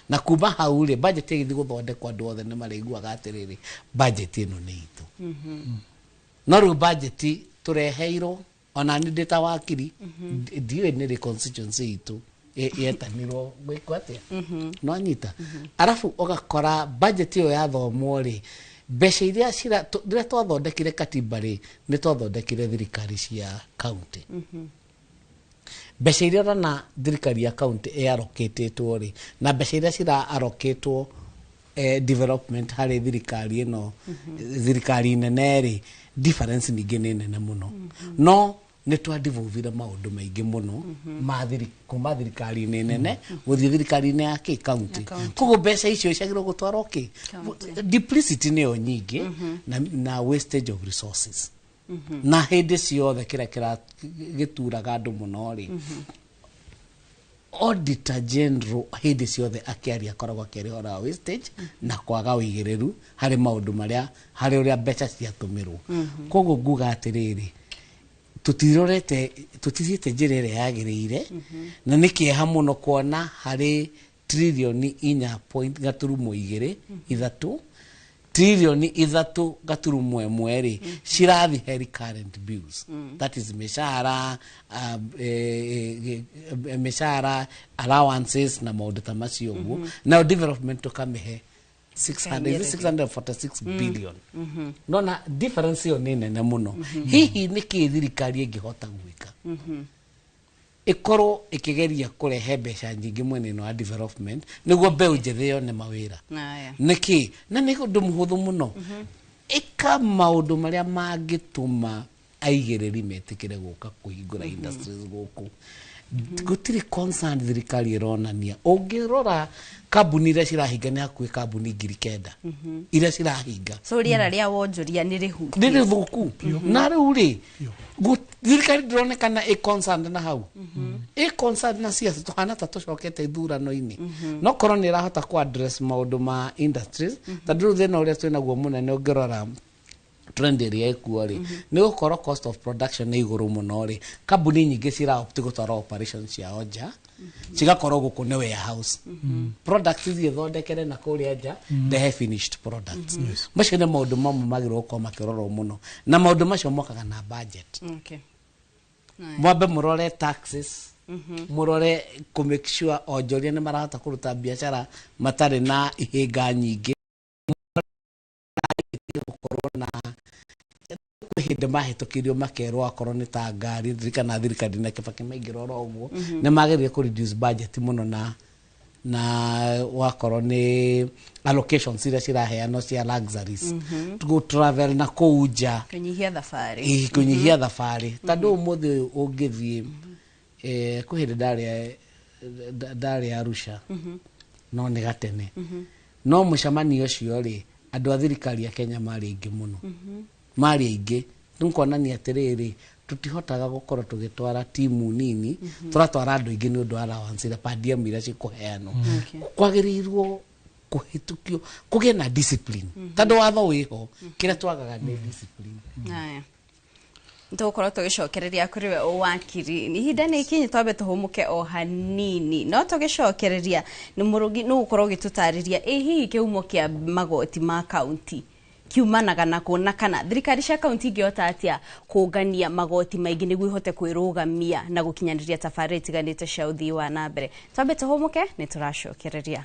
Speaker 18: Na kuma hau rĩ, budget ĩgĩthiĩ gũthondekwo, andũ othe nĩ marĩiguaga atĩrĩrĩ, budget ĩno nĩ itũ. No rĩu budget tũreheirwo, ona nĩ ndĩ ta wakiri, ndiũĩ nĩ rĩ constituency itũ yetanirwo gwĩkwo atĩa. No nyita arabu ũgakora budget ĩyo yathomwo rĩ, mbeca iria rĩrĩa twathondekire katiba rĩ, nĩ twathondekire thirikari cia county. Mbeca iria ũrona thirikari ya county ĩarokĩtĩtwo rĩ, na mbeca iria cira allocatwo development harĩ thirikari ĩno, thirikari nene rĩ, difference ningĩ nĩ nene mũno. No nĩ twa devolvire maũndũ maingĩ mũno ma kuma thirikari-inĩ nene gũthiĩ thirikari-inĩ ya kĩ county. Koguo mbeca icio ciagĩrĩirwo gũtwarwo kĩ duplicity nĩyo nyingĩ na wastage of resources. Na hĩndĩ ciothe kĩrĩa kĩra gĩturaga andũ mũno rĩ, Auditor General hĩndĩ ciothe akĩaria akoragwo akĩaria ũhoro wa wastage na kwaga ũigĩrĩru harĩ maũndũ marĩa, harĩ ũrĩa mbeca ciatũmĩrwo. Koguo nguga atĩrĩrĩ, tũtirorete, tũtithiĩte njĩra ĩrĩa yagĩrĩire, na nĩ kĩeha mũno kuona harĩ tririoni inya point gaturumo igĩrĩ ithatũ, tririoni 3.1 rĩ, cirathi he recurrent bills, that is mĩcara, mĩcara, allowances na maũndũ ta macio ũguo. Nayo development tũkamĩhe 600, 646 billion. Nona difference ĩyo nĩ nene mũno. Hihi nĩ kĩĩ thirikari ĩngĩhota gwĩka ĩkorwo ĩkĩgeria kũrehe mbeca nyingĩ mwena-inĩ wa development nĩguo mbeũ njĩthĩ yone mawĩra? Nĩkĩ? Na nĩ ũndũ mũhũthũ mũno, ĩka maũndũ marĩa mangĩtũma aigĩrĩri metĩkĩre gũka kũhingũra industries gũkũ. Gũtirĩ concern thirikari ĩronania. Ũngĩrora kambuni iria cirahinga, nĩ hakuhĩ kambuni 9,000 iria cirahinga.
Speaker 3: So rĩera rĩa wonjoria nĩ rĩhutie.
Speaker 18: Nĩ rĩthũku. Na rĩu rĩ, thirikari ndĩronekana ĩ concerned na hau, ĩ concerned na ciaca. Tũhana ta tũcokete ithurano-inĩ. No korwo nĩ ĩrahota ku address maũndũ ma industries, tondũ rĩu thĩna ũrĩa twĩnaguo mũnene, ũngĩrora trend ĩrĩa ĩkuo rĩ, nĩ gũkorwo cost of production nĩ igũrũ mũno rĩ, kambuni nyingĩ cira opt gũtwara operations ciao nja, cigakorwo gũkũ nĩ warehouse products, ithiĩ thondekere na kũrĩa nja, ndehe finished products. Macio nĩ maũndũ mamwe magĩrĩirwo gũkorwo makĩrorwo mũno, na maũndũ macio mokaga na budget. Mwambe mũrore taxes, mũrore kũ make sure onjoria nĩ marahota kũruta biacara matarĩ na ihĩnga nyingĩ. Gũkorwo na kwĩ hĩndĩ mahĩtũkirio makerwo akorwo nĩ ta ngari, ririkana thirikari na Kibaki maingĩra oro ũguo, nĩ mageririe kũ reduce budget mũno na wakorwo nĩ allocations iria ciraheanwo cia luxuries, go travel na kũu nja.
Speaker 3: Kũnyihia thabarĩ.
Speaker 18: Ĩ, kũnyihia thabarĩ, tondũ ũmũthĩ ũyũ ũngĩthiĩ, kwĩ hĩndĩ ndarĩ Arusha, no nĩ gatene, no mũcemanio ũcio rĩ, andũ a thirikari ya Kenya marĩ aingĩ mũno, marĩ aingĩ. Nĩ kuonania atĩrĩrĩ, tũtihotaga gũkorwo tũgĩtwara timu nini, tũratwara andũ aingĩ nĩ ũndũ wa allowance iria, per diem iria cikũheanwo. Kwagĩrĩirwo kũhĩtũkio kũgĩe na discipline, tondũ watho wĩho, kĩrĩa twagaga nĩ discipline.
Speaker 3: Haya, tũgũkorwo tũgĩcokereria kũrĩ we wakiri. Ihinda nĩ ikinyi twambe tũhũmũke o hanini, no tũgĩcokereria nĩ mũrũgi nĩ ũgũkorwo ũgĩtũtarĩria ĩ hihi kĩhumo kĩa magoti ma kaunti kiumanaga na kuona kana thirikari cia kaunti ingĩhota atĩa kũngania magoti maingĩ nĩguo ihote kwĩrũgamia na gũkinyanĩria tabarĩra itiganĩte cia ũthii wa na mbere. Twambe tũhũmũke, nĩ tũracokereria.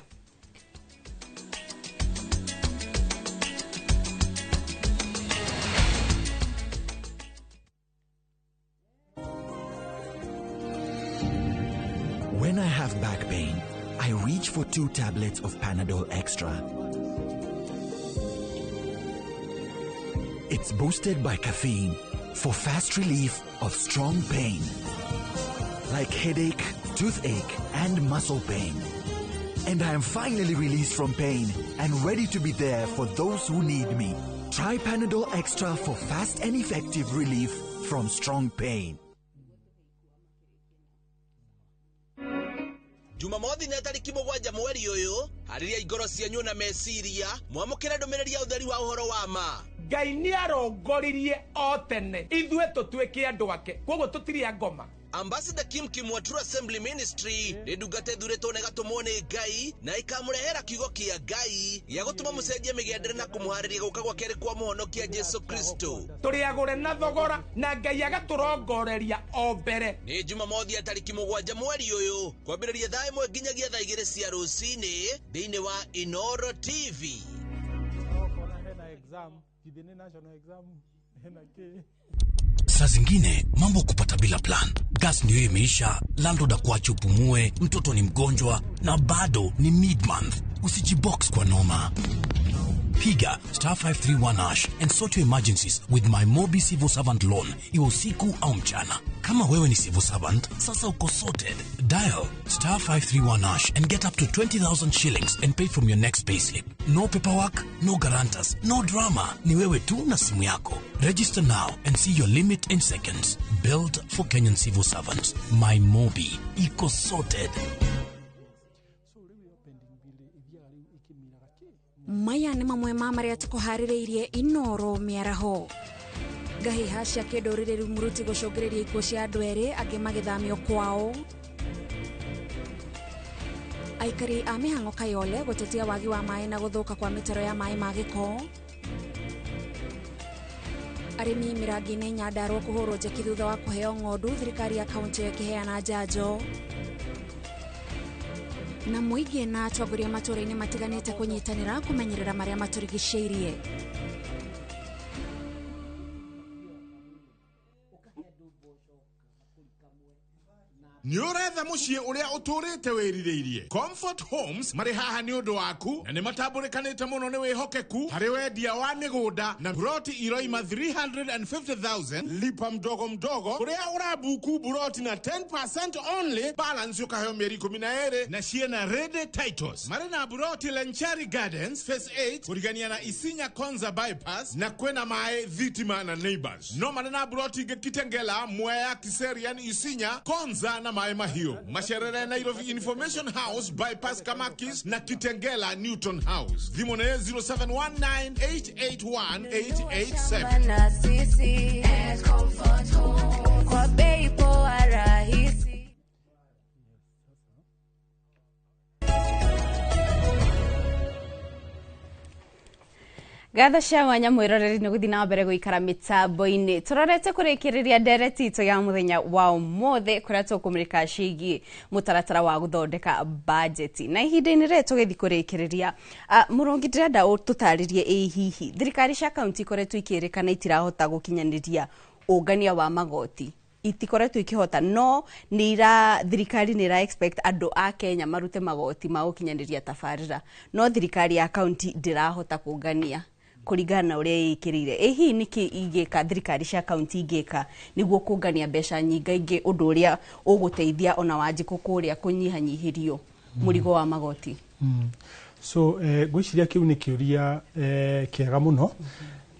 Speaker 12: When I have back pain, I reach for two tablets of Panadol Extra. It's boosted by caffeine for fast relief of strong pain, like headache, toothache, and muscle pain. And I am finally released from pain and ready to be there for those who need me. Try Panadol Extra for fast and effective relief from strong pain.
Speaker 6: Jumamothi nĩ tarĩki 7 mweri ũyũ, harĩria ingoro cianyu na meciria mwamũkĩre ndũmĩrĩri ya ũtheri wa ũhoro wa ma.
Speaker 19: Ngai nĩ arongoririe o tene ithuĩ tũtuĩke andũ ake, koguo tũtirĩ a ngoma.
Speaker 6: Ambassador Kim Kim wa True Assembly Ministry nĩ ndungata ĩthurĩtwo na ĩgatũmwo nĩ Ngai na ĩkamũrehera kiugo kĩa Ngai gĩa gũtũma mũcenjie mĩgendere na kũmũharĩria gũka gwa kerĩ kwa mũhonokia Jesu Kristo.
Speaker 19: Tũrĩ agũre na thogora na Ngai agatũrongoreria o mbere.
Speaker 6: Nĩ Jumamothi ya tarĩki 7 mweri ũyũ kwambĩrĩria thaa 1 nginyagia thaa 2 cia rũcinĩ thĩinĩ wa Inoro TV.
Speaker 20: Saa zingine mambo kupata bila plan. Gas ndio imeisha, landlord akuache upumue, mtoto ni mgonjwa na bado ni mid-month. Usijibox kwa noma. Piga star 531 hash and sort your emergencies with my Mobi Civil Servant Loan, iwe usiku au mchana. Kama wewe ni civil servant, sasa uko sorted. Dial star 531 hash and get up to 20,000 shillings and pay from your next payslip. No paperwork, no guarantors, no drama. Ni wewe tu na simu yako. Register now and see your limit in seconds. Built for Kenyan civil servants. My Mobi. Iko sorted.
Speaker 21: Maya nĩ mamwe ma marĩa tũkũharĩrĩirie Inoro mĩaraho. Ngahiha cia kĩndũrĩrĩ Rumuruti gũcũngĩrĩria ikuũ cia andũ erĩ angĩ magĩthamio kwao. Aikari a mĩhang'o Kayole gũtetia wagi wa maĩ na gũthũka kwa mĩtaro ya maĩ ma gĩko. Arĩmi Mĩrangi-inĩ Nyandarua kũhũrwo njeki thutha wa kũheo ng'ondu thirikari ya kaunti ĩkĩheana njanjo. Na mũingĩ na atongoria matũũra-inĩ matiganĩte kũnyitanĩra kũmenyerera marĩa matũrigicĩirie.
Speaker 22: Nĩ ũretha mũciĩ ũrĩa ũtũrĩte wĩrirĩirie. Comfort Homes marĩ haha nĩ ũndũ waku na nĩ matambũrĩkanĩte mũno nĩ wĩhokeku harĩ wendia wa mĩgũnda na buroti iroima 350,000 lipa mdogo mdogo kũrĩa ũrabuku buroti na 10% only balance ũkaheo mĩeri 12 na ciĩna ready titles. Marĩ na buroti Lenchari Gardens Phase 8 kũrigania na Isinya Konza Bypass na kwĩna maĩ thitima na neighbors. No marĩ na buroti ingĩ Kitengela, Mwea, Kiserian, Isinya, Konza na Maĩ Mahiũ. Macerere Nairobi Information House Bypass Kamakis na Kitengela Newton House. Thimũ nĩ 0719881887.
Speaker 23: Na sisi Comfort Home kwa bei poa rahisi.
Speaker 3: Ngatho cia mwanya mwiroreri nĩ gũthiĩ na mbere gũikara mĩtambo-inĩ. Tũrorete kũrĩkĩrĩria ndereti itũ ya mũthenya wa ũmũthĩ kũrĩa tũkũmũrĩka ciĩgiĩ mũtaratara wa gũthondeka bajeti. Na ihinda-inĩ rĩrĩ tũgĩthiĩ kũrĩkĩrĩria, Mũrũngi, ndĩrenda ũtũtarĩrie ĩ hihi thirikari cia kaunti ikoretwo ikĩrĩkana itirahota gũkinyanĩria ũngania wa magoti, itikoretwo ikĩhota, no nĩ ira thirikari nĩ ira expect andũ a Kenya marute magoti ma gũkinyanĩria tabarĩra, no thirikari ya kaunti ndĩrahota kũngania kũringana na ũrĩa ĩkĩrĩire. Ĩ hihi nĩkĩ ingĩka thirikari cia kaunti ingĩka nĩguo kũngania mbeca nyingaingĩ, ũndũ ũrĩa ũgũteithia ona Wanjikũ kũrĩa kũnyihanyihĩrio mũrigo wa magoti?
Speaker 24: So ngwĩciria kĩu nĩ kĩũria kĩega mũno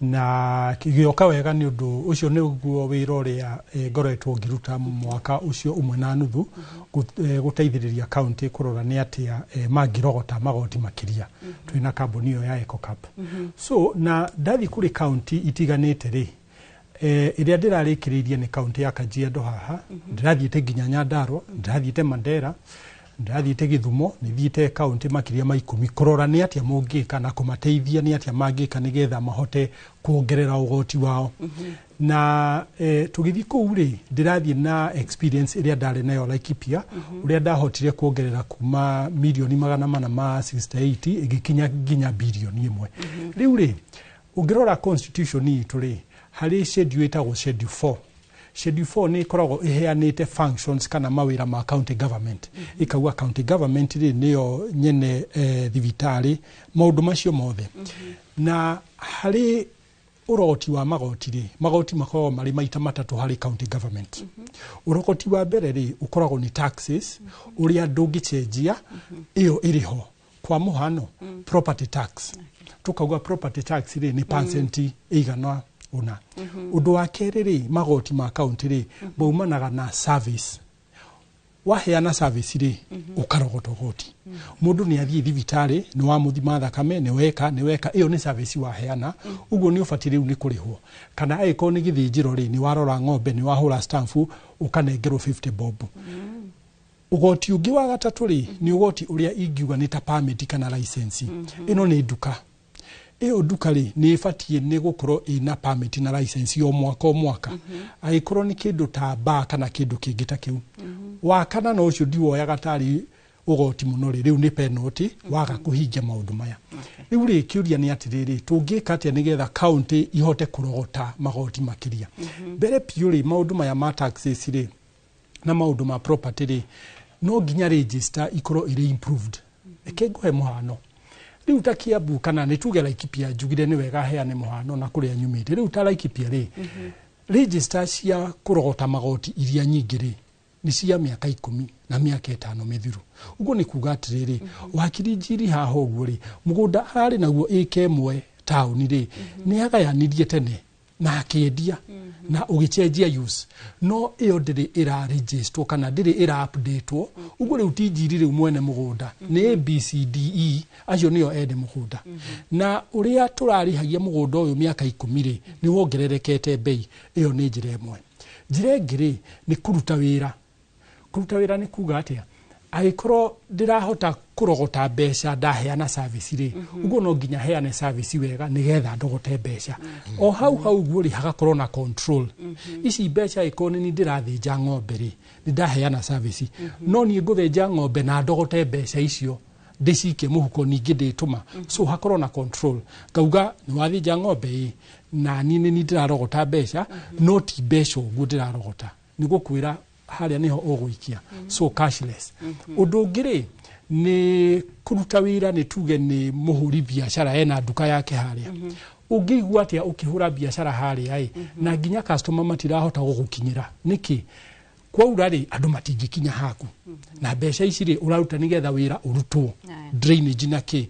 Speaker 24: na gĩoka wega nĩ ũndũ ũcio nĩguo wĩra ũrĩa ngoretwo ngĩruta mwaka ũcio ũmwe na nuthu gũteithĩrĩria kaunti kũrora nĩ atĩa mangĩrogota magoti makĩria twĩna kambuni ĩyo ya EcoCap. So na ndathiĩ kũrĩ kaunti itiganĩte rĩ, ĩrĩa ndĩrarĩkĩrĩirie nĩ kaunti ya Kajiado haha, ndĩrathiĩte nginya Nyandarua, ndĩrathiĩte Mandera, ndĩrathiĩte Gĩthumo, nĩthiĩte kaunti makĩria ma 10 kũrora nĩ atĩa mũngĩka na kũmateithia nĩ atĩa mangĩka nĩgetha mahote kuongerera ũgoti wao. Na tũgĩthiĩ kũu rĩ, ndĩrathiĩ na experience ĩrĩa ndarĩ nayo Laikipia, ũrĩa ndahotire kuongerera kuma mirioni 468 ĩgĩkinya nginya birioni 1. Rĩu rĩ, ũngĩrora constitution itũ rĩ, harĩ schedule ĩtagwo schedule 4. Schedule 4 nĩ ĩkoragwo ĩheanĩte functions kana mawĩra ma county government. Ĩkauga county government rĩ nĩyo nyene thibitarĩ, maũndũ macio mothe. Na harĩ Ũrogoti wa magoti rĩ, magoti makoragwo marĩ maita matatũ harĩ county government. Ũrogoti wa mbere rĩ, ũkoragwo nĩ taxes, ũrĩa ndũngĩcenjia, ĩyo ĩrĩ ho. Kwa mũhano, property tax, tukauga property tax rĩ nĩ percent ĩigana ũna. Ũndũ wa kerĩ rĩ, magoti ma county rĩ maumanaga na service. Waheana service rĩ, ũkarogota ũgoti. Mũndũ nĩ athiĩ thibitarĩ, nĩ wamũthima thakame, nĩ weka nĩ weka, ĩyo nĩ service waheana, ũguo nĩ ũbatiĩ rĩu nĩ kũrĩhwo. Kana angĩkorwo nĩ gĩthĩnjĩro rĩ, nĩ warora ng'ombe, nĩ wahũra stamp, ũkanengerwo 50 bob. Ũgoti ũngĩ wa gatatũ rĩ, nĩ ũgoti ũrĩa ingiuga nĩ ta permit kana license. Ĩno nĩ nduka. Ĩyo nduka rĩ, nĩ ĩbatiĩ nĩ gũkorwo ĩna permit na license o mwaka o mwaka, angĩkorwo nĩ kĩndũ ta bar kana kĩndũ kĩngĩ ta kĩu. Wa kana, no ũcio ndiwoyaga tarĩ ũgoti mũno rĩ, rĩu nĩ penalty waga kũhingia maũndũ maya. Rĩu rĩ, kĩũria nĩ atĩrĩrĩ, tũngĩka atĩa nĩgetha county ihote kũrogota magoti makĩria? Mbere biũ rĩ, maũndũ maya ma taxes rĩ na maũndũ ma property rĩ, no nginya register ikorwo ĩrĩ improved. Reke ngũhe mũhano. Rĩu ta Kiambu, kana nĩ tuge Laikipia, njugire nĩ wega heane mũhano na kũrĩa nyumĩte. Rĩu ta Laikipia rĩ, register cia kũrogota magoti iria nyingĩ rĩ, nĩ cia mĩaka 10 na mĩaka 5 mĩthiru. Ũguo nĩ kuga atĩrĩrĩ, wakiri Njiri haha ũguo rĩ, mũgũnda ararĩ naguo ĩka 1 taũni rĩ, nĩ agayanirie tene na akĩendia na ũgĩcenjia use, no ĩyo ndĩrĩ ĩra registerwo kana ndĩrĩ ĩra updatewo. Ũguo rĩu ti Njiri rĩu mwene mũgũnda, nĩ ABCDE, acio nĩo ene mũgũnda. Na ũrĩa tũrarĩhagia mũgũnda ũyũ mĩaka 10 rĩ, nĩ wongererekete bei. Ĩyo nĩ njĩra ĩmwe. Njĩra ĩngĩ rĩ, nĩ kũruta wĩra. Kũruta wĩra nĩ kuga atĩa? Angĩkorwo ndĩrahota kũrogota mbeca ndaheana service rĩ, ũguo no nginya heane service wega nĩgetha ndogote mbeca. O hau hau ũguo rĩ, hagakorwo na control. Ici mbeca, angĩkorwo nĩ niĩ ndĩrathĩnja ng'ombe rĩ, nĩ ndaheana service, no niĩ ngũthĩnja ng'ombe na ndogote mbeca icio ndĩcikie mũhuko, ningĩ ndĩtũma. So hakorwo na control, ngauga nĩ wathĩnja ng'ombe ĩ, na niĩ nĩ niĩ ndĩrarogota mbeca, no ti mbeca ũguo ndĩrarogota, nĩ gũkwĩra harĩa nĩho ũgũikia, so cashless. Ũndũ ũngĩ rĩ, nĩ kũruta wĩra. Nĩ tuge nĩ mũhũri biacara ena nduka yake harĩa, ũngĩigua atĩa ũkĩhũra biacara harĩa ĩ, na nginya customer matirahota gũgũkinyĩra? Nĩkĩ? Kwaura rĩ, andũ matingĩkinya haku, na mbeca ici rĩ ũraruta nĩgetha wĩra ũrutwo, drainage na kĩ,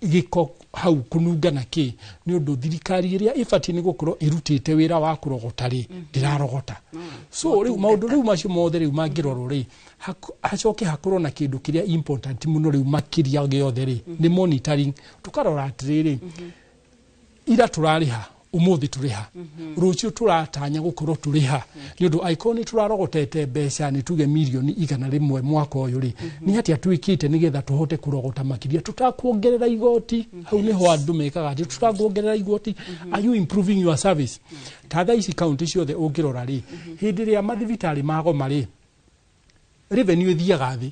Speaker 24: gĩko hau kũnunga na kĩ, nĩ ũndũ thirikari ĩrĩa ĩbatiĩ nĩ gũkorwo ĩrutĩte wĩra wa kũrogota rĩ, ndĩrarogota. So rĩu maũndũ rĩu macio mothe rĩu mangĩrorwo rĩ, hacoke hakorwo na kĩndũ kĩrĩa important mũno rĩu makĩria gĩothe rĩ, nĩ monitoring. Tũkarora atĩrĩrĩ, ira tũrarĩha, ũmũthĩ tũrĩha, rũciũ tũratanya gũkorwo tũrĩha, nĩ ũndũ angĩkorwo nĩ tũrarogotete mbeca, nĩ tuge mirioni 100 mwaka ũyũ rĩ, nĩ atĩa twĩkĩte nĩgetha tũhote kũrogota makĩria tũtakuongerera igoti? Hau nĩho andũ mekaga atĩ tũtakuongerera igoti. Are you improving your service? Ta thaa ici kaunti ciothe ũngĩrora rĩ, hĩndĩ ĩrĩa mathibitarĩ magoma rĩ, revenue ĩthiaga thĩ.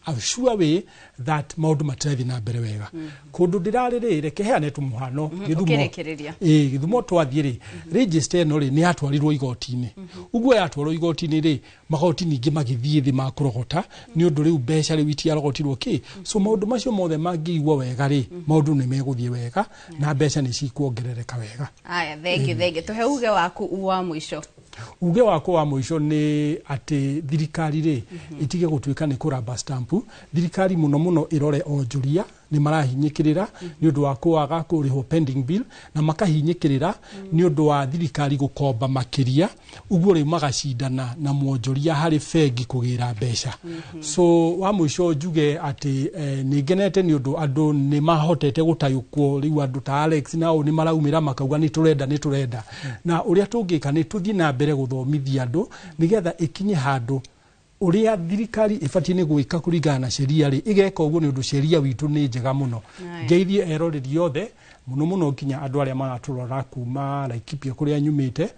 Speaker 24: A sure way that maũndũ matirathiĩ na mbere wega kũndũ ndĩrarĩ rĩ, reke heane tu mũhano, Gĩthumo.
Speaker 3: Ũkĩrĩkĩrĩria.
Speaker 24: Ĩĩ, Gĩthumo twathiĩ rĩ, register ĩno rĩ, nĩ yatwarirwo igoti-inĩ. Ũguo yatwarwo igoti-inĩ rĩ, magoti ningĩ magĩthiĩ thĩ ma kũrogota, nĩ ũndũ rĩu mbeca rĩu itiarogotirwo kĩ. So maũndũ macio mothe mangĩigwo wega rĩ, maũndũ nĩ megũthiĩ wega na mbeca nĩ cikuongerereka wega.
Speaker 3: Aya, thank you, thank you. Tũhe uge waku wa mũico.
Speaker 24: Uge wakwa wa mũico nĩ atĩ thirikari rĩ, ĩtige gũtuĩka nĩ kũramba stamp. Thirikari mũno mũno ĩrore onjoria nĩ marahinyĩkĩrĩra nĩ ũndũ wa kwaga kũrĩhwo pending bill, na makahinyĩkĩrĩra nĩ ũndũ wa thirikari gũkomba makĩria, ũguo rĩu magacindana na mwonjoria harĩ bengi kũgĩra mbeca. So wa mũico njuge atĩ nĩ ngenete nĩ ũndũ andũ nĩ mahotete gũtayũkwo. Rĩu andũ ta Alex nao nĩ maraumĩra makauga nĩ tũrenda, nĩ tũrenda. Na ũrĩa tũngĩka nĩ tũthiĩ na mbere gũthomithia andũ nĩgetha ĩkinye handũ ũrĩa thirikari ĩbatiĩ nĩ gwĩka kũringana na sheria rĩ, ĩgeka ũguo, nĩ ũndũ sheria witũ nĩ njega mũno. Ngeithie eroreri othe mũno mũno, nginya andũ arĩa maratũrora kuma Laikipia kũrĩa nyumĩte,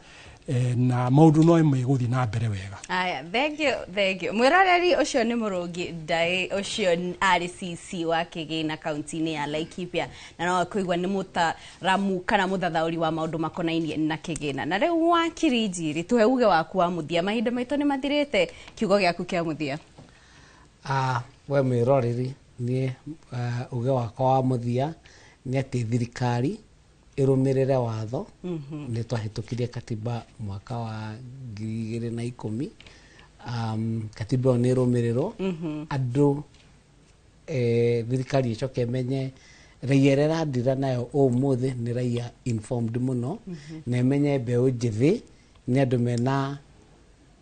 Speaker 24: na maũndũ no megũthiĩ na mbere wega.
Speaker 3: Aya, thank you, thank you. Mwĩroreri, ũcio nĩ Mũrũngi Ndaĩ, ũcio arĩ CC wa Kĩgĩna kaunti-inĩ ya Laikipia, na no kũigua nĩ mũtaramu kana mũthathaũri wa maũndũ makonainie na kĩgĩna. Na rĩu wakiri Njiri, tũhe uge waku wa mũthia, mahinda maitũ nĩ mathirĩte, kiugo gĩaku kĩa mũthia.
Speaker 18: We mwĩroreri, niĩ uge wakwa wa mũthia nĩ atĩ thirikari ĩrũmĩrĩre watho. Nĩ twahĩtũkirie katiba mwaka wa 2010. Katiba ĩyo nĩ ĩrũmĩrĩrwo. Andũ thirikari ĩcoke ĩmenye raia ĩrĩa ĩrandira nayo ũmũthĩ nĩ raia informed mũno, na ĩmenye mbeũ njĩthĩ nĩ andũ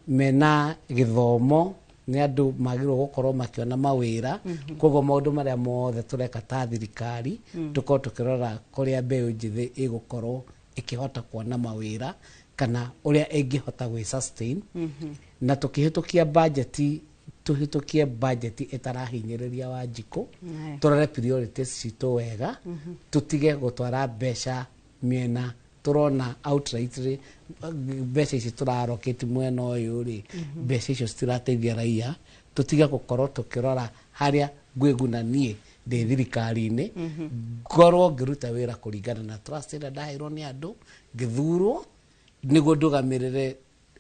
Speaker 18: mena gĩthomo, nĩ andũ magĩrĩirwo gũkorwo makĩona mawĩra. Koguo maũndũ marĩa mothe tũreka ta thirikari, tũkorwo tũkĩrora kũrĩa mbeũ njĩthĩ ĩgũkorwo ĩkĩhota kuona mawĩra kana ũrĩa ĩngĩhota gwĩ sustain. Na tũkĩhĩtũkia bajeti, tũhĩtũkie bajeti ĩtarahinyĩrĩria Wanjikũ. Tũrore priorities citũ wega, tũtige gũtwara mbeca mĩena tũrona outrightly mbeca ici tũraroketi mwena ũyũ rĩ, mbeca icio citirateithia raia. Tũtige gũkorwo tũkĩrora harĩa ngwĩguna niĩ ndĩ thirikari-inĩ, ngorwo ngĩruta wĩra kũringana na trust ĩrĩa ndaheirwo nĩ andũ ngĩthurwo nĩguo ndũgamĩrĩre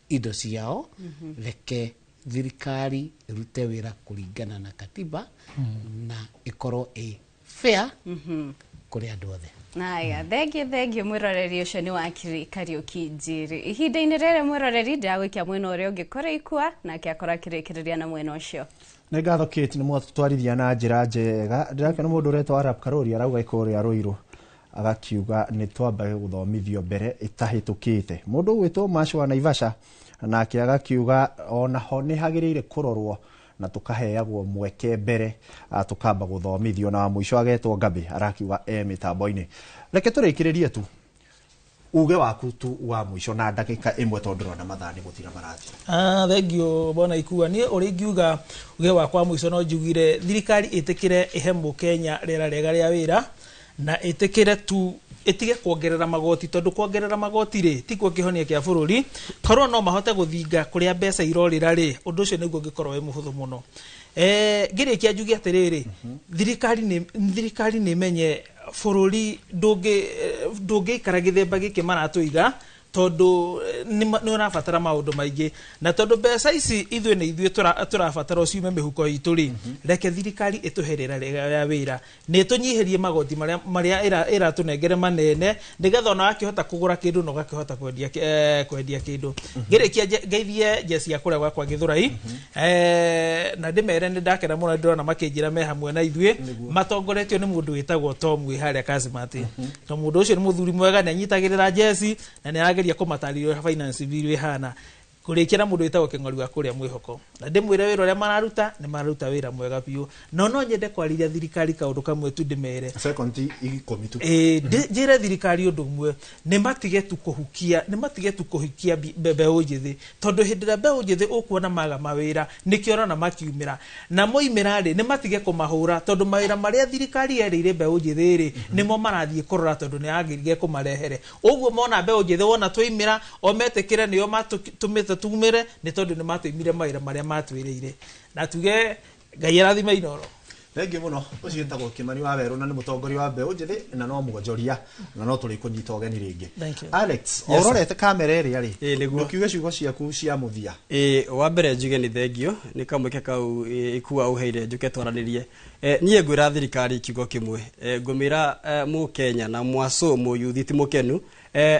Speaker 18: indo ciao. Reke thirikari ĩrute wĩra kũringana na katiba na ĩkorwo ĩ fair kũrĩ andũ othe.
Speaker 3: Aya, thengiũ, thengiũ mwĩroreri. Ũcio nĩ wakiri Kariũki Njiri. Ihinda-inĩ rĩrĩ, mwĩroreri, ndĩragũikia mwena ũrĩa ũngĩ kũrĩ Ikua, nake akorwo akĩrĩkĩrĩria na mwena ũcio.
Speaker 2: Nĩ ngatho Kate, nĩ mwatwarithia na njĩra njega. Ndĩrakena mũndũ ũretwo Arap Karori arauga ĩkũrĩa Rũirũ, agakiuga nĩ twambaga gũthomithio mbere ĩtahĩtũkĩte. Mũndũ ũgwĩtwo Mash wa Naivasha nake agakiuga onaho nĩ hagĩrĩire kũrorwo na tũkaheagwo mweke mbere, tũkamba gũthomithio. Na wa mũico agetwo Ngabi arakiuga e mĩtambo-inĩ. Reke tũrĩkĩrĩrie tu uge waku tu wa mũico na ndagĩka 1, tondũ ndĩrona mathaa nĩ gũthira marathiĩ.
Speaker 16: Ah, thengio bwana Ikua. Niĩ ũrĩa ingiuga uge wakwa wa mũico, no njugire thirikari ĩtĩkĩre ĩhe mũkenya rĩera rĩega rĩa wĩra, na ĩtĩkĩre tu ĩtige kuongerera magoti, tondũ kuongerera magoti rĩ tikuo kĩhonia kĩa bũrũri. Korwo no mahote gũthinga kũrĩa mbeca irorĩra rĩ, ũndũ ũcio nĩguo ũngĩkorwo wĩ mũhũthũ mũno. Ngĩrĩkia njuge atĩrĩrĩ, thirikari nĩ ĩmenye bũrũri ndũngĩikara gĩthemba gĩkĩ maratũiga, tondũ nĩ ũrabatara maũndũ maingĩ, na tondũ mbeca ici ithuĩ nĩ ithuĩ tũrabatara ciume mĩhuko itũ rĩ, reke thirikari ĩtũhe rĩera rĩega rĩa wĩra, nĩ ĩtũnyihĩrie magoti marĩa ĩratũnengere manene, nĩgetha ona wakĩhota kũgũra kĩndũ na ũgakĩhota kwendia kĩndũ. Ngĩrĩkia ngeithie njeci ya kũrĩa gwakwa Gĩthũrai, na ndĩmere nĩ ndakena mũno ndĩrona makĩnjĩra me hamwe na ithuĩ, matongoretio nĩ mũndũ wĩtagwo Tom wĩ harĩa Kasimati. Na mũndũ ũcio nĩ mũthuri mwega, nĩ anyitagĩrĩra njeci na nĩ arageria kũmatarĩria ũrĩa finance bill ĩhana. Kũrĩkia na mũndũ wĩtagwo Kĩng'ori wa kũrĩa Mwĩhoko, na ndĩmwĩre wĩra ũrĩa mararuta nĩ mararuta wĩra mwega biũ. No no nyende kwarĩria thirikari kaũndũ kamwe tu, ndĩmere
Speaker 2: Sekondi 10 tu.
Speaker 16: Ĩĩ, njĩre thirikari ũndũ ũmwe, nĩ matige tu kũhukia mbeũ njĩthĩ, tondũ hĩndĩ ĩrĩa mbeũ njĩthĩ ũkuona maga mawĩra, nĩkĩo ũrona makiumĩra na moimĩra rĩ, nĩ matige kũmahũra, tondũ mawĩra marĩa thirikari yerĩire mbeũ njĩthĩ rĩ, nĩmo marathiĩ kũrora, tondũ nĩ yagĩrire kũmarehere ũguo. Mona mbeũ njĩthĩ wona twaimĩra, o metĩkĩre nĩo matũmĩte tumĩre, nĩ tondũ nĩ matũimire mawĩra marĩa matwĩrĩire. Na tuge Ngai arathime Inoro.
Speaker 2: Thengiũ mũno. Ũcio wĩtagwo Kĩmani wa Werũ na nĩ mũtongoria wa mbeũ njĩthĩ na no mwonjoria, na no tũrĩ kũnyita ũgeni rĩngĩ.
Speaker 16: Thank you.
Speaker 2: Alex,
Speaker 14: Yes, sir.
Speaker 2: ũrorete kamera ĩrĩa rĩ,
Speaker 14: Ĩĩ, nĩguo.
Speaker 2: ndũkiuge ciugo ciaku cia mũthia.
Speaker 14: Ĩ, wa mbere njuge nĩ thengio nĩ kamweke kau Ikua ũheire njuke twaranĩrie. Niĩ ngwĩra thirikari kiugo kĩmwe, ngũmĩra mũkenya na mwaco mũyuthi ti mũkenu,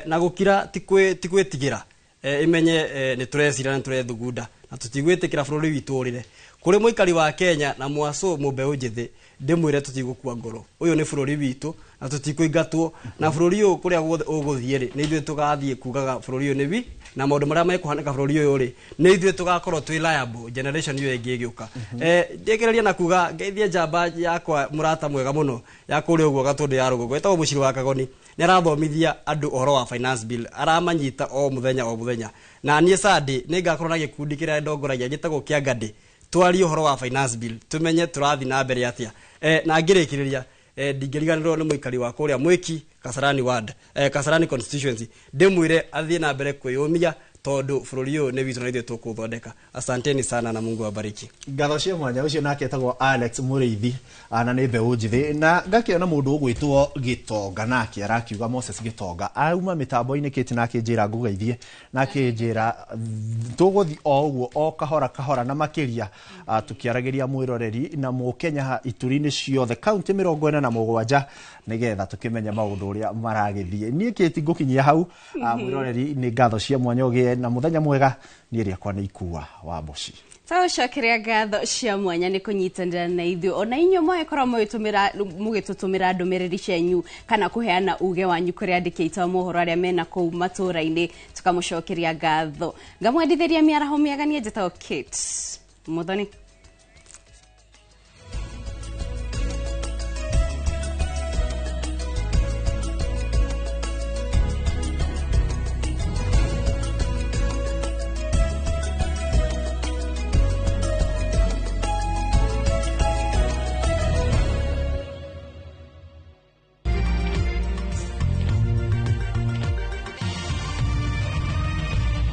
Speaker 14: na gũkira ti gwĩtigĩra. Ĩmenye nĩ tũrecira na nĩ tũrethugunda na tũtigwĩtĩkĩra bũrũri witũ ũrĩre. Kũrĩ mũikari wa Kenya na mwaco mũmbeũ njĩthĩ, ndĩmwĩre tũtigũkua ngoro. Ũyũ nĩ bũrũri witũ na tũtikũingatwo, na bũrũri ũyũ kũrĩa guothe ũgũthiĩ rĩ, nĩ ithuĩ tũgathiĩ kugaga bũrũri ũyũ nĩ wi na maũndũ marĩa mekũhanĩka bũrũri ũyũ rĩ, nĩ ithuĩ tũgakorwo twĩ liable generation ĩyo ĩngĩ ĩgĩũka. Ndĩkĩrĩria na kuga ngeithie njamba yakwa, mũrata mwega mũno ya kũrĩa ũguo Gatũndũ ya rũgongo, ĩtagwo Mũciri wa Kagoni. Nĩ arathomithia andũ ũhoro wa finance bill, aramanyita o mũthenya o mũthenya. Na niĩ Sunday nĩ ngakorwo na gĩkundi kĩrĩa ndongoragia gĩtagwo kĩa Ngandĩ, twarie ũhoro wa finance bill, tumenye tũrathiĩ na mbere atĩa. Na ngĩrĩkĩrĩria, ndingĩriganĩrwo nĩ mũikari wa kũrĩa Mwĩki Kasarani ward, Kasarani constituency, ndĩmwĩre athiĩ na mbere kwĩyũmia. Tondũ bũrũri ũyũ nĩ witũ na ithuĩ tũkũũthondeka. Asanteni sana na Mungu awabariki.
Speaker 2: Ngatho cia mwanya. Ũcio nake etagwo Alex Mũrĩithi, na nĩ mbeũ njĩthĩ. Na ngakĩona mũndũ ũgwĩtwo Gĩtonga, nake arakiuga Moses Gĩtonga auma mĩtambo-inĩ kĩti, nake njĩra ngũgeithie, nake njĩra tũgũthi o ũguo o kahora kahora na makĩria, tũkĩaragĩria mwĩroreri na mũkenya ituri-inĩ ciothe kaunti 47, nĩgetha tũkĩmenye maũndũ ũrĩa maragĩthiĩ. Niĩ kĩti ngũkinyia hau. Mwĩroreri, nĩ ngatho cia mwanya, ũgĩe na mũthenya mwega. Niĩ rĩakwa nĩ Ikua wa Mboci.
Speaker 3: Tũcokeria ngatho cia mwanya nĩ kũnyitanĩra na ithuĩ. Ona inyuĩ mwagĩkorwo mũgĩtũtũmĩra ndũmĩrĩri cianyu kana kũheana uge wanyu kũrĩ andĩki aitũ a mohoro arĩa mena kũu matũũra-inĩ, tũkamũcokeria ngatho. Ngamwendithĩria mĩaraho mĩega. Niĩ njĩtagwo Kate Muthoni.